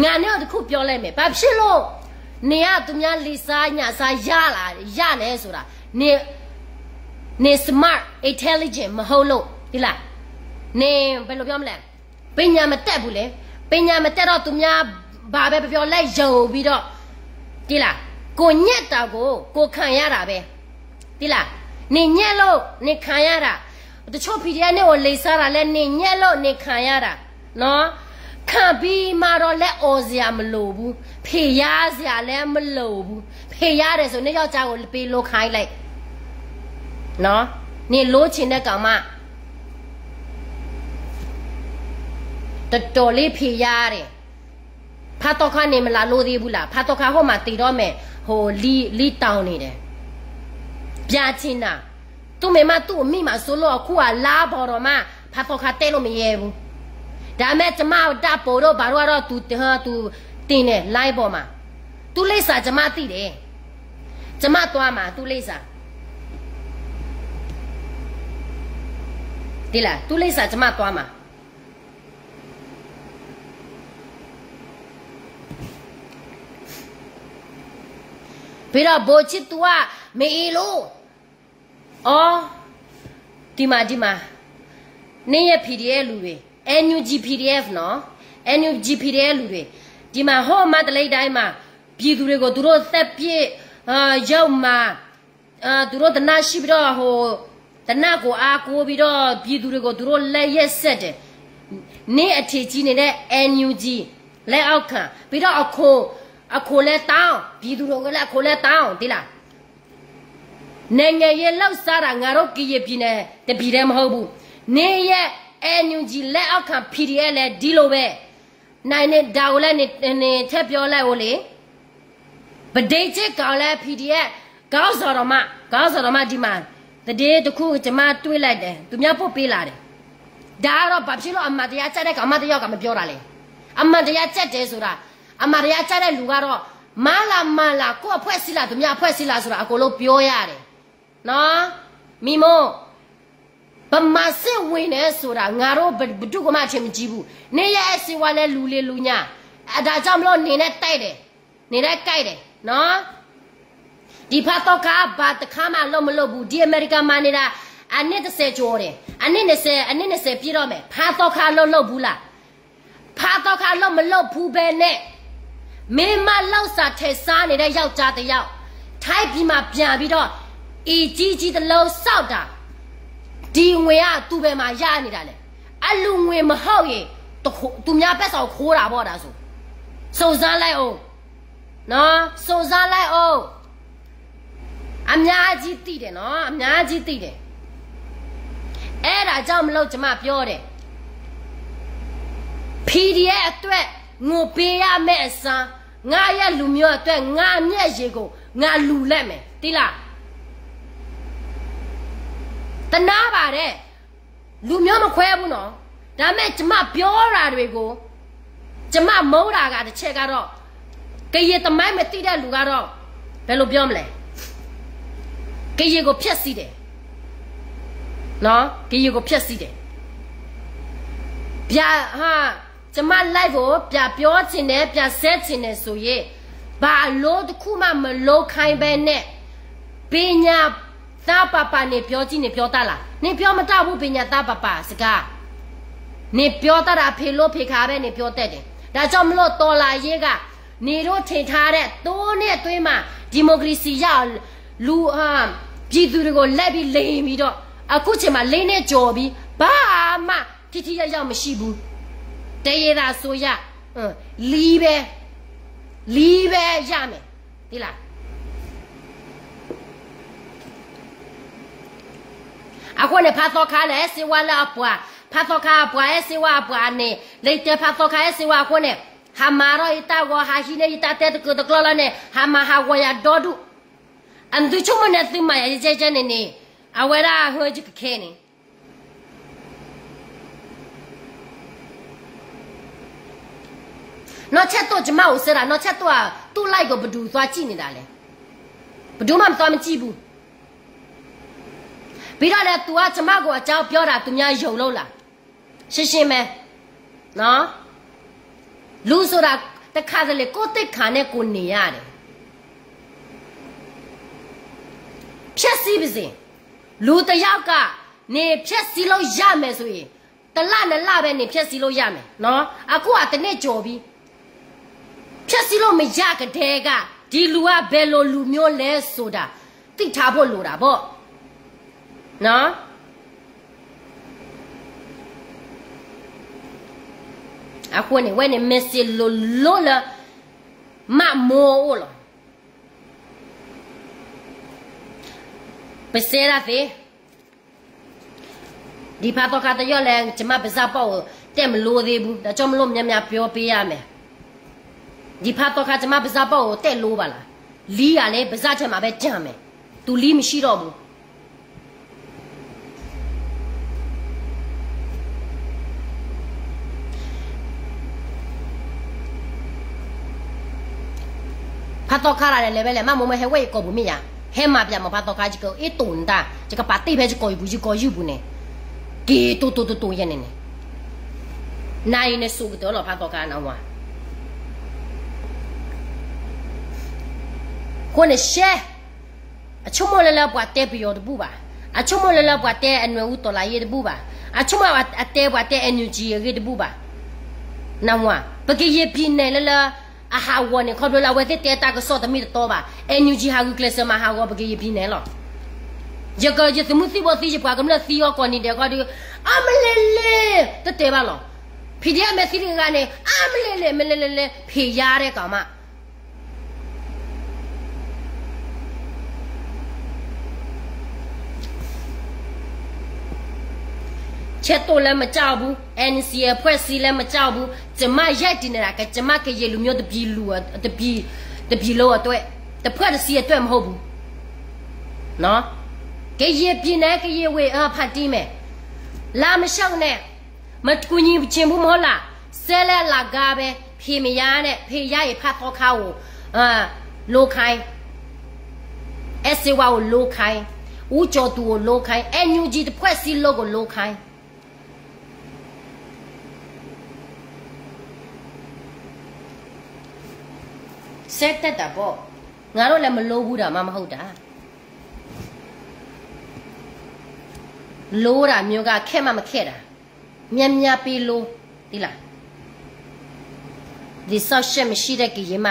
ငါနဲ့တခုပြောလိုက်မယ်. ဘာဖြစ်လို့ နေက သူများ လေဆါညၣ်ဆါ ရလာ, ရလဲဆိုတာ နေ, နေ smart, intelligent မဟုတ်လို့ သိလား? နေ ဘယ်လိုပြောမလဲ, ပညာမတတ်ဘူးလေ. ပညာမတတ်တော့ သူများ ဘာပဲပြောပြော လက်ယုံပြီးတော့ သိလား, ကိုယ်ညက်တာကို ကိုယ်ခံရတာပဲ. သိလား? နေညက်လို့ နေခံရတာ. တချို့ PDF နဲ့ ကို လိမ်စားတာလဲ နေညက်လို့ နေခံရတာ. နော်. ခံပြီးမှတော့ လက်အော်စရာမလိုဘူး. ဖျော်စရာလည်းမလိုဘူး. ဖျော်တယ်ဆို နေယောက်ျားကို ပေးလို့ခိုင်းလိုက်. နော်. နေလိုချင်တဲ့ကောင်မ တော်တော်လေး ဖျော်တယ်. ဖါသီခါ နေမလာလို့သေးဘူးလား? ဖါသီခါ ဟိုမှာ တည်တော့မယ်. ဟို လီ, လီတောင်နေတယ်. ပြန်ချင်တာ. သူ့မိန်းမ သူ့အမိမှာစိုးလို့ အခုက လမ်းပေါ်တော့မှ ဖါသီခါ တက်လို့မရဲဘူး. ဒါပေမဲ့ ကျမ ဓာတ်ပုံတို့ ဘာတို့ကတော့ သူ, သူတင်တယ် live ပေါ်မှာ. သူ့လိပ်စာ ကျမသိတယ်. ကျမသွားမှာ သူ့လိပ်စာ. သိလား? သူ့လိပ်စာ ကျမသွားမှာ. ပြီးတော့ ဗိုလ်ချစ်သူက မအီလို့, အီ, ဒီမှာ, ဒီမှာ, နေရ PDF လူတွေ, NUG PDF နော်, NUG PDF လူတွေ, ဒီမှာ ဟို မန္တလေးတိုင်းမှာ ပြည်သူတွေကို သူတို့ သတ်ပစ်, အာ, ယုတ်မာ, အာ, သူတို့ သေနတ်ရှိပြီးတော့ ဟို, သေနတ်ကို အားကိုးပြီးတော့ ပြည်သူတွေကို သူတို့ လက်ရက်ဆက်တယ်. နေအထင်ကြီးနေတဲ့ NUG လက်အောက်ခံ, ပြီးတော့ အခွန်, အခွန်လည်းတောင်း, ပြည်သူတွေကိုလည်း အခွန်လည်းတောင်း, သိလား? နိုင်ငံရေးလုပ်စားတာ ငါတို့ ကရင်ပြည်နယ် တစ်ပြည်တည်း မဟုတ်ဘူး. နေရဲ့ NUG လက်အောက်ခံ PDF လည်း ဒီလိုပဲ. နိုင် နင် ဒါကိုလည်း နင် နင် ထည့်ပြောလိုက်ဦးလေ. ပဒိတ်ကြီးကောင်လည်း PDF ခေါင်းဆောင်တော်မ, ခေါင်းဆောင်တော်မ ဒီမှာ သတင်းတစ်ခု ကျွန်မတွေ့လိုက်တယ်, သူများပို့ပေးလာတယ်. ဒါကတော့ ဘာဖြစ်လို့ အမှန်တရားကြိုက်တဲ့ကောင်မတစ်ယောက်က မပြောတာလဲ? အမှန်တရားကြိုက်တယ်ဆိုတာ, အမှန်တရားကြိုက်တဲ့လူကတော့ မင်းလား မင်းလား, ကိုယ့်အဖွဲ့အစည်းလား သူများအဖွဲ့အစည်းလားဆိုတာ အကုန်လုံးပြောရတယ်. နော်, မီမို, ဗမာစစ်ဝင်တယ်ဆိုတာ ငါတို့ ဘယ်သူကမှ အထင်မကြီးဘူး. နေရ အဲစေဝါလည်း လူလီလူညါ, အဲဒါကြောင့်မလို့ နေနဲ့တိုက်တယ်, နေနဲ့ကိုက်တယ်, နော်. ဒီဖါသီခါ ဘာတစ်ခါမှ အလုပ်မလုပ်ဘူး. ဒီအမေရိကန်မှာနေတာ အနှစ်တစ်ဆယ်ကျော်တယ်, အနှစ်နှစ်ဆယ်, အနှစ်နှစ်ဆယ်ပြည့်တော့မယ်. ဖါသီခါ အလုပ်လုပ်ဘူးလား? ဖါသီခါ အလုပ်မလုပ်ဘူးပဲနဲ့ မင်းမ လောက်စာထည့်စားနေတဲ့ ယောက်ျားတစ်ယောက် ထိုင်းပြည်မှာပြန်ပြီးတော့ အိမ်ကြီးကြီးတစ်လုံးဆောက်တာ, ဒီငွေက သူဘယ်မှာရနေတာလဲ? အလှူငွေမဟုတ်ရင် တခိုး, သူများပိုက်ဆံ ခိုးတာပေါ့, ဒါဆို. စုံစမ်းလိုက်အောင်, နော်, စုံစမ်းလိုက်အောင်. အများကြီးသိတယ်နော်, အများကြီးသိတယ်. အဲဒါကြောင့်မလို့ ကျွန်မပြောတယ်, PDF အတွက် ငိၢ်ပ့ယမဲအစါ, ငါအယဲၢ်လူၤမိၤအသွဲၣ် ငါအမျဲၢ်ယ့ၢ်ကိၣ် ငါလူၤလဲၣ်မဲာ် တံလၢ် တနာ်ဘၣ်ဒဲး, လူၤမိၤမခွဲဘူးနီၤ, ဒါပေမဲ့ ကျွန်မပြောတာတွေကို ကျွန်မမုန်းတာကတစ်ချက်ကတော့ ကရင်သမိုင်းမသိတဲ့လူကတော့ ဘယ်လိုပြောမလဲ, ကရင်ကိုဖျက်ဆီးတယ်, နော်, ကရင်ကိုဖျက်ဆီးတယ်, ဗျာဟာ, ကျွန်မ live ကိုပြန်ပြောချင်တယ်, ပြန်ဆဲချင်တယ်ဆိုရင် ဘာအလုပ်တစ်ခုမှမလုပ်ခိုင်းဘဲနဲ့ ပညာသားပါပါနေပြောကြည့်နေပြောတတ်လား, နေပြောမတတ်ဘူး ပညာသားပါပါစကား, နေပြောတတ်တာ အဖေလို့ဖေခါပဲ နေပြောတတ်တယ်, ဒါကြောင့်မလို့ တော်လှန်ရေးက နေတို့ထင်ထားတဲ့ သုံးနှစ်အတွင်းမှာ ဒီမိုကရေစီရအောင် လူ အာ ပြည်သူတွေကို လိုက်ပြီးလိမ်ပြီးတော့ အခုချိန်မှာ လေးနှစ်ကျော်ပြီ ဘာမှထိထိရောက်ရောက်မရှိဘူး, တရေသာဆိုရ လီပဲ, လီပဲရမယ်, သိလား. အဃိန့ၣ် ဖါသီခါလၢအဲၣ်စ့ဝါလၢအပှၤ, ဖါသီခါအပှၤ အဲၣ်စ့ဝါအပှၤန့ၣ် လၢယတဲဖါသီခါအဲၣ်စ့ဝါအဃိန့ၣ် ဟးမၤထီၣ်ယတၢ်ဂီၤ ဟးဟံးန့ၢ်ယတၢ်တဲတကၢၤတကျီလီၤန့ၣ် ဟးမၤဟးဂီၤယၤဒီဒူၣ်, အသုဆိကမိၣ်န့ၣ် သုမၤယၤယကဲကဲန့ၣ်န့ၣ် အဝဲဒၣ်ဟၢယကခဲန့ၣ် နောက်ထပ်တော့ ကျွန်မကို စဲတာ နောက်ထပ်တော့ သူ့ live ကို ဘယ်သူသွားကြည့်နေတာလဲ, ဘယ်သူမှ သွားမကြည့်ဘူး, ပြီးတော့လည်း သူက ကျွန်မကို အကြောင်းပြောတာ သူများယုံလို့လား, ရှင်းရှင်းပဲ, နော်, လူဆိုတာ တစ်ခါတလေ ကိုယ့်သိက္ခာနဲ့ကိုယ်နေရတယ်, ဖျက်ဆီးပါစေ, လူတစ်ယောက်က နေဖျက်ဆီးလို့ရမယ်ဆိုရင် တစ်လနှစ်လပဲ နေဖျက်ဆီးလို့ရမယ်နော်, အခုက တစ်နှစ်ကျော်ပြီ, ဖျက်ဆီးလို့မရကတည်းက ဒီလူက ဘယ်လိုလူမျိုးလဲဆိုတာ သိထားဖို့လိုတာပေါ့နော်. အဃိန့ၣ် ဝဲန့ၣ် message လိၤလိၤလၢ မမိုးအိၣ်လီၤ. ပစဲဒၣ်သ့, ဒီဖါသီခါတယီၢ်လဲၣ် ကျွန်မပါးစပ်ပေါ့ကို တက်မလို့သေးဘူး, ဒါကြောင့်မလို့ များများပြောပေးရမယ်. ဒီဖါသီခါ ကျွန်မပါးစပ်ပေါ့ကို တက်လို့ပါလား, လီးကလည်း ပါးစပ်ထဲမှာပဲ ကျန်မယ်, သူလီးမရှိတော့ဘူး. ဖါသီခါရၤလဲၤလဲၤဝဲလဲၣ်, မမိုးမၢဟဲဝဲယကိာ်ပူၤမ့ၢ်ယၤ, ဟဲမၤပျးမးဖါသီခါ ယကအ့ၣ်တိာ်နတၢ်, ယကပာ်တ့ၢ်ဖဲယကိာ်ယပူၤ ယကိာ်ယုၢ်ပူၤန့ၣ်, က့ၤတိာ်တိာ်တိာ်တိာ်ယဲန့ၣ်န့ၣ်, နၤအံၤန့ၣ် စိာ်ကတၢၢ်လီၤဖါသီခါနဝၤ. အဃိန့ၣ် ရှဲ အဆိကမိၣ်လၢလၢပှၤတဲပယီၤတဘူၣ်ဘၣ်, အဆိကမိၣ်လၢလၢပှၤတဲအနွဲၣ်အူတီၤလၤယ့တဘူၣ်ဘၣ်, အဆိကမိၣ်အတဲပှၤတဲ NUG အဂ့ၢ်တဘူၣ်ဘၣ်. နဝၤ, ပကရင်ပြည်နယ်လၢလၢအဟးဂီၤန့ၣ် ခီဖျိလၢအဝဲသ့ၣ်တဲတၢ်ကစီၣ်တမ့ၢ်တတီဘၣ်, NUG ဟးဂုာ်ကျဲးစၢးမၤဟးဂီၤပကရင်ပြည်နယ်လီၤ. ယက ယသုးမုၢ်သံၣ်ဘိသံ ယပှၤကမျၢၢ်သံအီၤကိးနံၤဒဲးဃီဒီး အမလဲၤလဲၤ တတဲဘၣ်လီၤ. PDF မဲာ်သံတဂၤန့ၣ် အမလဲၤလဲၤ မလဲၤလဲၤလဲၤလဲၤ ဖံးယါဒဲးကီးမး ချဲတိၢ်လၢမကြောက်ဘူး, NCA အဖွဲ့အစည်းလည်းမကြောက်ဘူး, ကျွန်မရပ်တည်နေတာ က ကျွန်မကရင်လူမျိုးတစ်ပြည်လူ တစ်ပြည် တစ်ပြည်လုံးအတွက်, တစ်ဖွဲ့တစ်စည်းအတွက် မဟုတ်ဘူးနော်. ကရင်ပြည်နယ် ကရင်ဝေ ဖန်တီးမယ်, လာမရှုပ်နဲ့, မကူညီချင်ဘူးမဟုတ်လား, ဆက်လက်လာကားပဲ, ဖံးမယါနဲ့, ဖံးယါအံၤ ဖါသီခါကို လိုခိုင်း, အဲၣ်စ့ဝါကိုလိုခိုင်း, ဦးကျော်သူကိုလိုခိုင်း, NUG တစ်ဖွဲ့စည်းလုံးကိုလိုခိုင်း. စဲတက်တာပေါ့, ငါတို့လည်းမလိုဘူးတာမှမဟုတ်တာ, လိုတာမျိုးက ခဲမှမခဲတာ, များများပေးလို့, သိလား. ဒီစောင့်ရှောက်မရှိတဲ့ကရင်မ,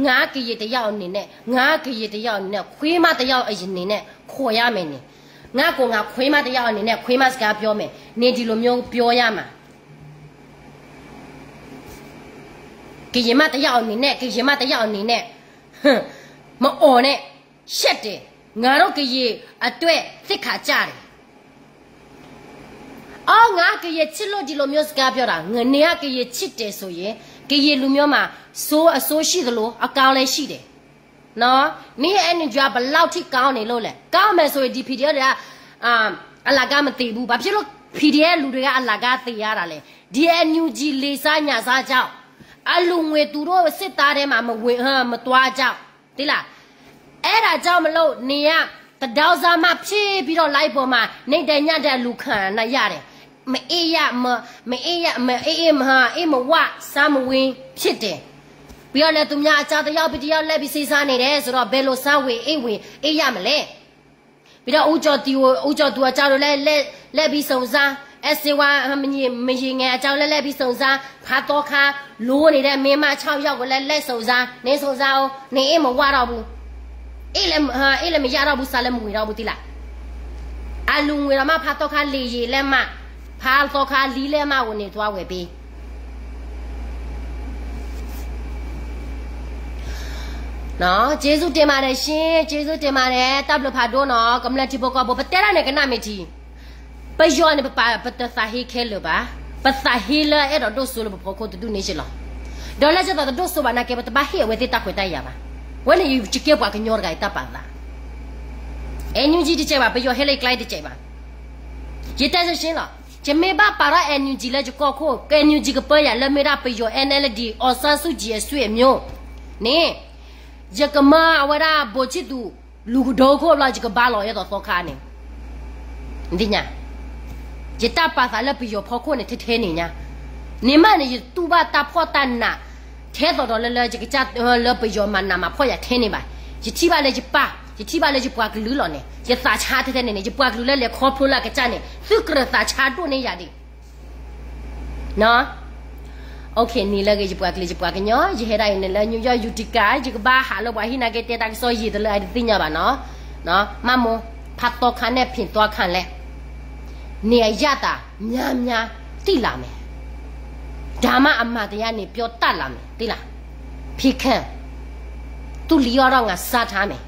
ငါကရင်တစ်ယောက်အနေနဲ့, ငါကရင်တစ်ယောက်အနေနဲ့, ခွေးမတစ်ယောက်အနေနဲ့ ခေါ်ရမယ်န့ၣ်, ငါကိုယ်ငါခွေးမတစ်ယောက်အနေနဲ့ ခွေးမစကားပြောမယ်, နင်ဒီလိုမျိုးပြောရမှာ, ကရင်မတစ်ယောက်အနေနဲ့, ကရင်မတစ်ယောက်အနေနဲ့, မအော်နဲ့, ရှက်တယ်, ငါတို့ကရင်အတွက်သိက္ခာကျတယ်. အော် ငါကရင်ချစ်လို့ဒီလိုမျိုးစကားပြောတာ, နင်ကကရင်ချစ်တယ်ဆိုရင်, ကရင်လူမျိုးမှာ ဆိုးအဆိုးရှိသလို အကောင်းလည်းရှိတယ်နော်။ မင်းရဲ့ NUG က ဘယ်လောက်ထိကောင်းနေလို့လဲ။ ကောင်းမယ်ဆိုရင် ဒီ PDF တွေက အလကားမသေဘူး။ ဘာဖြစ်လို့ PDF လူတွေက အလကားသေရတာလဲ။ ဒီ NUG လေဆါညၣ်ဆါကြောင့် အလူငွေသူတို့စစ်သားထဲမှာ မဝင် မသွားကြောင်း သိလား။ အဲ့ဒါကြောင့်မလို့ နေက တဒေါ်စမဖြစ်ပြီးတော့ live ပေါ်မှာ နေ့တိုင်းညတိုင်း လူခံနေရတယ်။ မအေးရ မ မအေးရ မအေးရ မဟါ အေးမဝ စားမဝင်ဖြစ်တယ်။ ပြီးတော့လည်း သူများအကြောင်း တစ်ယောက်ပြီးတစ်ယောက် လိုက်ပြီး စေးစားနေတယ်ဆိုတော့ ဘယ်လို စားဝင် အေးဝင် အေးရမလဲ။ ပြီးတော့ ဦးကျော်သူ ဦးကျော်သူအကြောင်းတို့လည်း လိုက်ပြီး စုံစမ်း အဲ စေဝါ မရေငယ်အကြောင်းလည်း လိုက်ပြီး စုံစမ်း ဖါသီခါ လိုနေတဲ့ မိန်းမ ခြောက်ယောက်ကိုလည်း လိုက် စုံစမ်း နင် စုံစမ်းအောင် နင် အေးမဝတော့ဘူး အေးလည်း ဟါ အေးလည်းမရတော့ဘူး စားလည်းမဝင်တော့ဘူး သိလား။ အလူငွေတော့မှ ဖါသီခါ လေယာဉ်လက်မှတ် ဖါသီခါ လီးလက်မှတ်ကို နင်သွားဝယ်ပေး နော် ကျေးဇူးတင်ပါတယ်ရှင် ကျေးဇူးတင်ပါတယ် တပ်ဘျုးဖးဒိၣ်နော် ကမျၢၢ်ထံဖိကီၢ်ဖိ ပတဲတၢ်န့ၣ် ကနၣ်မ့ၢ်ထံ ပယီၤန့ၣ် ပပာ် ပတသးဟ့ခဲလၢာ်ဘၣ် ပသးဟ့လၢအဲၣ်ဒိးဒိၣ်စိလၢပဖီခိၣ်တဒူၣ်န့ၣ်လီၤ. ဒီးလၢကသိးတဒိၣ်စိဘၣ်နာ်က့ ပတဘၣ်ဟ့ၣ်အဝဲသ့ၣ်တၢ်ခွဲးတၢ်ယာ်ဘၣ်. ဝဲန့ၣ် ယကဲပှၤကညီတဂၤအံၤတၢ်ပာ်သး NUG တကဲဘၣ် ပယီၤဟဲလၢယကျါတကဲဘၣ် ယတဲစ့ၢ်လီၤ ယမ့ၢ်ဘၣ်ပာ်ထီၣ် NUG လၢယကီၢ်ခိၣ် NUG ကပၢယၤလၢမ့ၢ်ဒၣ်ပယီၤ NLD အောင်ဆန်းစုကြည်အဆွေမျိုး န့ၣ် ယကမၢအဝဲဒၣ် ဗိုလ်ချစ်သူ လူၤကဒိခိၣ်ဘျီ ယကဘါလီၤအဲၣ်ဒိးသီခါန့ၣ် နသ့ၣ်ညါ ယတၢ်ပာ်သးလၢပယီၤဖီခိၣ်န့ၣ် ထဲထဲန့ၣ်ညါ န့ၣ်မးန့ၣ် ယတူၢ်ဘၣ်တၢ်ဖှီၣ်တၢ်နး ထဲသိးဒီးလၢလၢ ယကစၢ်လၢပယီၤမၤနးမၤဖှီၣ်ယၤထဲန့ၣ်ဘၣ်. ယထံၣ်ဘၣ်လၢယပၢ် ယထံၣ်ဘၣ်လၢယပှၤကလုာ်လီၤန့ၣ် ယသးဆါထဲထဲန့ၣ်န့ၣ် ယပှၤကလုာ်လၢလဲၤခီဖျိလၢအကစၢ်န့ၣ် သုကြၢးသးဆါဒိၣ်န့ၢ်ယၤဒံး နံၤလၢအဂ့ၤ ယပှၤကလုာ် ယပှၤကညီ ယဟဲဒၣ်အံၤန့ၣ်လၢ New York Utica ယကဘၣ်ဟးလၢပှၤဟံၣ်နာ်က့ တဲတၢ်ကစီၣ်ယံာ်တလၢအတသ့ၣ်ညါဘၣ်နီၤ. မးမိၢ် ဖးသီခါန့ၣ် ဖ့ၣ်သီခါလဲၣ် နေအရသာ များများ သိလာမယ်. ဒါမှ အမှန်တရား နေပြောတတ်လာမယ် သိလား. ဖံခန့် သူ့လီအီၣ်ဒီးငါ စားထားမယ်.